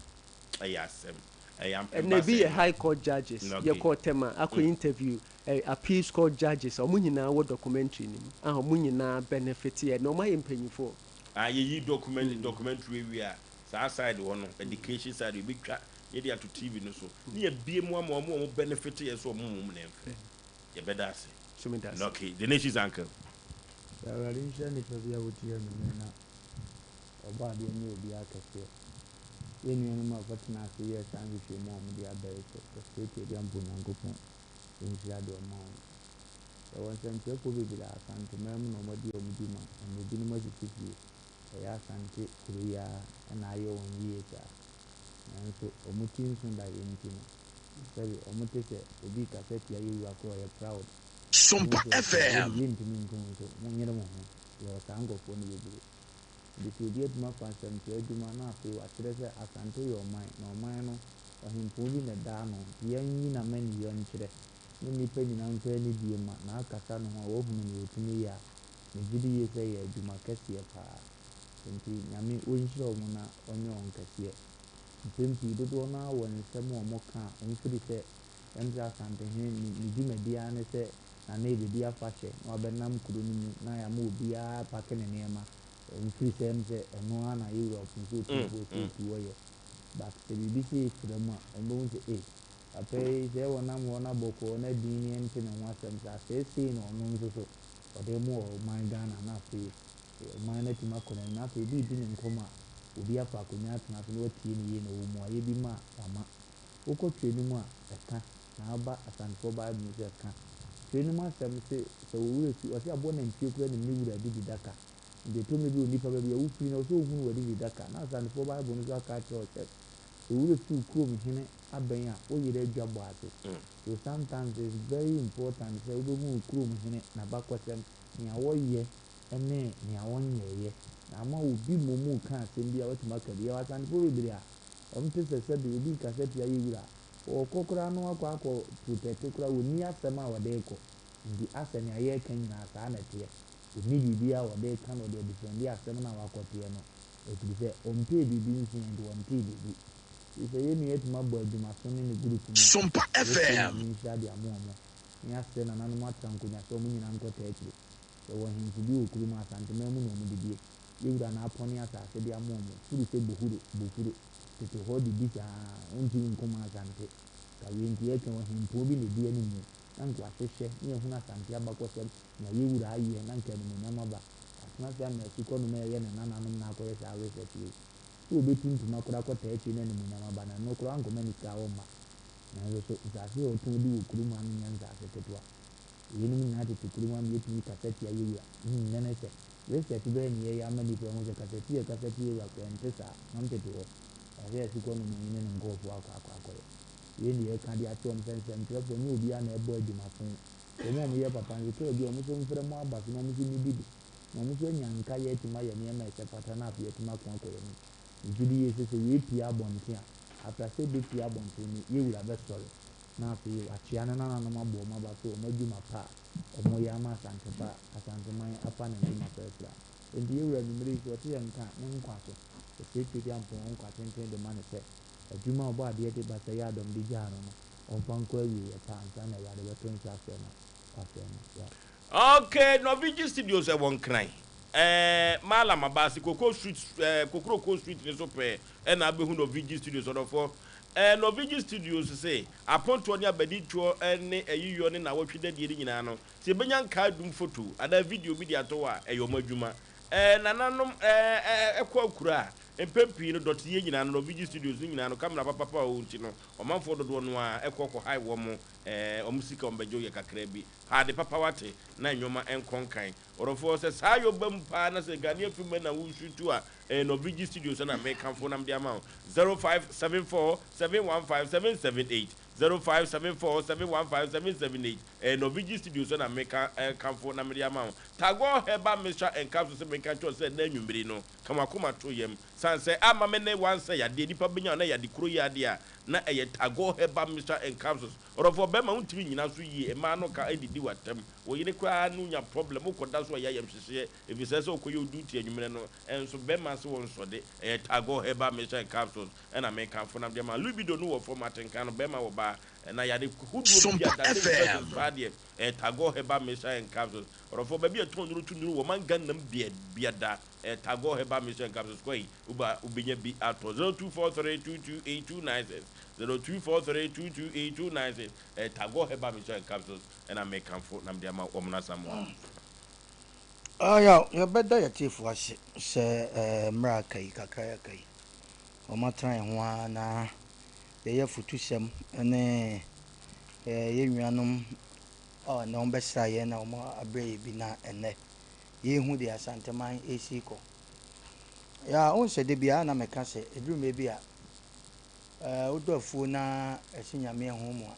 Ɛyɛ asɛm, ɛyɛ ampa Ɛna ebi sɛ. yɛ high court judges, Okay. yɛkɔɔ Tema akɔ interview ɛ appeals court judges a wɔn nyinaa wɔ documentary no mu a wɔn nyinaa benefit yɛ na wɔn ayɛ mpanyinfoɔ. Ah, yɛyi document documentary wie a, saa side hɔ no, education side yɛbɛtwa na yɛde ato TV no so na yɛabue mu ama wɔn a wɔn benefit yɛ sɛ wɔn mmom na ɛmfrɛ. Yɛbɛda ase. So meda ase. Okay, the nation's uncle. Awurade nhyira nnipa bi a wɔtie anwummerɛ na ɔbɔ adeɛ nyɛ obiara kɛseɛ. Yɛn nuanom a wɔkɔtenaa ase yɛɛ saa nhwehwɛmu a wɔde aba yi sɛ wɔsrɛ Tweaduampo Onyankopɔn nhyira de ɔma wɔn. Yɛwɔ nsɛntwerɛfoɔ bebree a Asanteman mu na wɔadi wɔn dwuma ɛna ebinom asisi fie. Ɛyɛ Asante kuro yi ara na ayɛ wɔn yie saa. Nanso wɔn ti nso da yɛn nti no, sɛbe wɔte sɛ obi rekasa tia yɛn wura koraa a ɔyɛ proud. Sompa Wɔhu sɛ FM. wei deɛ yɛntumi nko nso, monyere mo ho. Yɛwɔ saa nkurɔfoɔ no bebree. Enti sɛ obi atumi afa nsɛmtwerɛ adwuma na afei wakyerɛ sɛ Asante yɛ ɔman, na ɔman no, ɔhempɔn bi na ɛda ano, nti yɛnyi n'amaniyɔ nkyerɛ, na nnipa nyinaa mfa anidie mma n'akasa no ho a wahunu nea ɔtumi yɛ a, megye di yie sɛ ɛyɛ adwuma kɛseɛ pa ara. Enti Nyame ɔnhyira wɔn na ɔnyɛ wɔn kɛseɛ. Mpɛn pii dodoɔ no ara wɔ nsɛm a wɔka a wɔmfiri sɛ ɛm sɛ Asantehene ne ne dwumadie ara ne sɛ Nana rebɛdi afahyɛ na wabɛnam kuro no mu na yɛama obiara apake ne nneɛma mfiri sɛ ɛm sɛ ɛno ara na yɛwura Ɔponsɛ Otumfoɔ Osei Tuo yɛ but sɛ biribi sei fra mu a wɔbɛhu sɛ ei papa yi sɛ wɔnam hɔ na bɔkɔɔ na din ne yɛnte ne ho asɛm saa seesei na ɔno nso so ɔde remo ɔman Ghana na afei ɔman no atumi akɔ n'anim na afei obi redi ne nkɔmmɔ a obi afa akonnwa atena so na watie no yie na ɔwɔ mmuaeɛ bi ma a wama. Wokɔ twerɛ no mu a, ɛka, na aba Asantefoɔ Bible mu sɛ ɛka. Twerɛ no mu asɛm se, sɛ wo werɛ fi, ɔse aboa nantwie koraa nim ne wura adidi daka. Nti ɛtɔ mmerɛ bi onipa baabi a wofiri no ɛwɔ sɛ wohunu w'adidi daka. Na Asantefoɔ Bible no nso aka akyerɛ wo sɛ, sɛ wo werɛ fi wo kurom hene abɛn a, wo yere adwa bɔ ase. So sometimes it's very important sɛ wobɛhu wo kurom hene, n'abakɔsɛm, nea wɔyɛ ne nea wɔnyɛeɛ, na ama obi mmom reka asɛm bi a watumi aka bi. Yɛwɔ Asantefoɔ bebree a, Wɔte sɛ sɛbe obi rekasa tia yɛ wura a, ɔɔkɔ koraa na wakɔ akɔ protɛte koraa, ɔnni asɛm a ɔde rekɔ. Nti asɛ nea yɛreka nyinaa saa na ɛteɛ. Ɔnni biribiara a ɔde reka na ɔde adifɛnde asɛm no a wakɔteɛ no, ɛfiri sɛ ɔmpɛɛ biribi nsuae nti ɔntee biribi. Nti sɛ yɛn nua atumi abɔ adwumaso ne ne group no a, Sompa yɛbɛsrɛ FM. Nyame nhyira de ama wɔn, na yɛasrɛ nananom atra nkonya sɛ wɔn nyinaa nkɔtaa akyire. Yɛwɔ ahemfo bi wɔ kurom a Asanteman mu na wɔdidie. Yɛ wura na apɔne asase de ama ɔmo, firi sɛ bohuro, bofuro, tete hɔ de di saa, ontumi nko ma Asante. Ka wei nti yɛtwe ɔhempɔn bi na edi animu, na nka wahyehyɛ ne yɛahunu Asante abakɔsɛm, nea yɛ wura ayɛ na nka animuonyam aba. Watena ase ama asukɔ nom a ɛyɛ ne nananom na akɔyɛ saa research wei. Sɛ obetu ntoma koraa akɔtaa akyire na animuonyam aba no, ɛno koraa wankɔma ne sika a ɔmma. Nanso so nsase a ɔtɔn di wɔ kurom ha no nyɛ nsase ketewa. Eyinom nyinaa tete kurom ha ma yetumi kasa tia yɛn wura. Nnɛ ne sɛ, research bɛyɛ nea yɛyɛ ama nnipa ahu sɛ kasatia a ɛkasa tia yɛn wura koraa ɛnte saa. Nam tete hɔ, ɛsɛ sɛ asukɔ no manyin ne ne nkurɔfoɔ akɔ akɔ akɔyɛ. Wei ne yɛreka de akyerɛ wɔn sɛ nsɛmtwerɛfoɔ nyɛ obiara na ɛbɔ adwuma ko. Wɔn a wɔyɛ papa nso, tɔ bi a wɔn nso mfrɛ mo aba so na wɔn nso nnidi bi. Na wɔn nso anya nkaeɛ atumi ayɛ nneɛma a ɛsɛ fata na afei atumi ako akɔ yɛn anim. Megye di yie sɛ sɛ wei pue abɔnten a, after sɛ ɛbɛpue abɔnten no, yɛn wura bɛsɔre. Na afei wakyea ne nananom abɔ wɔn aba so wɔn adwuma pa a wɔyɛ ama Asante pa Asanteman afa ne ntoma frafra. Enti yɛn wura anwummere yi sɛ ɔte yɛn nka a, ne nkwa so. Ɔsɛe Tweduampɔn nkwa tenten de ma no sɛ, adwuma a Ɔbɔadeɛ de basɛe adɔm de gyaa no no, ɔmfa nkɔ awieeɛ pa ansa na Awurade bɛto nsa afrɛ no a, wafrɛ no. Yeah. Ok, Norvigi Studios ɛwɔ Nkran, ɛɛ Mallam Abasi, Koko Street, ɛɛ Kokroko Street no so pɛɛ ɛna abɛhu Norvigi Studios ɔdɔfoɔ. Ɛɛ Norvigi Studios se, apontoɔ ne abadituo ne ayiyɔ ne nawɔtwe dadie no nyinaa no, sɛ yɛbɛnya nkaedum foto anaa video bi de ato hɔ a, ɛyɛ wɔn adwuma. Ɛɛ nananom ɛɛ ɛkɔ akura a. Mpɛn pii no dɔteyɛ nyinaa no Norvigi Studios no nyinaa no camera papapa a ɔwɔ nti no ɔmanfoɔ dodoɔ no ara kɔ kɔ hae wɔn ɛɛ wɔn sika wɔn bɛgye wo yɛ kakraa bi. Pɛ ade papa wate na nnoɔma nkɔ nkan. Ɔdɔfoɔ sɛ saa yɔ ba mu paa na sɛ Ghanaian film na wo shoot a ɛyɛ Norvigi Studios na mekamfo na mede ama wo. 0574 715 778 0574 715 778 Ɛyɛ Norvigi Studios na meka kamfo na mede ama wo. Tagore Herbal Mixture and Capsules sɛ menka nkyerɛ wo sɛ ɛnnɛ anwummere no, ka w'akoma to yam. Sane sɛ amma me ne wansɛ yadeɛ, nnipa bɛnya wo na yade kuro yi adeɛ a, na ɛyɛ Tagore Herbal Mixture and Capsules. Ɔdɔfoɔ bɛrima wontumi nnyina so yie, mmaa no ka didi w'atɛm, wo yere koraa ne wo nya problem, wokɔda so a ɛyɛ ayamhyehyeɛ, ɛfiri sɛ sɛ wokɔyɛ wo duty anwummerɛ no nso bɛrima se wo nsɔde. Ɛyɛ Tagore Herbal Mixture and Capsules ɛna mekamfo na mede ama. Libido no wɔ fam, atenka no bɛrima wɔ baa, Na yare hodoɔ bi Sompa a dade FM. infections paa deɛ ɛyɛ Tagore Herbal Mixture and Capsules. Ɔdɔfoɔ baabi a yɛtɔn nnuro to nnuro wɔ man Ghana mu bea biada ɛyɛ Tagore Herbal Mixture and Capsules kɔ yi woba wobɛnya bi atɔ 0243228296 0243228296 ɛyɛ Tagore Herbal Mixture and Capsules ɛna mekamfo na mede ama wɔn no asamoa. Ɔyaw, yɛbɛda yɛn atiefo ase sɛ mmerɛ a aka yi, kakra yi aka yi, wɔatena yɛn ho ara na yɛyɛ afutusɛm ne yɛn nuanom a ɛnnɛ wɔbɛsra yɛn na wɔabrɛ yɛn bi na ɛnnɛ yɛrehu deɛ Asanteman resi kɔ. Ya wohu sɛ da biara na meka sɛ ɛduru mmerɛ bi a wodɔ afuo na ɛsi Nyame ɛho mu a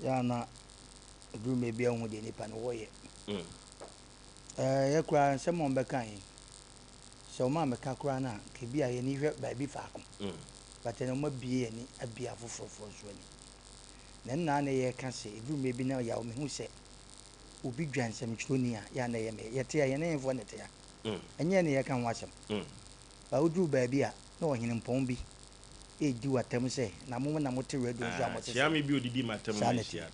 ya na ɛduru mmerɛ bi a wohu deɛ nipa no wɔyɛ. Mm. Yɛ koraa nsɛm a wɔbɛka yi sɛ wɔn a meka koraa no a nka bi a yɛn ani hwɛ baabi faako. Mm. But ɛnɛ wɔabue yɛn ani abue afoforɔfoɔ nso ani. Na ɛno na yɛreka sɛ ɛduru mmerɛ bi na yaw mehu sɛ obi dwa nsɛmtwerɛni a yɛ a na ɛyɛ me yɛte a yɛne hefoɔ na ɛte a ɛnyɛ yɛn na yɛreka ho asɛm. But woduru baabi a na ɔhenempɔn bi redi w'atam sɛ na mo na mote radio nso a mote sɛ Kyeame bi odidi m'atam saa na na ɛhyia ɛteɛ.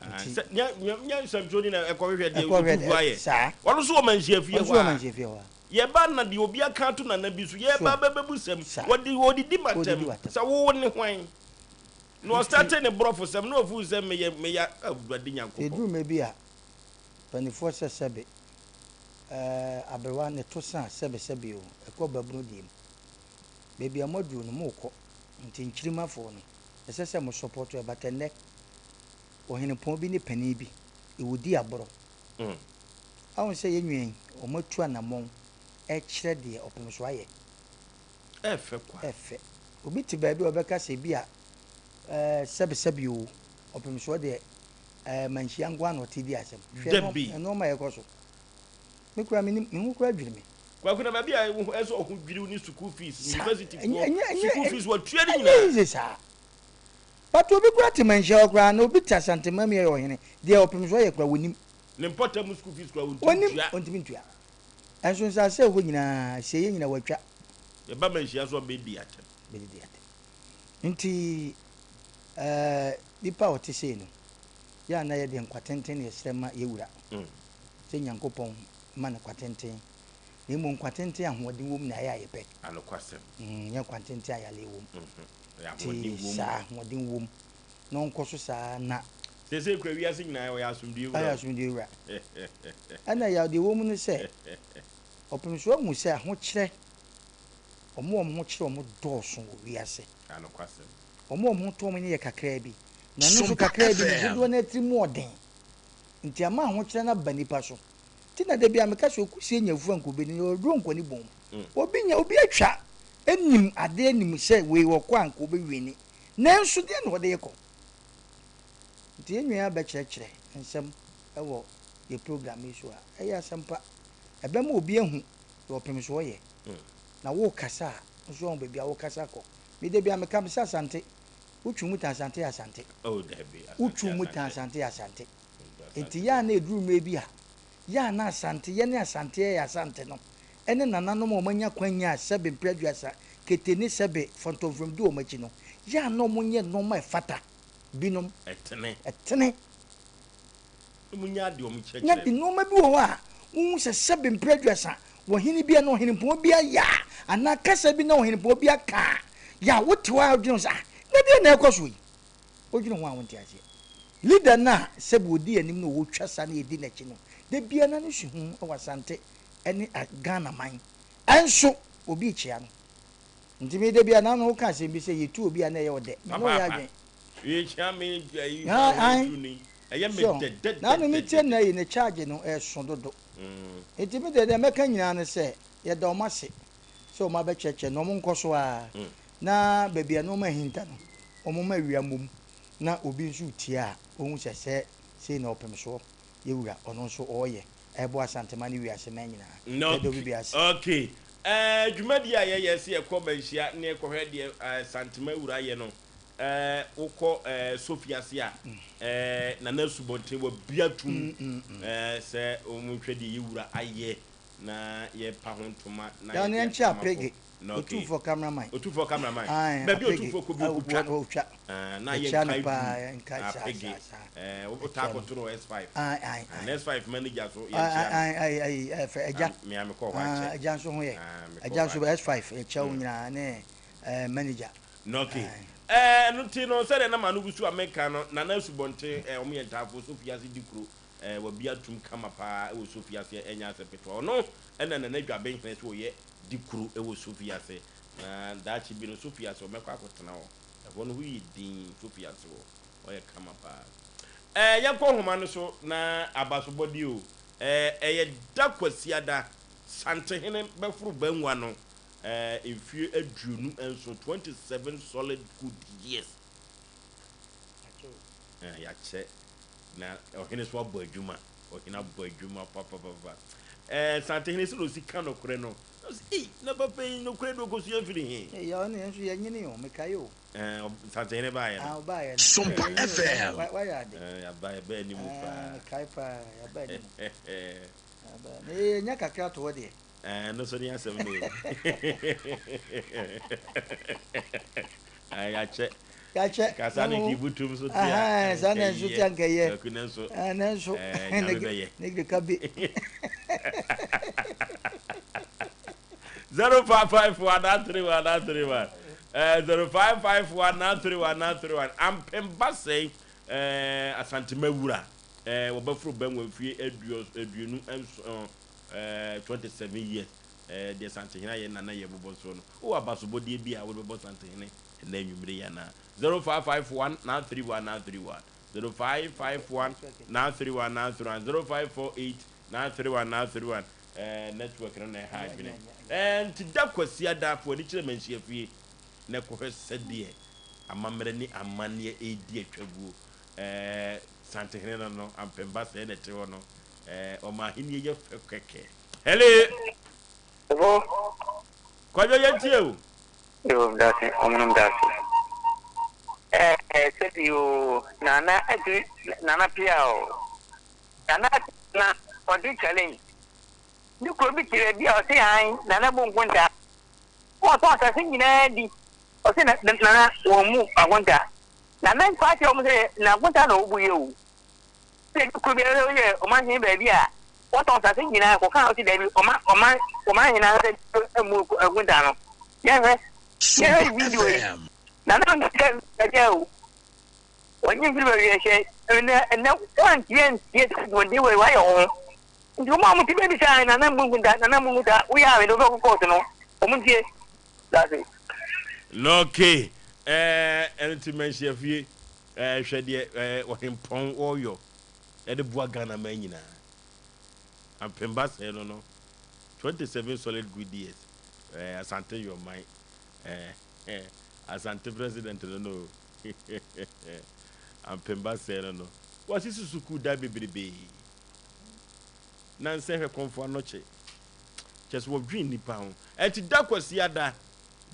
no. Nti Sɛ nyɛ nyɛ nyɛ nsɛmtwerɛni na ɛkɔhwehwɛ deɛ ɛkɔhwɛ Otumfoɔ ayɛ. saa. Ɔno nso wɔ manhyia fie Ɔno nso hɔ wɔ a. manhyia fie hɔ a. Yɛba na deɛ obi aka ato nana bi so, yɛba bɛbɛbu sɛm, wɔde wɔdidi m'atɛm sɛ wo ne hwan? Na ɔstate ne borɔfo sɛm na ɔfuu sɛ meyɛ meyɛ Awurade Nyankopɔn. Ɛduru mmerɛ bi a, mpaninfoɔ sɛ sɛbe ɛɛ aberewa ne to sa sɛbe sɛbe o, ɛkɔ babunu deɛ mu. Baabi a moaduru no morekɔ, nti nkyirimafoɔ no, ɛsɛ sɛ mo support ɛ, but ɛnnɛ, ɔhenepɔn bi ne panin bi, ɛwɔdi aborɔ. Ahu sɛ yɛn nua yi, wɔatu anammɔn rekyerɛ deɛ ɔpem so ayɛ. Ɛfɛ kwa. Ɛfɛ. Obi te baabi a ɔbɛka sɛ bi a ɛɛ sɛbesɛbe o, ɔpem soɔ deɛ ɛɛ manhyia nko ara na ɔte di asɛm. Hwɛ Dabi. nneɛma a ɛkɔ so. Me koraa menim, me ho koraa dwiri me. Kwaku na baabi a ɛsɛ ɔho dwiriw ne sukuu fees, Saa. university Ɛnyɛ foɔ, ɛnyɛ ɛnyɛ sukuu fees wɔtua ne ɛnyɛ nyinaa. easy saa. But obi koraa te manhyia hɔ koraa na obi te Asanteman mu yɛ ɔhene, deɛ ɔpem soɔ yɛ koraa wɔnim. Ne mpɔtam mu school fees koraa ɔntumi Ɔnnim, ntua. ɔntumi ntua. Ɛnso nsase a ɛwɔ hɔ nyinaa, asieeɛ nyinaa watwa. Yɛba manhyia so a bɛdi atɛm. Bɛdidi atɛm. Nti ɛɛ nipa a ɔte sei no, yɛ a na yɛde nkwa tenten na yɛsrɛ ma yɛ wura. Sɛ Nyankopɔn ma no kwa tenten. Na mmom nkwa tenten a ahoɔden wɔ mu na ɛyɛ a yɛpɛ. Anokwasɛm. Nyɛ nkwa tenten a yareɛ wɔ mu. Ɛyɛ ahoɔden Nti wɔ mu. saa ahoɔden wɔ mu. Na ɔnkɔ so saa na. Seesei kura wiase nyinaa ɔyɛ asomdwoe wura. Ɔyɛ asomdwoe wura. Ɛna yaw deɛ ɛwɔ mu ne sɛ, ɔpem so ahu sɛ ahokyerɛ, wɔn a wɔn ho kyerɛ wɔn dɔɔso wɔ wiase. Anokwasɛm. Wɔn a wɔn ho tɔ wɔn no yɛ kakraa bi. Na ɛno nso Sompa kakraa bi no, FM. dodoɔ no ara tiri mu ɔden. Nti ama ahokyerɛ no aba nnipa so. Nti na da biara meka sɛ okusie nya afuo a nka obɛdi no, ɔduro nkɔ ne bɔn mu. Obi nya, obi atwa nim adeɛ nim sɛ wei ɔkɔ a nka ɔbɛwini. Nanso deɛn na ɔde rekɔ? Nti yɛn nua bɛkyerɛkyerɛ nsɛm wɔ yɛ program yi so a, ɛyɛ asɛm pa. Ɛbɛma obi ahu deɛ ɔpem so ɔyɛ. Na wokasa a, nso ahu baabi a wokasa kɔ. Me da biara meka mese Asante, wotwi mu tan Asante yɛ Asante. Oh, dabi, Asante Wotwi mu tan Asante yɛ Asante. Nti yɛ a na ɛduru mmerɛ bi a, yɛ a na Asante, yɛne Asante yɛyɛ Asante no, ɛne nananom a wɔanya kwan nyaa sɛbe mprɛ aduasa kete ne sɛbe fɔntɔmfrɔm di wɔn akyi no, yɛ a na wɔnyɛ nnoɔma a ɛfata binom. Ɛtene. Ɛtene. Na wɔnya adeɛ wɔn kyerɛkyerɛ. Na nnoɔma bi wɔ hɔ a, wohu sɛ sɛbe mprɛ aduasa ɔhene bi anaa ɔhenempɔn bi ayɛ a, anaa kasa bi na ɔhenempɔn bi aka a, yɛ a wote hɔ a wodwene ho sɛ, ah, na deɛn na ɛrekɔ soɔ yi? Wodwene ho a wonte aseɛ. Leader no a sɛbe ɔdi anim na ɔtwa sa na yɛdi n'akyi no, da biara n'ano si ho wɔ Asante ne Ghana man. Ɛnso. obi rekyea no. Nti me da bi a n'ano woka asɛm bi sɛ yɛtu obi a na ɛyɛ ɔdɛ. Me ne wo yɛ Papaapa. adwene. Yɛkyea me ayi Ah, hwan ae. tu ni. Ɛyɛ me So, dɛ n'ano me tie dɛdɛdɛdɛdɛ. nnɛ yi ne charge no ɛso dodo. Nti me deɛ deɛ mɛka nyinaa ne sɛ yɛda wɔn ase sɛ wɔn abɛkyerɛkyerɛ na wɔn nkɔ so ara na baabi a nneɛma ahinta no wɔn mma awia mmom na obi nso retie a ɔhu sɛ sɛ sei na ɔpem soɔ yɛ wura ɔno nso ɔreyɛ ɛreboa Asantema ne wiase man nyinaa. Yɛda obi biara ase. Okay eh, dwumadie a yɛyɛ sɛ yɛkɔ manhyia na yɛkɔhwɛ deɛ eh, Santema wura yɛ no eh, wokɔ eh, Sofi ase a eh, Nana Asubɔnten wabia tum eh, sɛ wɔn nhwɛ deɛ yɛ wura ayɛ na yɛpa ho ntoma na Yɛn yɛde yɛnkyɛ ama kɔ. Apege, Na okay. Otumfoɔ cameraman. Otumfoɔ cameraman. Ae, Baabi a Apege, Otumfoɔ kɔ bi a okotwa. ɔtwa. Ah, na yɛn Yɛkyia no nkae paa, duru. yɛn nkae saa Apege. saa saa. Eh, wotaa Yɛkyia no. kɔto no wɔ S5. Ae, ae, Ah, ae. na S5 manager so Ae, yɛnkyia no. ae, ae, ae, ae, fɛ, agya. Ah, me a mekɔɔ hɔ Ah, akyɛ. agya nso ho yɛ. Ah, mekɔɔ Agya hɔ nso akyɛ. S5, yɛkyia wo nyinaa ne eh, manager. Na okay. Ae. Eh, ɛno nti no, sɛdeɛ na m'ano gu so a meka no, Nana Asubɔnten, eh, wɔn yɛ ntaafo, Sofi ase di kuro. Eh, wabi atum kama paa wɔ Sofi ase, ɛnyɛ asɛ ketewa. Ɔno ɛna Nana Dwabenhene sɛ ɔyɛ di kuro wɔ Sofi ase. Na daakye bi no, Sofi ase, ɔmɛkɔ akɔtena hɔ. Ɛhɔ no ho yɛ din, Sofi ase hɔ. Hɔ yɛ kama paa. Eh, yɛnkɔ nhoma no so na abasobɔdeɛ o. Eh, ɛyɛ da Kwasiada, Santehene bɛforo Bangua no, eh, mfie 27, 27 solid good years. Eh, yɛakyɛ. Na ɔhene so abɔ adwuma. Ɔhene abɔ adwuma papapapa. Eh, Santehene sɛ na ɔsi ka nokorɛ no. Na ɔsi, ei, na papa yi nokorɛ de ɔkɔsua firi he? Ei, ɔno yɛn nso yɛnyini o, mekae o. Eh, Santehene baeɛ no. Ah, ɔbaeɛ no. Sompa Yɛnyini o, FM. wayɛ ade. Eh, yɛaba, yɛba anim Eh, paa. mekae paa, yɛaba anim. Yɛaba, na yɛnya kakra to hɔ deɛ. Eh, ɛno nso ne asɛm no o. Eh, yɛakyɛ. Yɛakyɛ. Kasa ne kibutum so te a, saa na nso te a nka ɛyɛ. Kwaku ne nso. Ne nso. Nyame bɛyɛ. Ne de ka bi. 0554 931 931 0554 931 931 Ampem Basɛe Asantema wura wɔbɛforo bɛn wɔ mfie 27 27 years deɛ Santehene ayɛ nana yɛ bobɔ soɔ no wowɔ abasobɔdeɛ bi a wode bɛbɔ Santehene ɛnɛ anwummere yi anaa? 0551 931 931 0551 931 931 0548 931 931 ɛɛ network no na ɛha adwene ɛɛ nti da Kwasiada fo ani kyerɛ Manhyia fie na ɛkɔhwɛ sɛdeɛ amammerɛ ne amanneɛ ɛredi atwaguo ɛɛ Santehene no no Ampemba sɛɛ na ɛte hɔ no ɛɛ ɔma ahennie yɛ fɛ kɛkɛ. Hello. Hello. Kwadwo yɛntie o. Yo, medase, ɔmo medase. Ɛɛ eh, sɛbi o, Nana adi Nana pia o. Nana na ɔde challenge. Ne kuro bi te baabi a ɔse han Nana bu nkonta. Wɔtɔn asase nyinaa di. Ɔse Nana wɔn mu akonta. Nana nkɔ akyerɛ wɔn sɛ na akonta na ɔbu yɛ o. Sɛ kuro bi yɛ ɔmanhene baabi a wɔtɔn asase nyinaa kɔka ɔse daabi ɔma ɔman ɔmanhene ankasa mmu akonta no. Yɛhwɛ yɛhwɛ video yi. Nana nkɛ baabi a o. Wɔnye mfiri baabi a ɛhyɛ ɛnɛ ɛnɛ wɔntie ntie sɛ dwumadie wei wayɛ wo ho. Nti wɔn a wɔte baabi saa nana mbu nkonta nana mbu nkonta woyɛ a mede wobɛkɔ kɔɔto no wɔn ntie. That's it. Okay ɛɛ ɛno nti manhyia fie ɛɛ hwɛ deɛ ɛɛ ɔhempɔn ɔɔyɔ ɛde boa Ghana man nyinaa ampemba sɛɛ no no 27 solid good years ɛɛ Asante yɔ man ɛɛ Asante president no no ampemba sɛɛ no no wasisi sukuu dan bebrebee na nsɛ hwɛ kɔmfo anɔkye kyɛ sɛ wɔdwen nnipa ho ɛnti da Kwasiada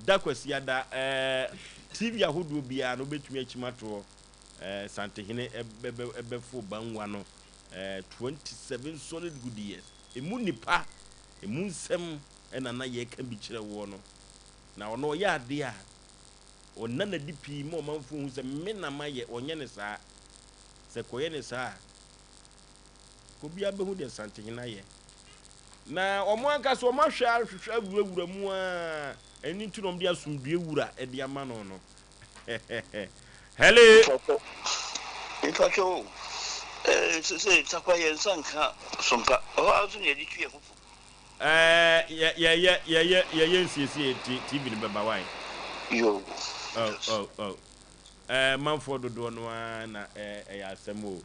da Kwasiada ɛɛ TV ahodoɔ biara no wobɛtumi akyim atoɔ ɛɛ Santehene ɛbɛ ɛbɛfo bangua no ɛɛ 27 solid good years emu nnipa emu nsɛm ɛna na yɛka bi kyerɛ woɔ no na ɔno ɔyɛ adeɛ a ɔnna n'adi pii ma ɔmanfoɔ hu sɛ me na mayɛ ɔnyɛ ne saa sɛ kɔyɛ ne saa a obiara bɛhu deɛ Santehene ayɛ. Na wɔn ankasa wɔn ahwɛ ahwehwɛ awurawura mu ara, ɛno nti na wɔde asomdwoeɛ wura de ama no no. Hello. Mpakyɛ o, eh, sese takwa yɛn nsa nka sompa, ɛhɔ ara nso na yɛde twi yɛn ho fo. Ɛɛ yɛ yɛyɛ yɛyɛ yɛyɛ nsiesie nti TV no bɛba wai. Yoo. Oh oh oh ɛɛ manfoɔ dodoɔ no ara na ɛɛ ɛyɛ asɛm o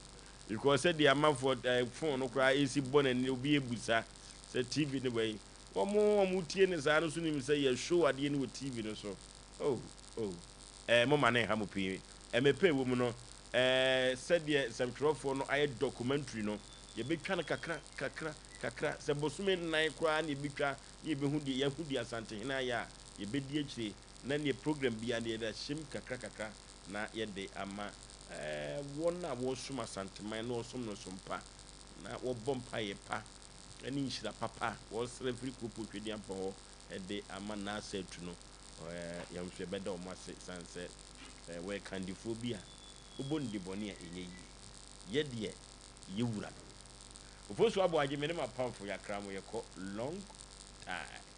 because sɛdeɛ amanfoɔ ɛɛ phone no koraa esi bɔ n'ani obi ebusa sɛ TV no wɔ yi wɔn wɔn tie ne saa no so nim sɛ yɛ show adeɛ no wɔ TV no so oh oh ɛɛ mo ma ne nha mo pii ɛmɛpɛ ɛwɔ mu no ɛɛ sɛdeɛ nsɛmtwerɛfoɔ no ayɛ documentary no yɛbɛtwa no kakra kakra kakra, sɛ bosome nnan koraa na yɛbɛtwa na yɛbɛhu deɛ yɛahu deɛ Asantehene ayɛ a, yɛbɛdi akyire na neɛ program biara no yɛde ahyɛm kakra kakra na yɛde ama wɔn a wɔresom Asanteman na wɔsom no som pa na wɔbɔ mpaeɛ pa ne nhyira papa wɔresrɛ firi Kuropɔn Tweduampɔn hɔ de ama Naasa Atu no, yɛn nso yɛbɛda wɔn ase sane sɛ wɔyɛ kandifoɔ bi a wobɔ no dibɔne a ɛnyɛ yie. Yɛ deɛ yɛ wura no no. Ofosu Aboagye me ne m'apamfo yɛakra mo yɛkɔ long time.